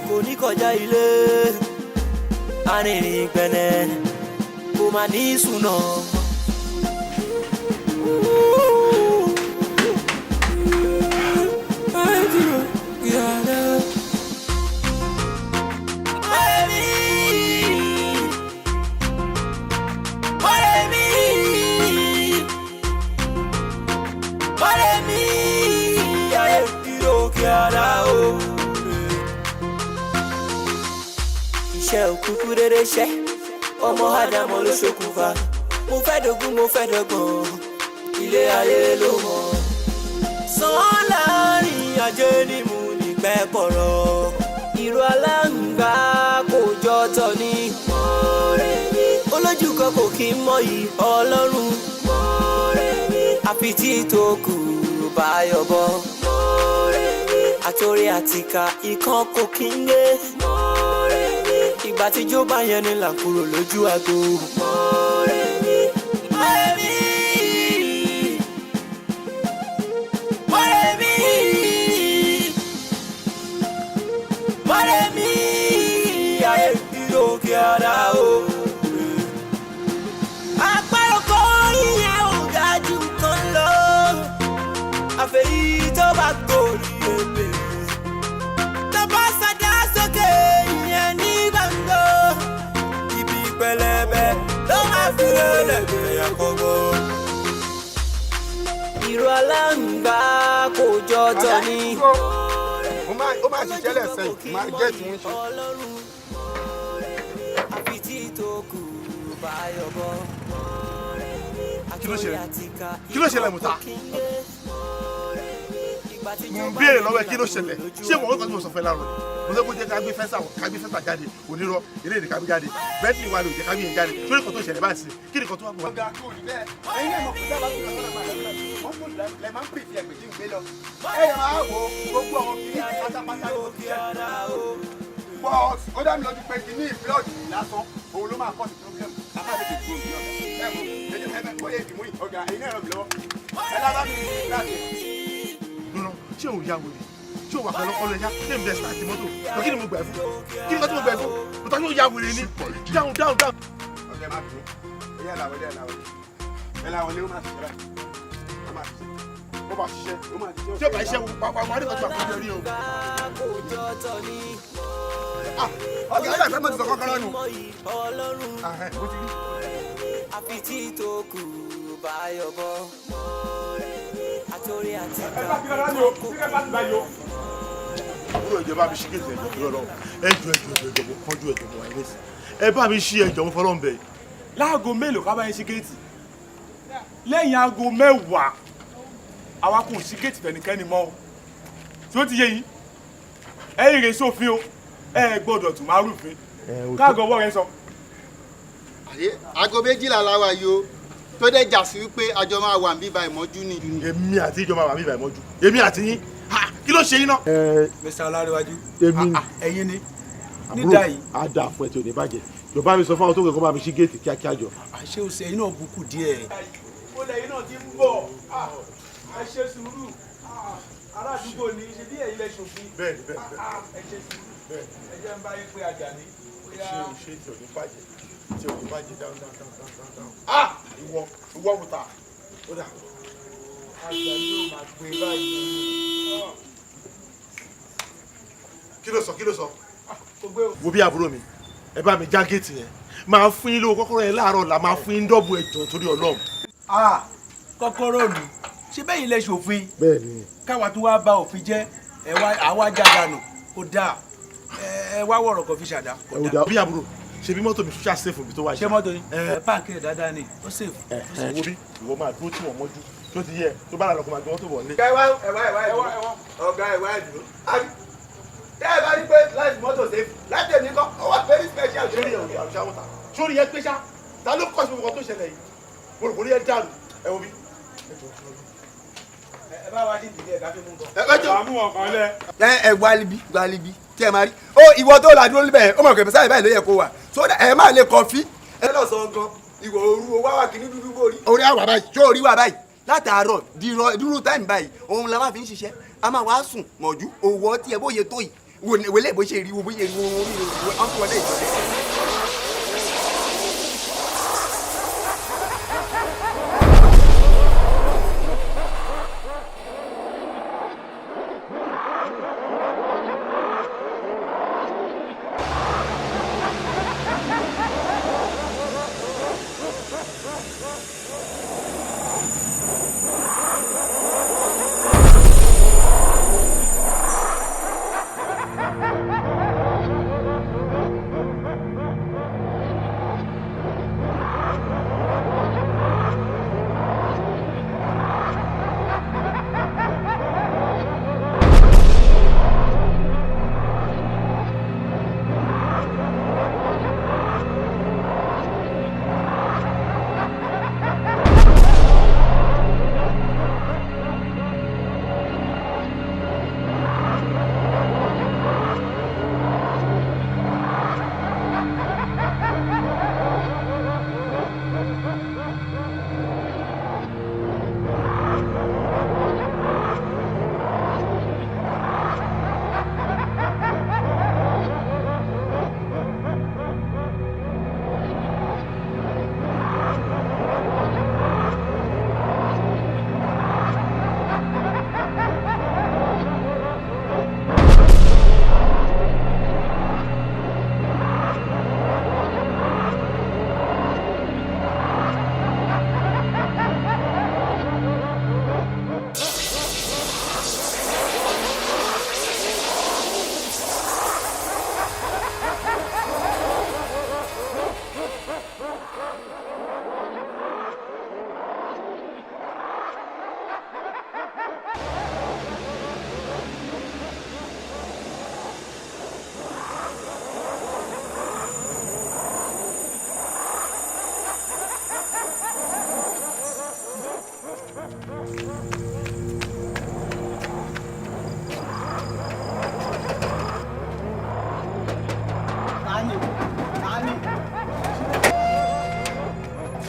Kò ní Kọjá ilé arìnrìn gbẹ̀nẹ̀ kò má ní sùnà. Iṣẹ́ òkúkú rere ṣẹ́, ọmọ ádámọ̀ ló ṣokùnfà. Mo fẹ́ dógún, mo fẹ́ dọ́gbọ̀n, ilé ayé ló mọ̀. Sàn láàrin ajé ni mo ní pẹ́ kọ̀rọ̀. Ìró aláǹgbá kò jọ tọ̀ ní. Olójú kan kò kí ń mọyì Ọlọ́run. Àfi tí tó kù bá yọ̀bọ. Àtòrí àtìkà ikán kò kí ń gé. Ìgbà tí jó bá yẹn ni là ń kúrò lójú agbo. Mọ̀rẹ́mí, mọ̀rẹ́mí, mọ̀rẹ́mí, mọ̀rẹ́mí, ayé ìlókè ara o. Àparò kan ìyẹn ò ga jù kan lọ. Àfẹ́yí tó bá gòrí ebè. Tó bá sàdá sókè ìyẹn ní gbàngbò. Ibi pẹlẹbẹ ló máa fi lélẹ̀ gbé àkọ́kọ́. Ìró aláǹgbá kò jọ tọ̀ ní. Ó máa ṣiṣẹ́ lẹ́sẹ̀ yìí, máa jẹ́ tí wọ́n ṣe. Àfi tí tó kù bá yọ̀bọ. Kí ló ṣẹlẹ̀? Kí ló ṣẹlẹ̀, Mùtá? Mo ń béèrè lọ́wọ́ ẹ, kí ló ṣẹlẹ̀? Ṣé mo kọ́ tí mo sọ fẹ́ láàárọ̀? Mo sọ pé jẹ́ ká gbé fẹ́sà, ká gbé fẹ́sà jáde, onírọ́ eléyìí ká gbé jáde, bẹ́ẹ̀ni wà ló jẹ́ ká gbé yẹn jáde. Sórí kan tó ṣẹlẹ̀ báyìí sí, kí ni kan tó wà pọ̀? Ọ̀gá, kò rí bẹ́ẹ̀. Ẹ̀yin náà mọ̀ pé dábàá tó lọ sọ́nà máa lọ wọ́n kò lẹ́ máa ń pè sí ẹgbẹ́ tí ń gbé lọ. Ẹ yẹ máa wo gbogbo àwọn kìíní pátápátá ló ti jẹ́. But ó dá mi lójú pé kìíní ìfúlọ̀dì lásán òun ló máa cause problem. A máa tètè kúrò ní ọ̀gá. Ẹ mọ̀ ẹ ẹ bóyá ìdìmú yìí ọ̀gá, ẹ̀yin náà ràn mí lọ́wọ́. Ẹ lábá mi ní láti. Lọ́nà ṣé òun ya wèrè? Ṣé òun wà pẹ̀lú ọpọlọ ẹ̀yá? Ṣé n bẹ start mọ́tò? Lọ, kí ni mo gbà ẹ́ fún? Kí ni kọ́ tí mo gbà ẹ́ fún? Mùtá, yóò ya wèrè ni. Dáhùn, dáhùn, dáhùn. Ọ̀gá, ẹ má bínú. Ó yẹ làwọlé, ẹ làwọlé. Ẹ làwọlé, ó máa ṣiṣẹ́ báyìí. Ó máa ṣiṣẹ́. Ó máa ṣiṣẹ́. Ó máa ṣiṣẹ́. Tí ó bá iṣẹ́ wo, wà á ní kan tó àkójọ rí o. Ọ̀gá, ọ̀gá, ìfẹ́ mọ̀ ti sọ kọ́kọ́rọ́ nù. Mo ti rí. Àfi tí tó kù bá yọ̀bọ. Àtòrí àtìkà Ẹ bá kí lọ́dọ̀ ni o, kí ẹ bá ti báyìí o. Àbúrò, ìjọba bá mi ṣí géètì, ẹjọ́ tó lọ. Ẹjọ́, ẹjọ́, ẹjọ́, ẹjọ́, mo kánjú, ẹjọ́, mo wà ní sí. Ẹ bá mi ṣí, ẹjọ́, mo fọlọ́ ń bẹ̀. Láago mélòó ká bá yín ṣí géètì? Lẹ́yìn aago 10, àwa kò ṣí géètì fẹ́nikẹ́ni mọ́ o. Tí ó ti yé yín, ẹ̀yin rè sófin o, ẹ gbọ́dọ̀ tún máa rúfin. Káàgọ́ ọwọ́ rẹ sọ. Àyè aago 12 la wà yìí o, tó dẹ̀ jà sí wípé àjọ máa wà níbí ìmọ́jú ni. Èmi àti ìjọba wà níbí ìmọ́jú. Èmi àti yín, kí ló ṣe yín náà? Mr. Ọlárẹ̀wájú. Èmi ni. Ẹ̀yin ni. Àbúrò, Nídà yìí. á dà fún ẹ tí ò ní bàjẹ́. Jọba mi sọ fún àwọn tó kẹ́ kó bá mi ṣí géètì kíákíá jọ. Àṣé o ṣe ẹ̀yin náà bukú díẹ̀. Ó lẹ́yìn náà ti ń bọ̀, ẹ ṣe sùúrù. Ará àdúgbò ni ṣe bí ẹ̀yin lẹ ṣòfin. Bẹ́ẹ̀ni, bẹ́ẹ̀ni. Ẹ ṣe sùúrù. Ẹ jẹ́ ń bá yín pé Àjàní. Ṣé o ṣe tí ò ní bàjẹ́? Tí ò ní bàjẹ́, dáhùn, dáhùn, dáhùn, dáhùn, dáhùn. Ah! Ìwọ, ìwọ Mùtá. Ó dà. Àjàní ò máa gbé báyìí. Kí ló sọ? Kí ló sọ? Wo bí, àbúrò mi, ẹ bá mi já géètì yẹn. Máa fún yín lówó kọ́kọ́rọ́ yẹn láàárọ̀ là, máa fún yín dọ́bù, ẹ̀jọ̀ torí Ọlọ́run. Kọ́kọ́rọ́ mi, ṣé bẹ́ẹ̀ ilẹ̀ ṣòfin? Bẹ́ẹ̀ni. Káwa tó wá bá òfin jẹ́, ẹ wá àwa jàdánù kó dáa, ẹ wá wọ̀rọ̀ kan fi ṣàdá. Ẹ ò dà bí, àbúrò, ṣe bí mọ́tò mi ṣáà safe mi tó wá. Ṣé mọ́tò ni? Ẹ páàkì rẹ̀ dáadáa ni, ó safe. Ẹ wo bí, ìwọ máa dúró tí wọ́n mọ́jú tó ti yẹ, tó bá lọ kó máa gbé mọ́tò bọ̀ nílé. Ẹ wá, ẹ wá, ẹ wá, ẹ wá, ọ̀gá, ẹ wá, ẹ dúró. Tẹ́ ẹ bá rí pé láti mọ́tò safe láti èmi kọ́, ó wà very special. Sórí ẹ òde àrùsá wọ́ta, sórí ẹ pé ṣá, ta ló kọ́ sí gbogbo tó ṣẹlẹ̀ yìí? Mo rò kó rí ẹ dàrú. Ẹ wo bí. Ẹ bá wa dídì díẹ̀ ká fi mú bọ̀. Ẹ jọ Àmú ọkàn lẹ. Ẹ ẹ wá libi, wá libi tí ẹ máa rí ó. Ìwọ tó la dúró níbẹ̀, ó mọ̀ pé sáyẹ̀ báyìí ló yẹ kó wà sódà ẹ máa lè kọfí ẹ lọ́sàn-án gan. Ìwọ òru o wá wà kíní dúdú bórí. Orí àwà báyìí, tó orí wà báyìí látàárọ̀ dúró táìmù báyìí, òun la máa fi ń ṣiṣẹ́. A máa wá sùn mọ̀jú òwò ọtí ẹ bóye tó yìí. Wo ni wọlé bó ṣe rí, wo bó ṣe rí, wo wo wo wọ́n fi wọlé ìjọba.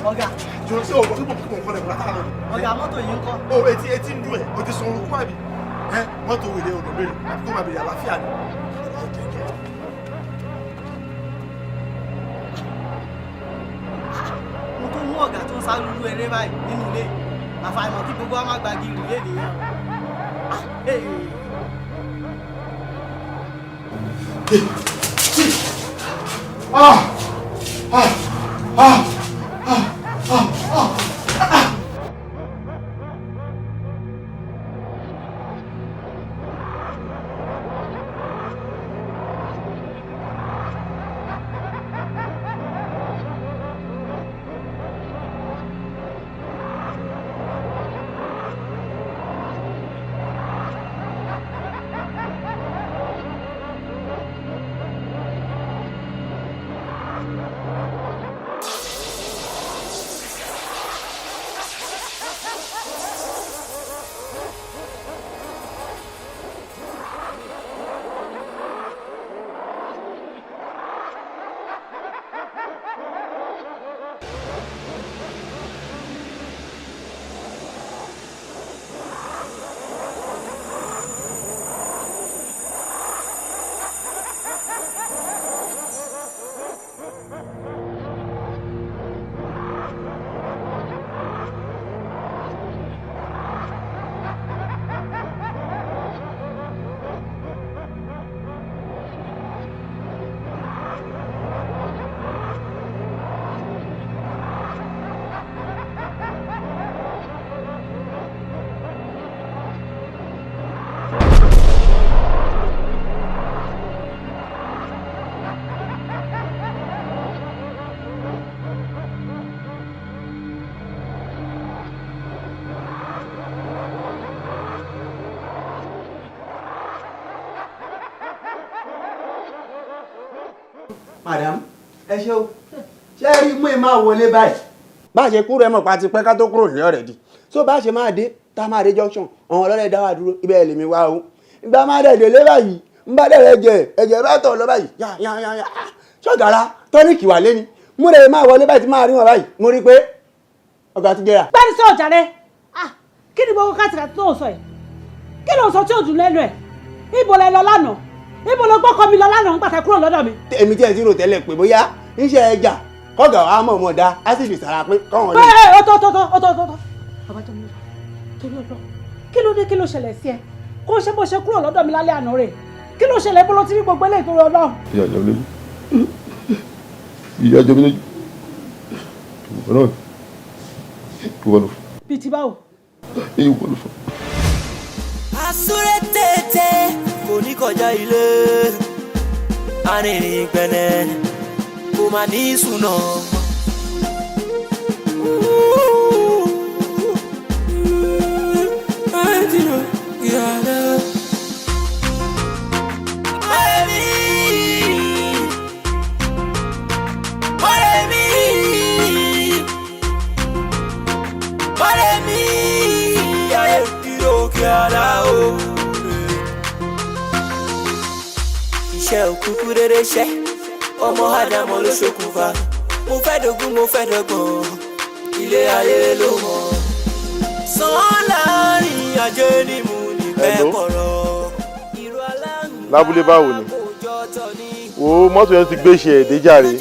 Ọ̀gá. Jọ sí ọ̀gbọ́n tó mọ̀ kọ́ lẹ́kọ̀ọ́ látàárọ̀. Ọ̀gá, mọ́tò yìí ń kọ́. O etí etí ń dùn ẹ̀, o ti sun orun kú àbí? Ẹ mọ́tò wèrè ọ̀nà mélòó àbí kó máa bèrè àlàáfíà ni. Mo tó mú ọ̀gá tó ń sá lulú eré báyìí nínú ilé. Àfàìmọ̀ kí gbogbo wa má gba gírì lé nìyẹn. Ah, ee. Ah! Ah! Ah! Ah! Ah! Ah! Ah! Madam, ẹ ṣé o. Ṣé ẹ rí mú ẹ máa wọlé báyìí? Bá a ṣe kúrò, ẹ mọ̀ pa ti pẹ́ ká tó kúrò ní ọ̀rẹ́dì. So bá a ṣe máa dé, tá a máa dé junction, àwọn ọlọ́dẹ dá wa dúró, ibẹ̀ lèmi wá o. Ìgbà máa dẹ̀ délé báyìí, ń bá dẹ̀rẹ̀ jẹ, ẹ̀jẹ̀ bá tọ̀ lọ báyìí, yá yá yá yá. Ṣọ̀gàrà tọ́níìkì wà lé ni. Mú rẹ̀ máa wọlé báyìí tí máa rí wọn báyìí, mo rí pé ọ̀gá ti jẹrà. Gbẹ́ni sí ọ̀jà rẹ̀, kí ni gbogbo kátìkàtì tó ń sọ yìí? Kí ló ń sọ tí ò dùn lẹ́nu ẹ̀? Ibo lẹ lọ lánàá? Ibo ló gbọ́kọ mi lọ lánàá nígbà tá kúrò lọ́dọ̀ mi. Èmi tí ẹ ti rò tẹ́lẹ̀ pé bóyá iṣẹ́ ẹja kọ́gà wa mọ̀ mọ̀ dá ásìsì sára pé kọ́wọn lè. Ẹ ó tó tó tó ó tó tó tó. Babájọmilójú, torí ọlọ́, kí ló dé, kí ló ṣẹlẹ̀ sí ẹ? Kó ṣe bó ṣe kúrò lọ́dọ̀ mi lálẹ́ àná rẹ̀. Kí ló ṣẹlẹ̀, bó ló ti rí gbogbo eléyìí, torí Ọlọ́run? Ìyá jọ mi lójú, ìyá jọ mi lójú, ìwọ náà, ìwọ ló fà. Bíi ti báwo? Ìwọ ló fà. Àsúré tètè kò ní kọjá ilé, arìnrìn gbẹ̀nẹ̀ kò má ní sùnà. Iṣẹ́ òkúkú rere ṣẹ́, ọmọ ádámọ̀ ló ṣokùnfà. Mo fẹ́ dógún, mo fẹ́ dọ́gbọ̀n, ilé ayé ló mọ̀. Sàn láàrin ajé ni mo ní pẹ́ kọ̀rọ̀. Lábúlé, báwo ni wo mọ́tò yẹn ti gbé ṣe èdè jàre?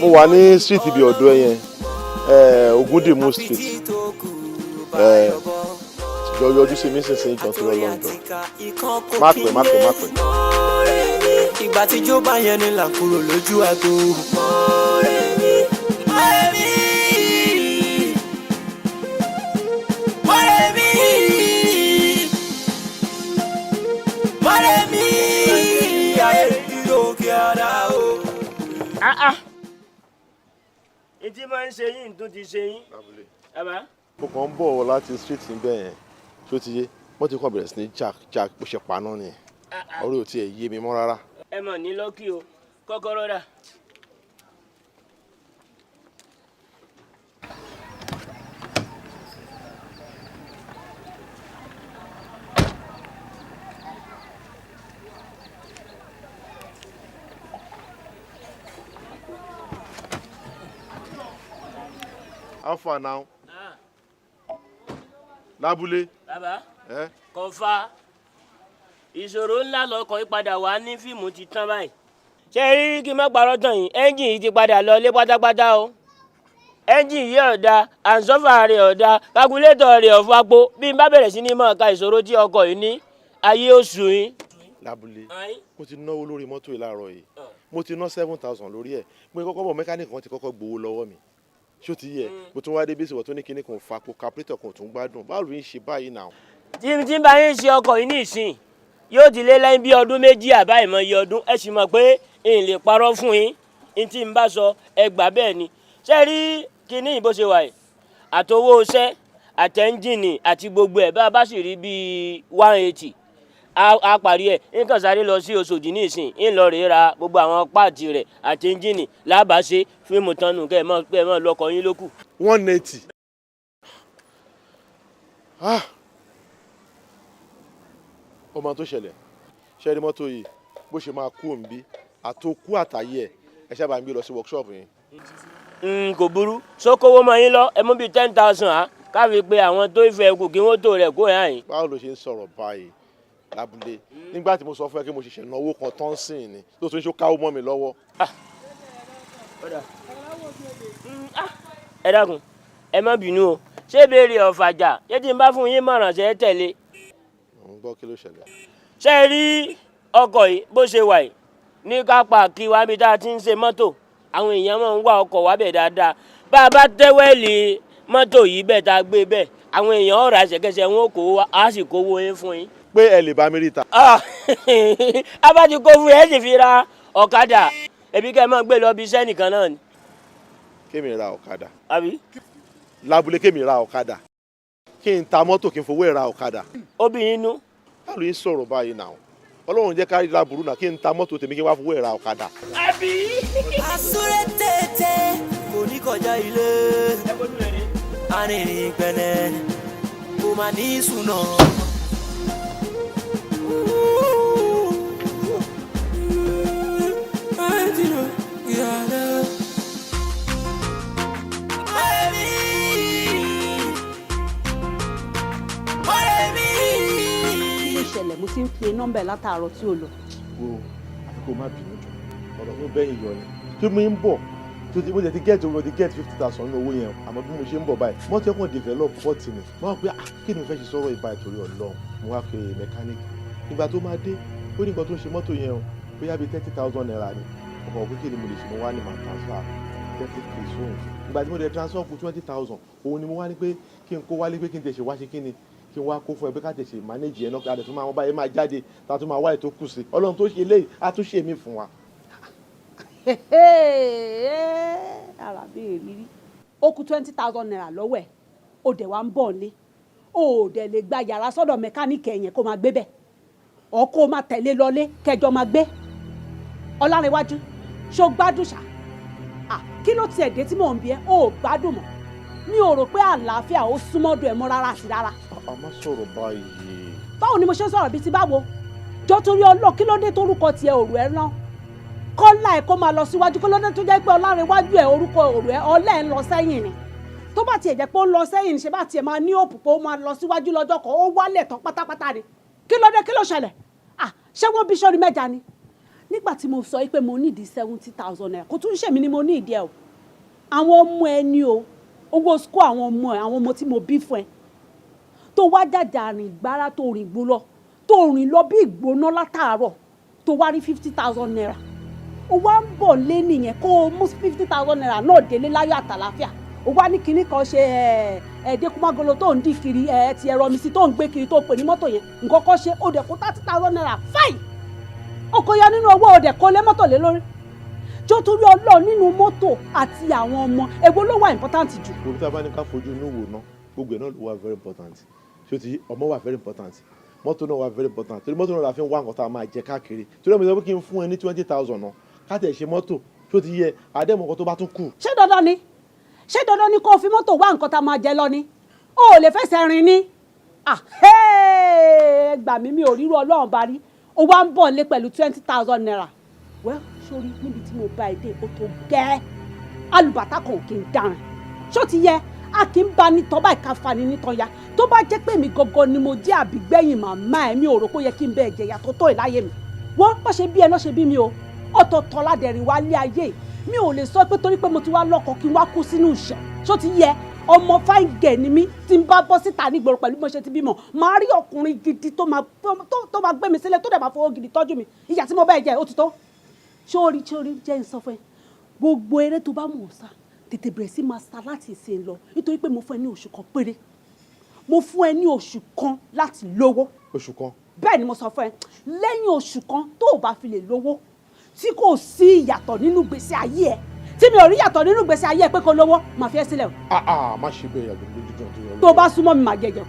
Mo wà ní street ibi ọ̀dọ̀ ẹ yẹn, Ogundimu Street. Jọ yọjú sí mi sísìn, jọ tó lọ́njọ́. Má pẹ́, má pẹ́, má pẹ́. Ìgbà tí jó bá yẹn ni là ń kúrò lójú àgbo. Mọ̀rẹ́mí, mọ̀rẹ́mí, mọ̀rẹ́mí, ayé ìdókè ara o. Ìtí máa ń ṣe yín tó ti ṣe yín. Bàbá. Mo kàn ń bọ̀ láti street níbẹ̀ yẹn, tó ti yé wọ́n ti kàn bẹ̀rẹ̀ sí ní jack jack, bó ṣe paná nìyẹn. Ọ̀rọ̀ ò tiẹ̀ yé mi mọ́ rárá. Ẹ mọ̀ ní lọ́kì o, kọ́kọ́rọ́ dà. How far now? Lábúlé. Bàbá. Ẹ. Kọfà ìṣòro ńlá lọkọ̀ ìpadà wà ní fíìmù ti tán báyìí. Ṣé rí kí n má parọ́ tàn yín, ẹ́ńjìn yìí ti padà lọ lé pátápátá o. Ẹ́ńjìn yìí ọ̀dà, àǹsọ́fà rẹ̀ ọ̀dà, kakulétọ̀ rẹ̀ ọ̀fàpò. Bí n bá bẹ̀rẹ̀ sí ní mọ̀ ká ìṣòro tí ọkọ̀ yìí ní, ayé ó sùn yín. Lábúlé, mo ti náwó lórí mọ́tò yìí láàárọ̀ yìí. Mo ti ná 7,000 lórí ẹ̀. Mo kọ́kọ́ bọ̀, mẹkáníìkì kan ti kọ́kọ́ gbowó lọ́wọ́ mi, ṣó ti yẹ? Mo tún wá dé bísí wọ́n tó ní kinní kan fapò, carburetor kan tún gbádùn. Báwo ló ń ṣe báyìí náà? Tí n bá yín ṣe ọkọ̀ yìí ní ìsìn, yóò ti lé lẹ́yìn bí ọdún 2 àbá ìmọ̀ iye ọdún. Ẹ sì mọ̀ pé n lè parọ́ fún yín, n tí n bá sọ ẹ gbà bẹ́ẹ̀ ni. Ṣé rí kinní bó ṣe wà yìí, àtowó iṣẹ́ àtẹ́ńjìnì àti gbogbo ẹ̀, bá a bá sì rí bíi 180, a parí ẹ̀. Nǹkan sáré lọ sí Òṣòdì ní ìsìn, ń lọ rèé ra gbogbo àwọn páàtì rẹ̀ àti ẹ́ńjìnì lábàáṣe fíìmù tánu kẹ́ ẹ mọ́ lọkọ̀ yín lókù. 180. Ọmọ tó ṣẹlẹ̀, ṣe rí mọ́tò yìí bó ṣe máa kú òǹbí àtòkú àtàyè ẹ̀, ẹ ṣáà bá ń gbé lọ sí workshop yín. Kò burú, sókòwò mọ́ yín lọ, ẹ mú bíi 10,000 á káfi pé àwọn tó ìfẹ́ kù kí wọ́n tó rẹ̀ kó hàn yín. Báwo ló ṣe ń sọ̀rọ̀ báyìí, Lábúlé? Nígbà tí mo sọ fún ẹ pé mo ṣẹ̀ṣẹ̀ náwó kan tán sìn ni tó tún ṣó káwó mọ́ mi lọ́wọ́. Ẹ dákun, ẹ má bínú o, ṣé béèrè ọ̀fàjà ṣé tí n bá fún yín mọ̀ràn ṣe é tẹ̀lé? Mo ń gbọ́, kí ló ṣẹlẹ̀? Ṣé ẹ rí ọkọ̀ yìí bó ṣe wà yìí, ní kápá kí wá bí tá a ti ń ṣe mọ́tò, àwọn èèyàn máa ń wá ọkọ̀ wá bẹ̀ dáadáa. Bá a bá tẹ́wẹ́lì mọ́tò yìí bẹ́ẹ̀ tá a gbé bẹ́ẹ̀, àwọn èèyàn ọ̀rọ̀ àṣẹkẹsẹ wọn kò wá, á sì kówó yín fún yín. Pé ẹ lè bá mi rí ta. A bá ti kó fún yín, ẹ sì fi ra ọ̀kadà, ẹbí kẹ́ ẹ máa gbé lọ bí iṣẹ́ nìkan náà ni. Kémi ra ọ̀kadà. Àbí? Lábúlé, kémi ra ọ̀kadà, kí n ta mọ́tò kí n fowó ẹ̀ ra ọ̀kadà. Obìnrin inú. Báwo ló ń sọ̀rọ̀ báyìí náà? Ọlọ́run jẹ́ ká rí láburú náà, kí n ta mọ́tò tèmi kí n wá fowó ẹ̀ ra ọ̀kadà. Àbí? Àsúré tètè kò ní kọjá ilé, arìnrìn gbẹ̀nẹ̀ kò má ní sùnà. Kí ló ṣẹlẹ̀? Mo ti ń pe nọ́mbà ẹ̀ látàárọ̀ tí ò lọ. Wo, àfi kó má bínú jọ, ọ̀rọ̀ tó bẹ́yìn yọ ni tí mo ń bọ̀ tó ti mo ti get mo ti get 50,000 ní owó yẹn. Àmọ́ bí mo ṣe ń bọ̀ báyìí, mọ́tò ẹ̀kọ́ develop fault ni. Mo wá pé, ah, kí ni mo fẹ́ ṣe sọ̀rọ̀ ìbá ìtorí Ọlọ́run? Mo wá pe mechanic. Ìgbà tó máa dé, ó ní nǹkan tó ń ṣe mọ́tò yẹn o, bóyá bíi ₦30,000 ni. Ọkọ̀ pé kí ni mo lè ṣe? Mo wá ní màá transfer 30K sóhun. Ìgbà tí mo dẹ̀ transfer kù 20,000, òun ni mo wá ní pé kí n kó wálé, pé kí n tẹ̀sẹ̀ wá ṣe, kí ni kí n wá kó fún ẹ, pé ká tẹ̀sẹ̀ manage ẹ̀ náà, ká dẹ̀ tún máa wọ́n báyìí máa jáde, tá a tún máa wá ètò kù sí. Ọlọ́run tó ṣe eléyìí á tún ṣe mí fún wa. Ara mi ìrírí, ó kù ₦20,000 lọ́wọ́ ẹ̀, ó dẹ̀ wá ń bọ̀ nílé, ó dẹ̀ lè gba yàrá sọ́dọ̀ mẹkáníìkì ẹ̀yẹn kó máa gbé bẹ̀ ọ́, kó máa tẹ̀lé lọlé kẹjọ máa gbé. Ọlárẹ̀wájú, ṣó gbádùn ṣá? Kí ló tiẹ̀ dé tí mò ń bí ẹ? Ó gbádùn mọ́? Mi ò rò pé àlàáfíà ó súnmọ́dọ̀ ẹ̀ mọ́ rárá àti rárá. A má sọ̀rọ̀ báyìí. Báwo ni mo ṣe ń sọ̀rọ̀ bíi ti báwo? Jọ, torí Ọlọ́, kí ló dé torúkọ tiẹ̀ òrù ẹ̀ rán kọ́lá ẹ̀ kó máa lọ síwájú? Kí ló dé tó jẹ́ pé Ọlárẹ̀wájú ẹ̀ orúkọ òrù ẹ̀ ọlẹ́ ẹ̀ ń lọ sẹ́yìn ni? Tó bá tiẹ̀ jẹ́ pé ó ń lọ sẹ́yìn ni, ṣe bá tiẹ̀ máa ní òpù pé ó máa lọ síwájú lọ́jọ́ kan, ó wálẹ̀ tán pátápátá ni. Kí ló dé? Kí ló ṣẹlẹ̀? Ah, ṣé wọ́n bí sọ́ni mẹ́ja ni? Nígbà tí mo sọ pé mo nídìí ₦70,000, kò tún ṣèmi ni mo ní ìdí ẹ o, àwọn ọmọ ẹ ní o, owó school àwọn ọmọ ẹ, àwọn ọmọ tí mo bí fún ẹ, tó wá jàjà rìn gbára, tó rìn gbó lọ, tó rìn lọ bí ìgbóná látàárọ̀, tó wá rí ₦50,000, ó wá ń bọ̀ lé nìyẹn, kó o mú ₦50,000 náà délé láyọ̀ àtàlàáfíà, ó wá ní kinní kan ṣe ẹ ẹ dẹkùmágolo tó ń dì kiri ẹ ti ẹ̀rọ mi sí tó ń gbé kiri tó pè ní mọ́tò yẹn, nǹkan kan ṣe, ó dẹ̀ kó ₦30,000 fáì, ó kò yọ nínú owó, ó dẹ̀ kó lé mọ́tò lé lórí. Jọ, torí Ọlọ́run, nínú mọ́tò àti àwọn ọmọ, èwo ló wà important jù? Gbogbo tí a bá ní ká fojú inú wò ná, gbogbo ẹ̀ náà ló wà very important. Ṣé o ti ọmọ wà very important, mọ́tò náà wà very important, torí mọ́tò náà la fi ń wá nǹkan tá a máa jẹ káàkiri. Torí ọmọ ìsọ pé kí n fún ẹ ní 20,000 náà, ká tẹ̀ ṣe mọ́tò. Ṣé o ti yẹ àdẹ́mọ̀ nǹkan tó bá tún kù? Ṣé dandan ni? Ṣé dandan ni kó o fi mọ́tò wá nǹkan tá a máa jẹ lọ ni? O ò lè fẹsẹ̀ rìn ni? Ah, gbà mí, mi ò ríru Ọlọ́run bá rí. O wá ń bọ̀ lé pẹ̀lú ₦20,000. Well, sórí níbi tí mo bá ẹ dé, o tó gẹ́ alùbàtà kan ò kí ń dáràn. Ṣó ti yẹ? A kì í ba ní tọ́ báyìí ká fani nítọ́ ya. Tó bá jẹ́ pé mi gangan ni mo jẹ́ àbígbẹ̀yìn màmá ẹ̀, mi ò rò pé ó yẹ kí n bẹ́ẹ̀ jẹ̀yà tó tó ìláyé mi. Wọ́n bá ṣe bí ẹ náà ṣe bí mi o, ọ̀tọ̀ọ̀tọ̀ ládẹ̀rìn wá lé ayé. Mi ò lè sọ pé torí pé mo ti wá lọ́kọ kí n wá kú sínú ìṣẹ́. Ṣó ti yẹ? Ọmọ fine girl ni mí. Tí n bá bọ́ síta nígboro pẹ̀lú bí mo ṣe ti bímọ, máa rí ọkùnrin gidi tó máa tó máa gbé mi sílẹ̀, tó dẹ̀ máa fowó gidi tọ́jú mi. Ìyà tí mo bẹ́ẹ̀ jẹ́ ó ti tó. Sórí, sórí, jẹ́ n sọ fún ẹ, gbogbo eré tó bá mọ̀ ọ́ sá, tètè bẹ̀rẹ̀ sí máa sá láti ìsìn lọ, nítorí pé mo fún ẹ ní oṣù kan péré. Mo fún ẹ ní oṣù kan láti lówó. Oṣù kan? Bẹ́ẹ̀ ni mo sọ fún ẹ. Lẹ́yìn oṣù kan, tó o bá fi lè lówó, tí kò sí ìyàtọ̀ nínú gbèsè ayé ẹ, tí mi ò rí ìyàtọ̀ nínú gbèsè ayé ẹ pé kó lówó, màá fi ẹ́ sílẹ̀ o. Ah ah, má ṣe bẹ́ẹ̀, yàgò lójú jọ̀ tó yọ. Tó o bá súnmọ́ mi, màá jẹjẹ,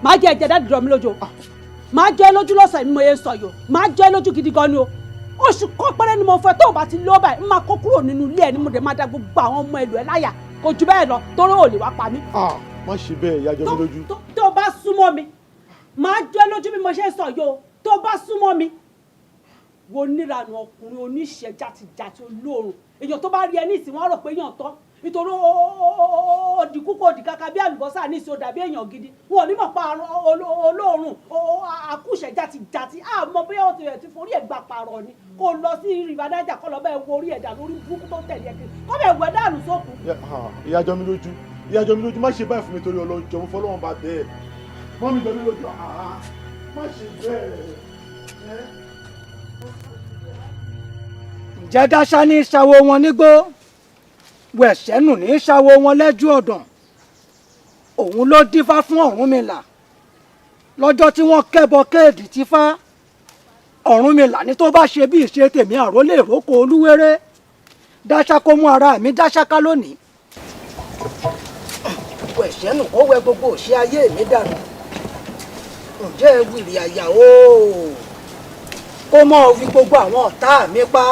màá jẹ ẹ̀jẹ̀ dáàdì dọ̀ mí lójú o, màá jẹ lójú lọ́sàn-án. Mi mo yẹ sọ yìí o, màá jẹ lójú gidi gan ni o. Oṣù kan péré ni mo fẹ́. Tó o bá ti lówó báyìí, n máa kó kúrò nínú ilé ẹ ní, mo dẹ̀ máa da gbogbo àwọn ọmọ ìlú ẹ láyà. Kò jù bẹ́ẹ̀ lọ, torí ò lè wá pa mí. Ah, má ṣe bẹ́ẹ̀, yàjọ mi lójú. Tó o bá súnmọ́ mi, màá jẹ lójú bí mo ṣe ń sọ yìí o. Tó o bá súnmọ́ mi, wo níranù ọkùnrin oníṣẹ́ jàtìjàtì olóòrùn. Èèyàn tó bá rí ẹ ní ìsìn, wọn rò pé èèyàn tán, nítorí ó di kúkú, ó di kàkà bí àlùbọ́sà ní ìsìn, ó dàbí èèyàn gidi. Wọn ò ní mọ̀ pa olóòórùn àkúṣẹ̀ jàtìjàtì. Àmọ́ bóyá ó ti rẹ̀ ti forí ẹ̀ gbà pààrọ̀ ni, kó lọ sí River Niger, kó lọ bẹ́ẹ̀ wo orí ẹ̀dà lórí burúkú tó tẹ̀lé ẹ kiri, kó bẹ́ẹ̀ wẹ̀ dànù sókun. Ìyá jọ mi lójú, ìyá jọ mi lójú, má ṣe báyìí fún mi torí Ọlọ́jọ́, mo fọlọ́run bá bẹ́ẹ̀ mọ́ mi jọ mi lójú, má ṣe bẹ́ẹ̀. Ǹjẹ́ dáṣá ní ṣàwo wọn nígbó, wẹ̀ṣẹ́nù ní ṣàwo wọn lẹ́jú ọ̀dàn? Òun ló dífá fún Ọ̀rúnmìlà lọ́jọ́ tí wọ́n kẹ́bọ kéèdì tífá. Ọ̀rúnmìlà ní tó bá ṣe bí ìṣe tèmi, àrólé ìrókò olúwéré, dáṣá kó mú ara mi dáṣáká lónìí. Wẹ̀ṣẹ́nù kó wẹ gbogbo òṣì ayé mi dànù. Ǹjẹ́ wìrì àyà ooo, kó mọ́ wí gbogbo àwọn ọ̀tá mi pa.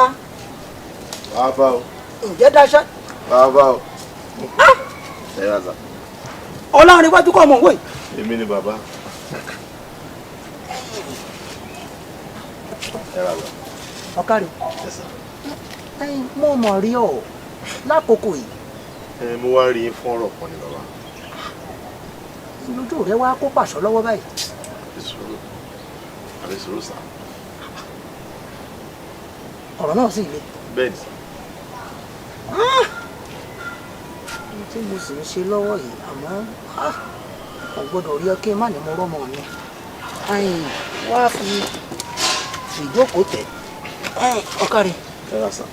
Bàbá o. Ǹjẹ́ dáṣá. Bàbá o. Ẹ yà sà. Ọlọ́run iwájú kọ́ ọmọ òwe. Èmi ni bàbá. Ẹ rà bàbá. Ọ̀kàrí. Yes, sir. Ẹyin mo mọ̀ rí ọ lákòókò yìí. Ẹ mo wá rí yín fún ọ̀rọ̀ kan ni, bàbá. Lójú rẹ wá kó pàṣọ lọ́wọ́ báyìí. Àbí sùúrù, àbí sùúrù sà. Ọ̀rọ̀ náà sì le. Bẹ́ẹ̀ ni sà. Ohun tí mo sì ń ṣe lọ́wọ́ yìí, àmọ́ kò gbọ́dọ̀ rí ọ kí n má ní mo rọ́mọ mi. Ayin, wá fi ìjókòó tẹ̀ ọ̀kàrẹ̀. Ẹ ra sà.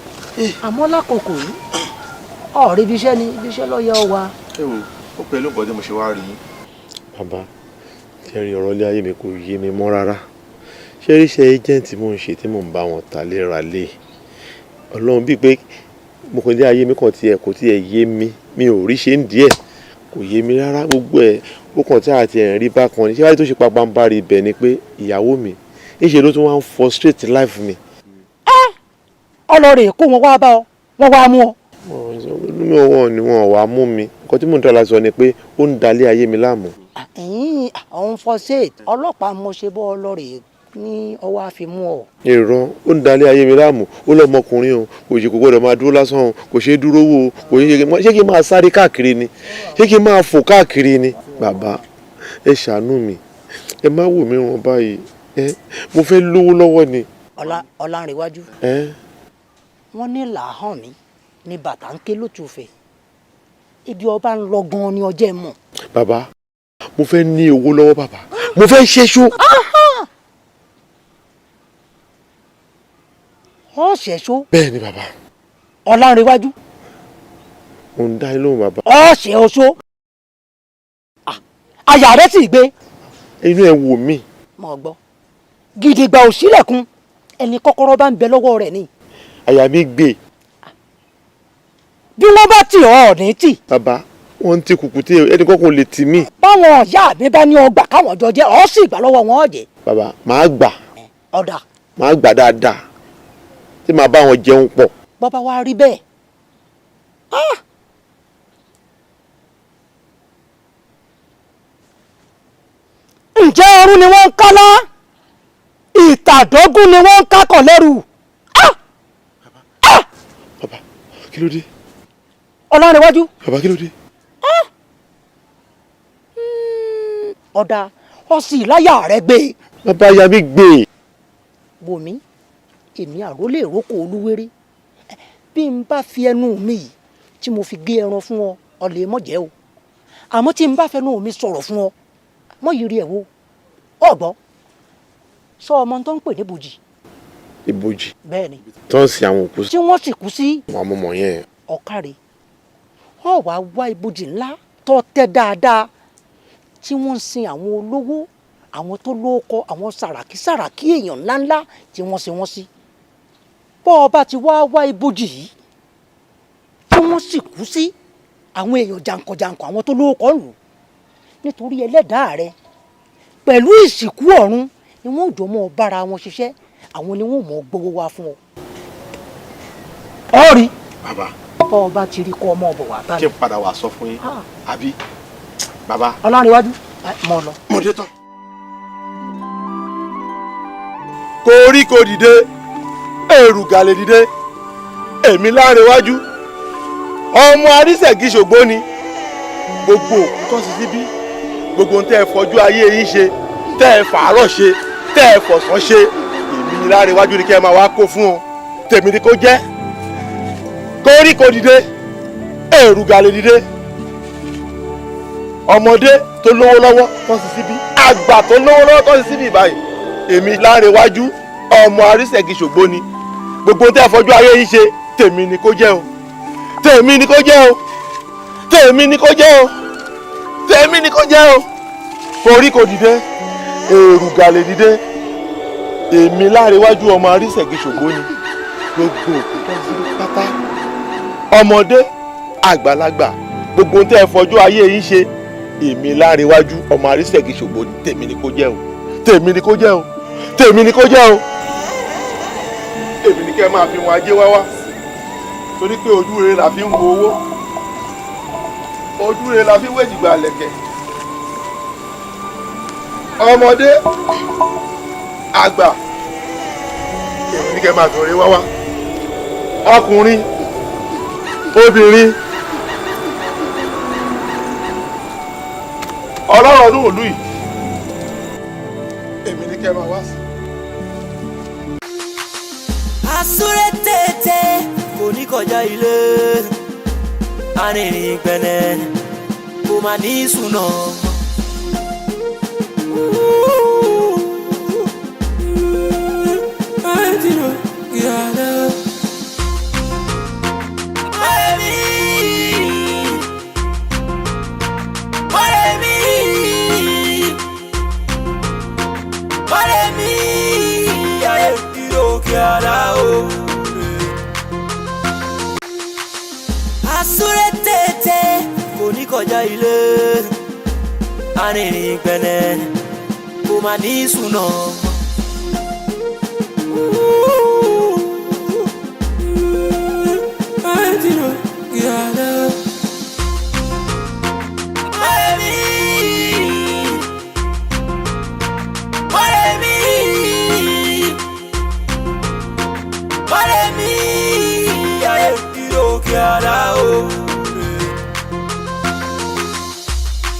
Àmọ́ lákòókò yìí, ọ̀rẹ́ ibi iṣẹ́ ni, ibi iṣẹ́ ló yẹ ọ wá. Ẹ wo, ó pẹ̀lú nǹkan tí mo ṣe wá rí yín. Bàbá, ṣe rí ọ̀rọ̀ ilé ayé mi kò yé mi mọ́ rárá. Ṣé rí iṣẹ́ agent tí mò ń ṣe tí mò ń bá wọn ta léra lé? Ọlọ́run bíi pé mo kàn dé ayé mi kàn tiẹ̀ kò tiẹ̀ yé mi, mi ò rí ṣe ń díẹ̀, kò yé mi rárá. Gbogbo ẹ̀ ó kàn tí àti ẹ̀ ń rí bákan ni. Ṣé wáyé tó ṣe pabambarì ibẹ̀ ni pé ìyàwó mi ńṣe ló tún wá ń frustrate life mi. Ọlọ́rẹ̀ kó wọn wá bá ọ, wọ́n wá mú ọ. Nínú wọn ni wọn wàá mú mi. Nǹkan tí mò ń tọ́ la sọ ni pé ó ń dalé ayé mi láàmú. Ẹ̀yìn àwọn fọ́sẹ̀t ọlọ́pàá mo ṣe bọ́ ọlọ́rẹ̀ ní ọwọ́ àfimú ọ. Èrò ó ń dalé ayé mi láàmú. Ó lọ́mọkùnrin o, kò ṣe kò gbọ́dọ̀ máa dúró lásán o, kò ṣe é dúró wò o, kò ṣe é ṣé kí n máa sáré káàkiri ni, ṣé kí n máa fò káàkiri ni. Bàbá, ẹ ṣàánú mi, ẹ má wò mí ràn báyìí, ẹ mo fẹ́ lówó lọ́wọ́ ni. Ọlárẹ̀wájú, wọ́n ní làáhàn mi ní bàtà ń ké lótùfẹ́, ibi ọba ń lọ gan-an ni ọjẹ́ mọ̀. Bàbá, mo fẹ́ ní owó lọ́wọ́ bàbá, mo fẹ́ ṣẹ́ṣó. Ọ ṣẹ̀ṣó. Bẹ́ẹ̀ ni bàbá. Ọlárẹ̀wájú. Mo ń dá yín lóhùn bàbá. Ọ ṣẹ̀ oṣó. Àyà rẹ sì gbé. Inú ẹ wò mí. Mo gbọ́ gidigba ò sílẹ̀kùn, ẹni kọ́kọ́rọ́ bá ń bẹ lọ́wọ́ rẹ̀ ni. Àyà mi gbé. Bí wọ́n bá tì ọ́ ní tì. Bàbá, wọ́n ń ti kùkùté ẹnì kọ́kọ́ lè tì mí. Báwọn ìyá mi bá ní ọgbà káwọn jọ jẹ, ọ sì gbà lọ́wọ́ wọn ọ̀jẹ̀. Bàbá, màá gbà. Ọ̀dà. Màá gbà dáadáa tí màá bá wọn jẹun pọ̀. Bọ́bá wa rí bẹ́ẹ̀. Ǹjẹ́ ọrún ni wọ́n ń kálá? Ìtàdógún ni wọ́n ń kákọ̀ lẹ́rù. Bàbá, kí ló dé? Ọlárẹ̀wájú. Bàbá, kí ló dé? Ọ̀dà, ọ̀sì láyà rẹ̀ gbé. Bàbá, ya mi gbé. Wòmí, èmi àrólé ìrókò olúwéré, bí n bá fi ẹnu mi yìí tí mo fi gé ẹran fún ọ, ọ lè mọ̀ jẹ́ o. Àmọ́ tí n bá fẹnu mi sọ̀rọ̀ fún ọ, mọ̀ yìí rí ẹ̀ wo ọ̀gbọ́n sọ ọmọ tó ń pè ní ibojì. Ibojì. Bẹ́ẹ̀ ni. Tó ń sin àwọn òkú. Tí wọ́n sì kú sí. Àwọn ọmọ yẹn. Ọ̀kàrẹ̀, ọ wàá wá ibojì ńlá tó tẹ́ dáadáa tí wọ́n ń sin àwọn olówó, àwọn tó lóko, àwọn sàràkí sàràkí èèyàn ńláńlá tí wọ́n sin wọ́n sí. Bọ́ ọ bá ti wá wá ibojì yìí tí wọ́n sì kú sí àwọn èèyàn jàǹkànjàǹkàn, àwọn tó lóko lù, nítorí ẹlẹ́dàá rẹ pẹ̀lú ìsìnkú ọ̀run ni wọ́n ò jọ mọ́ ọ bára wọn ṣiṣẹ́, àwọn ni wọ́n mọ̀ ọ́ gbowó wá fún ọ. Ọ rí. Bàbá. Bọ́ ọ bá ti rí kọ́ ọmọ ọbọ̀ wá bá mi. Kí n padà wá sọ fún yín àbí bàbá. Ọlárẹ̀wájú, mọ̀ lọ. Mo dé tán. Koríko dìde, èrùgà lè dìde, èmi Lárẹ̀wájú, ọmọ arísẹ̀gí ṣògbó ni. Gbogbo òkú tó sì síbí, gbogbo ohun tẹ́ ẹ fọjú ayé yín ṣe, tẹ́ ẹ fàárọ̀ ṣe, tẹ́ ẹ fọ̀sán ṣe, èmi ni Lárẹ̀wájú ni kẹ́ ẹ máa wá kó fún ọ. Tèmi ni kó jẹ́. Koríko dìde, èrùgà lè dìde, ọmọdé tó lówó lọ́wọ́ tó sì síbí, àgbà tó lówó lọ́wọ́ tó sì síbí báyìí, èmi Lárẹ̀wájú ọmọ arísẹ̀gí ṣògbó ni. Gbogbo tẹ́ ẹ fọjú ayé yín ṣe, tèmi ni kó jẹ́ o, tèmi ni kó jẹ́ o, tèmi ni kó jẹ́ o, tèmi ni kó jẹ́ o. Koríko dìde, èrùgà lè dìde, èmi Lárẹ̀wájú ọmọ arísẹ̀gí ṣògbó ni. Gbogbo òkú tó síbí pátá, ọmọdé àgbàlagbà, gbogbo tẹ́ ẹ fọjú ayé yín ṣe, èmi Lárẹ̀wájú ọmọ arísẹ̀gí ṣògbó ni. Tèmi ni kó jẹ́ o, tèmi ni kó jẹ́ o, tèmi ni kó jẹ́ o. Èmi ni kẹ́ máa fi wọn ajé wá wá, torí pé ojú rere la fi ń wo owó, ojú rere la fi ń wéjìgbà lẹ̀kẹ̀. Ọmọdé àgbà, èmi ni kẹ́ máa fi oore wá wá. Ọkùnrin, obìnrin, ọlọ́rọ̀ ọdún òlú yìí, èmi ni kẹ́ máa wá sí. Àsúré tètè kò ní kọjá ilé, arìnrìn gbẹ̀nẹ̀ kò má ní sùnà. Àsúré tètè kò ní kọjá ilé, arìnrìn gbẹ̀nẹ̀ kò má ní sùnà.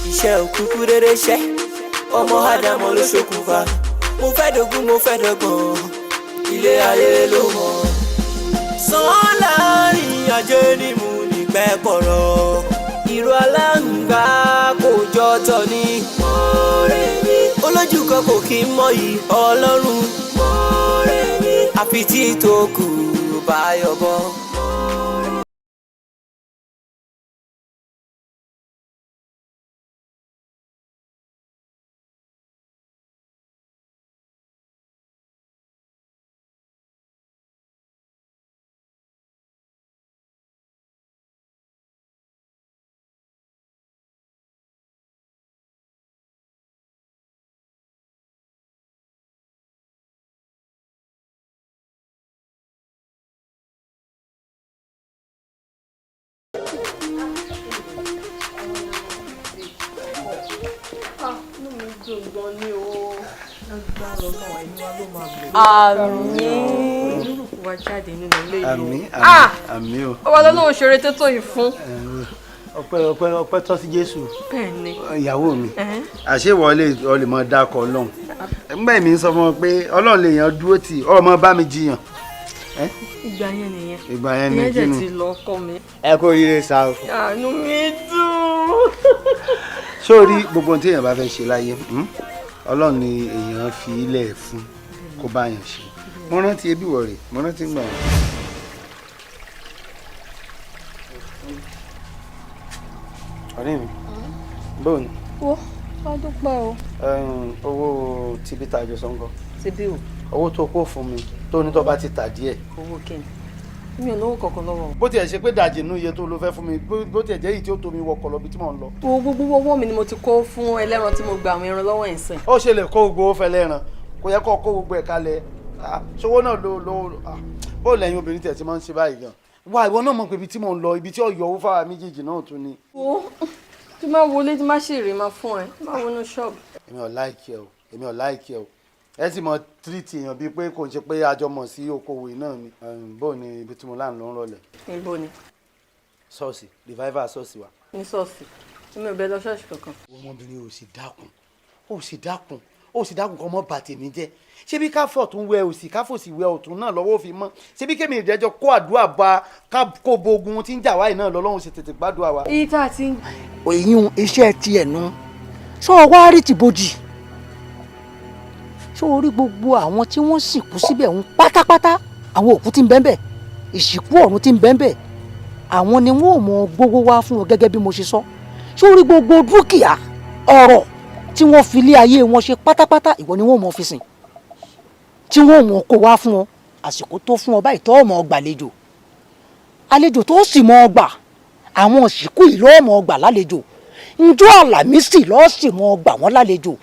Iṣẹ́ òkúkú rere ṣẹ́, ọmọ ádámọ̀ ló ṣokùnfà. Mo fẹ́ dógún, mo fẹ́ dọ́gbọ̀n, ilé ayé ló mọ̀. Sàn láàrin ajé ni mo ní pẹ́ kọ̀rọ̀. Ìró aláǹgbá kò jọ tọ̀ ni. Olójú kan kò kí ń mọyì Ọlọ́run. Àfi tí tó kù bá yọ̀bọ. Àmín. Olúkú wa jáde nínú ilé yìí. Àmín, àmín, àmín o. Ọba lọ́lọ́run ṣeré tó tó yìí fún. Ọpẹ́, ọpẹ́, ọpẹ́ tọ́ sí Jésù. Bẹ́ẹ̀ ni. Ìyàwó mi, àṣé ìwọ lè ọ lè mọ dákọ Ọlọ́run. Nígbà èmi ń sọ fún ọ pé Ọlọ́run lè yàn dúró tì ọmọ bá mi jiyàn. Ìgbà yẹn nìyẹn. Ìgbà yẹn ni Ìyẹn kí jẹ́ ni? ti lọ ọkọ mi. Ẹ kú oríire sá o. Àánú mi dùn. Sórí gbogbo ohun tí èèyàn bá fẹ́ ṣe láyé, Ọlọ́run ni èèyàn fi ilẹ̀ fún kó bá yàn ṣe. Mo rántí ebí wọ̀ rè, mo rántí gbà wọ́n. Ọ̀rẹ́ mi, bóò ni? Wo, wá dúpẹ́ o. Owó tibí tá a jọ sọ ń kọ́. Tibí o. Owó tó kó fún mi tó ní tó bá ti tà díẹ̀. Owó kí ni? Mi ò lówó kankan lọ́wọ́. Bó tiẹ̀ ṣe pé dàjì nínú iye tó ló fẹ́ fún mi, bó tiẹ̀ jẹ́ èyí tí ó tó mi wọkọ̀ lọ bí tí mò ń lọ. Wo, gbogbo owó mi ni mo ti kó fún ẹlẹ́ran tí mo gba àwọn ẹran lọ́wọ́ ẹ̀ sìn. Ó ṣe lè kó gbogbo owó fẹ́lẹ́ ran, kò yẹ kó kó gbogbo ẹ̀ kalẹ̀. Ṣòwò náà ló bó lẹ́yìn obìnrin tiẹ̀ ti máa ń ṣe báyìí gan. Wá, ìwọ náà mọ̀ pé ibi tí mò ń lọ, ibi tí ọ̀yọ́ owó fáwa méjèèjì náà tún ni. Wo, tí máa wọlé tí máa ṣèrè máa fún ẹ, tí máa wọnú ṣọ́ọ̀bù. Èmi ò láìkí ẹ o, èmi ò láìkí ẹ o. Ẹ sì mọ tírìtì èèyàn bíi pé kò ń ṣe pé a jọ mọ̀ sí okòwò náà ni. Bó ni ibi tí mo lá ń lọ ń rọlẹ̀? Níbo ni? Ṣọ́ọ̀ṣì, revival ṣọ́ọ̀ṣì wa. Ní ṣọ́ọ̀ṣì, èmi ò bẹ lọ ṣọ́ọ̀ṣì kankan. Ọmọbìnrin ò sì dákun, ò sì dákun, ò sì dákun kọ́ mọ́ bà tèmi jẹ́. Ṣé bí káfọ̀ tún wẹ òsì, káfọ̀ sì wẹ ọ̀tún náà lọ́wọ́ fi mọ́? Ṣé bí kémi ìdẹ́jọ́ kó àdúrà bá ká kó bo ogun tí ń jà wáyé náà lọ́lọ́run ṣe tètè gbàdúrà wa? Èyí tá a ti ń. Èyí iṣẹ́ tiẹ̀ nu sọ wá rí tìbojì, sọ orí gbogbo àwọn tí wọ́n sìnkú síbẹ̀ ń pátápátá, àwọn òkú tí ń bẹ ńbẹ̀, ìsìnkú ọ̀run tí ń bẹ ńbẹ̀, àwọn ni wọ́n ò mọ gbogbo wá fún ọ gẹ́gẹ́ bí mo ṣe sọ. Sọ orí gbogbo dúkìá ọ̀rọ̀ tí wọ́n fi lé ayé wọn ṣe pátápátá, ìwọ ni wọ́n mọ̀ fi sìn, tí wọ́n mọ̀ kó wá fún ọ. Àsìkò tó fún ọ báyìí tó mọ̀ gbàlejò, àlejò tó sì mọ̀ gbà, àwọn òsìkú yìí ló mọ̀ gbà lálejò, njọ́ Àlàmísì ló sì mọ̀ gbà wọ́n lálejò.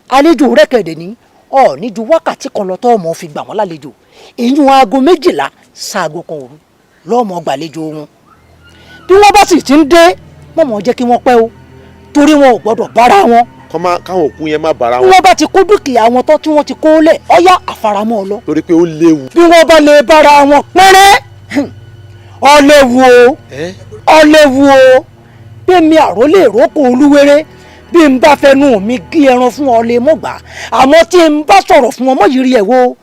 Àlejò rẹ́kẹ̀dẹ̀ ní ọ̀ ní ju wákàtí kan lọ tó mọ̀ fi gbà wọ́n lálejò, ìyún 12:00 sáago 1 òru ló mọ̀ gbàlejò wọn. Bí wọ́n bá sì ti ń dé, wọ́n mọ̀ jẹ́ kí wọ́n pẹ́ o, torí wọn ò gbọ́dọ̀ bára wọn. Káwọn òkú yẹn má bára wọn. Wọ́n bá ti kó dúkìá wọn tán tí wọ́n ti kó lẹ̀, ọ̀yá àfaramọ́ ọ lọ. Torí pé ó léwu. Bí wọ́n bá lè bára wọn pẹ́rẹ́, ó léwu o, ó léwu o. Bí mi àrólé ìrókò olúwere, bí n bá fẹnu mi gé ẹran fún ọ lè mọ̀ gbà, àmọ́ tí n bá sọ̀rọ̀ fún ọmọ yìí rí ẹ̀ wo.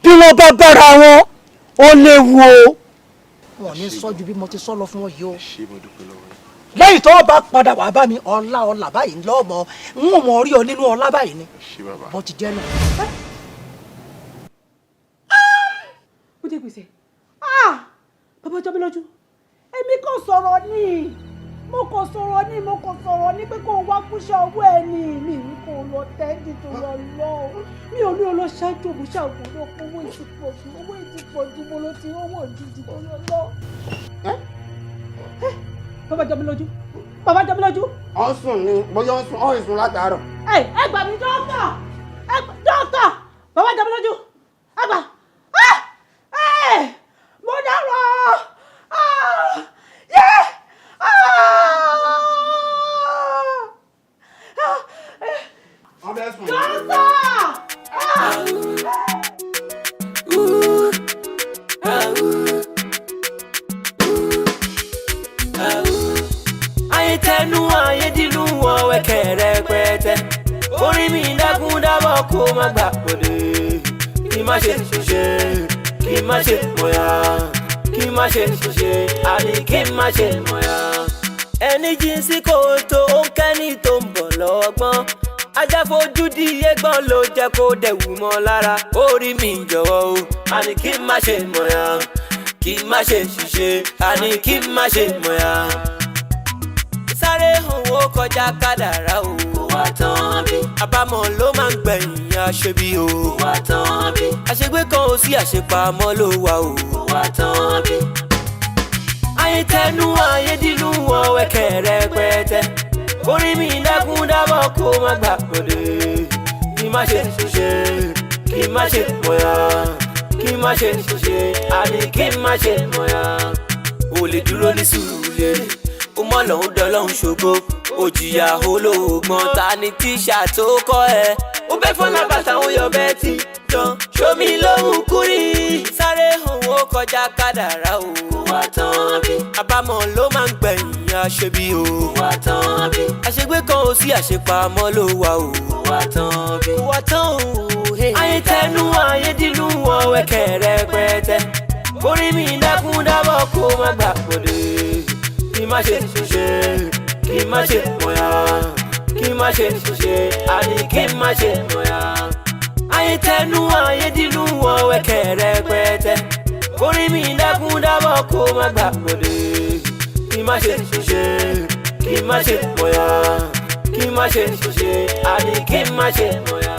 Bí wọ́n bá bára wọn, Ó léwu o. Wọn ò ní sọ ju bí mo ti sọ lọ fún ọ yìí o. Ṣé mo dúpẹ́ lọ́wọ́ yín. Lẹ́yìn tó o bá padà wàá bá mi, ọlá ọlà báyìí lọ́mọ n ò mọ̀ rí ọ nínú ọlá báyìí ni. Ṣé bàbá. Bó ti jẹ́ nù. Ó jẹ gbèsè. Ah, bàbá jọ mí lójú. Èmi kò sọ̀rọ̀ ní, mo kò sọ̀rọ̀ ní, mo kò sọ̀rọ̀ ní pé kó o wá kúṣẹ́ owó ẹ ní mi ní kó o lọ tẹ́ndì tó lọ lọ. Mi ò ní o lọ ṣáájú òun ṣàgùn ló kó owó ìtìpọ̀jù, owó ìtìpọ̀jù, mo ló ti owó òjijì tó lọ lọ. Bàbá jọ mí lójú, bàbá jọ mí lójú. Ọ̀ ń sùn ni, bóyá ó ń sùn, ó ń sùn látàárọ̀. Ẹ ẹ gbà mí dókítà, ẹ dókítà, bàbá jọ mí lójú, ẹ gbà. Ẹ mo dárò. Yẹ. Dókítà. Ayé tẹnu ayé dínú wọn wẹkẹ rẹpẹtẹ. Orí mi dákún dábọ̀ kó má gbà pọ̀dé. Kí má ṣe ṣe, kí má ṣe mọ̀yà, kí má ṣe ṣe, àní kí má ṣe mọ̀yà. Ẹni jí sí kòtò ó ń kẹ́ni tó ń bọ̀ lọ́gbọ́n. Ajá fojú di ẹ̀gbọ́n ló jẹ́ kó dẹ̀wù mọ́ lára. Orí mi jọ̀wọ́ o, àní kí má ṣe mọ̀yà, kí má ṣe ṣiṣẹ́, àní kí má ṣe mọ̀yà. Sáré owó kọjá kádàrá o. Kò wá tán bí. Àbámọ̀ ló máa ń gbẹ̀yìn aṣebi o. Kò wá tán bí. Àṣegbé kan ò sí, àṣepamọ́ ló wà o. Kò wá tán bí. Ayé tẹnu ayé dínú wọn wẹ̀kẹ̀ rẹpẹtẹ. Orí mi dákún dábọ̀ kó má gbà pọ̀dé. Kí má ṣe ṣe, kí má ṣe mọ̀yà, kí má ṣe ṣe, àní kí má ṣe mọ̀yà. O lè dúró ní sùúrù lérè, ó mọ̀ lọ́hún dọ́lọ́hún ṣògo, òjìyà olóògbọ́n. Ta ni tíṣà tó kọ́ ẹ? Ó bẹ́ fọ́nà bàtà ó yọ bẹ́ẹ̀ tí tán ṣomi lóhùn kúrì. Sáré owó kọjá kádàrá o. Kò wá tán bí. Àbámọ̀ ló máa ń gbẹ̀yìn aṣebi o. Kò wá tán bí. Àṣegbé kan ò sí, àṣepamọ́ ló wà o. Kò wá tán bí. Kò wá tán o. Ayé tẹnu ayé dínú wọn wẹ̀kẹ̀ rẹpẹtẹ. Orí mi dákún dábọ̀ kó má gbà pọ̀dé. Kí má ṣe ṣe, kí má ṣe mọ̀yà, kí má ṣe ṣe, àní kí má ṣe mọ̀yà. Ayé tẹnu ayé dínú wọn wẹ̀kẹ̀ rẹpẹtẹ. Orí mi dákún dábọ̀ kó má gbà pọ̀dé. Kí má ṣe ṣe, kí má ṣe mọ̀yà, kí má ṣe ṣe, àní kí má ṣe mọ̀yà.